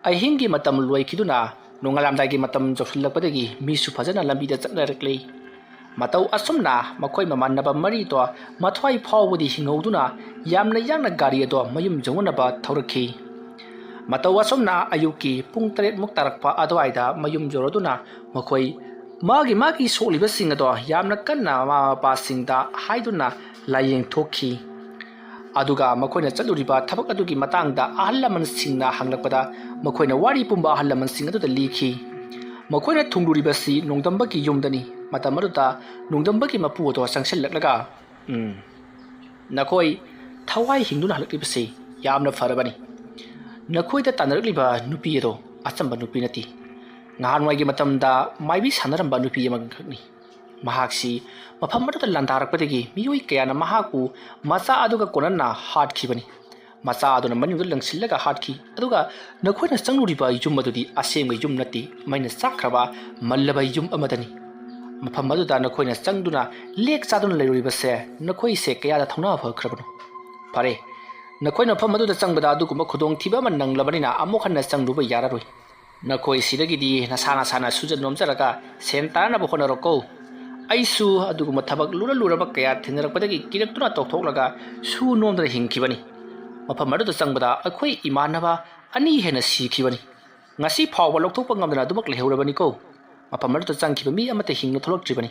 ꯑꯍꯤꯡꯒꯤ ꯃꯇꯝ ꯂꯣꯏꯈꯤꯗꯨꯅ ꯅꯣꯡꯉꯥꯜꯂꯝꯗꯥꯏꯒꯤ ꯃꯇꯝ ꯌꯧꯁꯤꯜꯂꯛꯄꯗꯒꯤ ꯃꯤꯁꯨ ꯐꯖꯅ ꯂꯝꯕꯤꯗ ꯆꯠꯅꯔꯛꯂꯤ꯫ ꯃꯇꯧ ꯑꯁꯨꯝꯅ ꯃꯈꯣꯏ ꯃꯃꯥꯟꯅꯕ ꯃꯔꯤꯗꯣ ꯃꯊ꯭ꯋꯥꯏ ꯐꯥꯎꯕꯗꯤ ꯍꯤꯡꯍꯧꯗꯨꯅ ꯌꯥꯝꯅ ꯌꯥꯡꯅ ꯒꯥꯔꯤ ꯑꯗꯣ ꯃꯌꯨꯝ ꯌꯧꯅꯅꯕ ꯊꯧꯔꯛꯈꯤ꯫ ꯃꯇꯧ ꯑꯁꯨꯝꯅ ꯑꯌꯨꯛꯀꯤ ꯄꯨꯡ ꯇꯔꯦꯠꯃꯨꯛ ꯇꯥꯔꯛꯄ ꯑꯗꯨꯋꯥꯏꯗ ꯃꯌꯨꯝ ꯌꯧꯔꯗꯨꯅ ꯃꯈꯣꯏ ꯃꯥꯒꯤ ꯃꯥꯒꯤ ꯁꯣꯛꯂꯤꯕꯁꯤꯡ ꯑꯗꯣ ꯌꯥꯝꯅ ꯀꯟꯅ ꯃꯃꯥ ꯃꯄꯥꯁꯤꯡꯗ ꯍꯥꯏꯗꯨꯅ ꯂꯥꯏꯌꯦꯡ ꯊꯣꯛꯈꯤ꯫ ꯑꯗꯨꯒ ꯃꯈꯣꯏꯅ ꯆꯠꯂꯨꯔꯤꯕ ꯊꯕꯛ ꯑꯗꯨꯒꯤ ꯃꯇꯥꯡꯗ ꯑꯍꯜ ꯂꯃꯟꯁꯤꯡꯅ ꯍꯪꯂꯛꯄꯗ ꯃꯈꯣꯏꯅ ꯋꯥꯔꯤ ꯄꯨꯝꯕ ꯑꯍꯜ ꯂꯃꯟꯁꯤꯡ ꯑꯗꯨꯗ ꯂꯤꯈꯤ꯫ ꯃꯈꯣꯏꯅ ꯊꯨꯡꯂꯨꯔꯤꯕꯁꯤ ꯅꯣꯡꯗꯝꯕꯒꯤ ꯌꯨꯝꯗꯅꯤ꯫ ꯃꯇꯝ ꯑꯗꯨꯗ ꯅꯣꯡꯗꯝꯕꯒꯤ ꯃꯄꯨ ꯑꯗꯣ ꯆꯪꯁꯤꯜꯂꯛꯂꯒ, "ꯎꯝ, ꯅꯈꯣꯏ ꯊꯋꯥꯏ ꯍꯤꯡꯗꯨꯅ ꯍꯜꯂꯛꯂꯤꯕꯁꯤ ꯌꯥꯝꯅ ꯐꯔꯕꯅꯤ꯫ ꯅꯈꯣꯏꯗ ꯇꯥꯟꯅꯔꯛꯂꯤꯕ ꯅꯨꯄꯤ ꯑꯗꯣ ꯑꯆꯝꯕ ꯅꯨꯄꯤ ꯅꯠꯇꯦ꯫ ꯉꯍꯥꯟꯋꯥꯏꯒꯤ ꯃꯇꯝꯗ ꯃꯥꯏꯕꯤ ꯁꯥꯟꯅꯔꯝꯕ ꯅꯨꯄꯤ ꯑꯃꯈꯛꯅꯤ꯫ ꯃꯍꯥꯛꯁꯤ ꯃꯐꯝ ꯑꯗꯨꯗ ꯂꯥꯟꯗꯥꯔꯛꯄꯗꯒꯤ ꯃꯤꯑꯣꯏ ꯀꯌꯥꯅ ꯃꯍꯥꯛꯄꯨ ꯃꯆꯥ ꯑꯗꯨꯒ ꯀꯣꯟꯅꯅ ꯍꯥꯠꯈꯤꯕꯅꯤ꯫ ꯃꯆꯥ ꯑꯗꯨꯅ ꯃꯅꯨꯡꯗ ꯂꯪꯁꯤꯜꯂꯒ ꯍꯥꯠꯈꯤ꯫ ꯑꯗꯨꯒ ꯅꯈꯣꯏꯅ ꯆꯪꯂꯨꯔꯤꯕ ꯌꯨꯝ ꯑꯗꯨꯗꯤ ꯑꯁꯦꯡꯕ ꯌꯨꯝ ꯅꯠꯇꯦ, ꯃꯩꯅ ꯆꯥꯛꯈ꯭ꯔꯕ ꯃꯜꯂꯕ ꯌꯨꯝ ꯑꯃꯗꯅꯤ꯫ ꯃꯐꯝ ꯑꯗꯨꯗ ꯅꯈꯣꯏꯅ ꯆꯪꯗꯨꯅ ꯂꯦꯛ ꯆꯥꯗꯨꯅ ꯂꯩꯔꯨꯔꯤꯕꯁꯦ ꯅꯈꯣꯏꯁꯦ ꯀꯌꯥꯗ ꯊꯧꯅꯥ ꯐꯈ꯭ꯔꯕꯅꯣ? ꯐꯔꯦ, ꯅꯈꯣꯏꯅ ꯃꯐꯝ ꯑꯗꯨꯗ ꯆꯪꯕꯗ ꯑꯗꯨꯒꯨꯝꯕ ꯈꯨꯗꯣꯡꯊꯤꯕ ꯑꯃ ꯅꯪꯂꯕꯅꯤꯅ ꯑꯃꯨꯛ ꯍꯟꯅ ꯆꯪꯂꯨꯕ ꯌꯥꯔꯔꯣꯏ꯫ ꯅꯈꯣꯏ ꯁꯤꯗꯒꯤꯗꯤ ꯅꯁꯥ ꯅꯁꯥꯅ ꯁꯨꯖ ꯅꯣꯝꯖꯔꯒ ꯁꯦꯟ ꯇꯥꯅꯅꯕ ꯍꯣꯠꯅꯔꯣꯀꯣ꯫ ꯑꯩꯁꯨ ꯑꯗꯨꯒꯨꯝꯕ ꯊꯕꯛ ꯂꯨꯔ ꯂꯨꯔꯕ ꯀꯌꯥ ꯊꯦꯡꯅꯔꯛꯄꯗꯒꯤ ꯀꯤꯔꯛꯇꯨꯅ ꯇꯧꯊꯣꯛꯂꯒ ꯁꯨ ꯅꯣꯝꯗꯅ ꯍꯤꯡꯈꯤꯕꯅꯤ꯫ ꯃꯐꯝ ꯑꯗꯨꯗ ꯆꯪꯕꯗ ꯑꯩꯈꯣꯏ ꯏꯃꯥꯟꯅꯕ ꯑꯅꯤ ꯍꯦꯟꯅ ꯁꯤꯈꯤꯕꯅꯤ꯫ ꯉꯁꯤ ꯐꯥꯎꯕ ꯂꯧꯊꯣꯛꯄ ꯉꯝꯗꯅ ꯑꯗꯨꯃꯛ ꯂꯩꯍꯧꯔꯕꯅꯤꯀꯣ꯫ ꯃꯐꯝ ꯑꯗꯨꯗ ꯆꯪꯈꯤꯕ ꯃꯤ ꯑꯃꯠꯇ ꯍꯤꯡꯅ ꯊꯣꯛꯂꯛꯇ꯭ꯔꯤꯕꯅꯤ꯫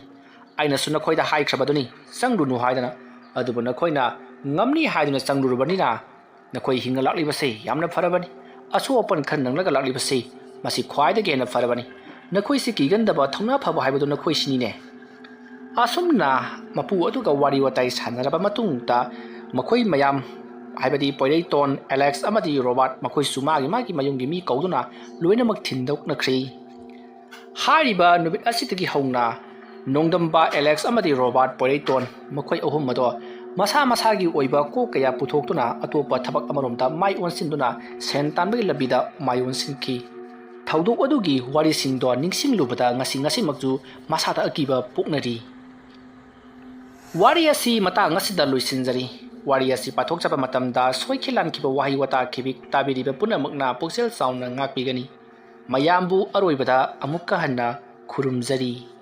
ꯑꯩꯅꯁꯨ ꯅꯈꯣꯏꯗ ꯍꯥꯏꯈ꯭ꯔꯕꯗꯨꯅꯤ, ꯆꯪꯂꯨꯅꯨ ꯍꯥꯏꯗꯅ꯫ ꯑꯗꯨꯕꯨ ꯅꯈꯣꯏꯅ ꯉꯝꯅꯤ ꯍꯥꯏꯗꯨꯅ ꯆꯪꯂꯨꯔꯕꯅꯤꯅ ꯅꯈꯣꯏ ꯍꯤꯡꯅ ꯂꯥꯛꯂꯤꯕꯁꯤ ꯌꯥꯝꯅ ꯐꯔꯕꯅꯤ꯫ ꯑꯁꯣꯛ ꯑꯄꯟ ꯈꯔ ꯅꯪꯂꯒ ꯂꯥꯛꯂꯤꯕꯁꯤ ꯃꯁꯤ ꯈ꯭ꯋꯥꯏꯗꯒꯤ ꯍꯦꯟꯅ ꯐꯔꯕꯅꯤ꯫ ꯅꯈꯣꯏꯁꯤ ꯀꯤꯒꯟꯗꯕ, ꯊꯧꯅꯥ ꯐꯕ ꯍꯥꯏꯕꯗꯨ ꯅꯈꯣꯏꯁꯤꯅꯤꯅꯦ꯫ ꯑꯁꯨꯝꯅ ꯃꯄꯨ ꯑꯗꯨꯒ ꯋꯥꯔꯤ ꯋꯥꯇꯥꯏ ꯁꯥꯟꯅꯔꯕ ꯃꯇꯨꯡꯗ ꯃꯈꯣꯏ ꯃꯌꯥꯝ, ꯍꯥꯏꯕꯗꯤ ꯄꯣꯏꯔꯩꯇꯣꯟ, ꯑꯦꯂꯦꯛꯁ ꯑꯃꯗꯤ ꯔꯣꯕꯥꯔꯠ, ꯃꯈꯣꯏꯁꯨ ꯃꯥꯒꯤ ꯃꯥꯒꯤ ꯃꯌꯨꯝꯒꯤ ꯃꯤ ꯀꯧꯗꯨꯅ ꯂꯣꯏꯅꯃꯛ ꯊꯤꯟꯗꯣꯛꯅꯈ꯭ꯔꯤ꯫ ꯍꯥꯏꯔꯤꯕ ꯅꯨꯃꯤꯠ ꯑꯁꯤꯗꯒꯤ ꯍꯧꯅ ꯅꯣꯡꯗꯝꯕ, ꯑꯦꯂꯦꯛꯁ ꯑꯃꯗꯤ ꯔꯣꯕꯥꯔꯠ ꯄꯣꯏꯔꯩꯇꯣꯟ ꯃꯈꯣꯏ ꯑꯍꯨꯝ ꯑꯗꯣ ꯃꯁꯥ ꯃꯁꯥꯒꯤ ꯑꯣꯏꯕ ꯀꯣꯛ ꯀꯌꯥ ꯄꯨꯊꯣꯛꯇꯨꯅ ꯑꯇꯣꯞꯄ ꯊꯕꯛ ꯑꯃꯔꯣꯝꯗ ꯃꯥꯏ ꯑꯣꯟꯁꯤꯟꯗꯨꯅ ꯁꯦꯟ ꯇꯥꯟꯕꯒꯤ ꯂꯝꯕꯤꯗ ꯃꯥꯏ ꯑꯣꯟꯁꯤꯟꯈꯤ꯫ ꯊꯧꯗꯣꯛ ꯑꯗꯨꯒꯤ ꯋꯥꯔꯤꯁꯤꯡꯗꯣ ꯅꯤꯡꯁꯤꯡꯂꯨꯕꯗ ꯉꯁꯤ ꯉꯁꯤꯃꯛꯁꯨ ꯃꯁꯥꯗ ꯑꯀꯤꯕ ꯄꯣꯛꯅꯔꯤ꯫ ꯋꯥꯔꯤ ꯑꯁꯤ ꯃꯇꯥꯡ ꯑꯁꯤꯗ ꯂꯣꯏꯁꯤꯟꯖꯔꯤ꯫ ꯋꯥꯔꯤ ꯑꯁꯤ ꯄꯥꯊꯣꯛꯆꯕ ꯃꯇꯝꯗ ꯁꯣꯏꯈꯤ ꯂꯥꯟꯈꯤꯕ ꯋꯥꯍꯩ ꯋꯥꯇꯥ ꯈꯤꯕꯤꯛ ꯇꯥꯕꯤꯔꯤꯕ ꯄꯨꯝꯅꯃꯛꯅ ꯄꯨꯛꯆꯦꯜ ꯆꯥꯎꯅ ꯉꯥꯛꯄꯤꯒꯅꯤ꯫ ꯃꯌꯥꯝꯕꯨ ꯑꯔꯣꯏꯕꯗ ꯑꯃꯨꯛꯀ ꯍꯟꯅ ꯈꯨꯔꯨꯝꯖꯔꯤ꯫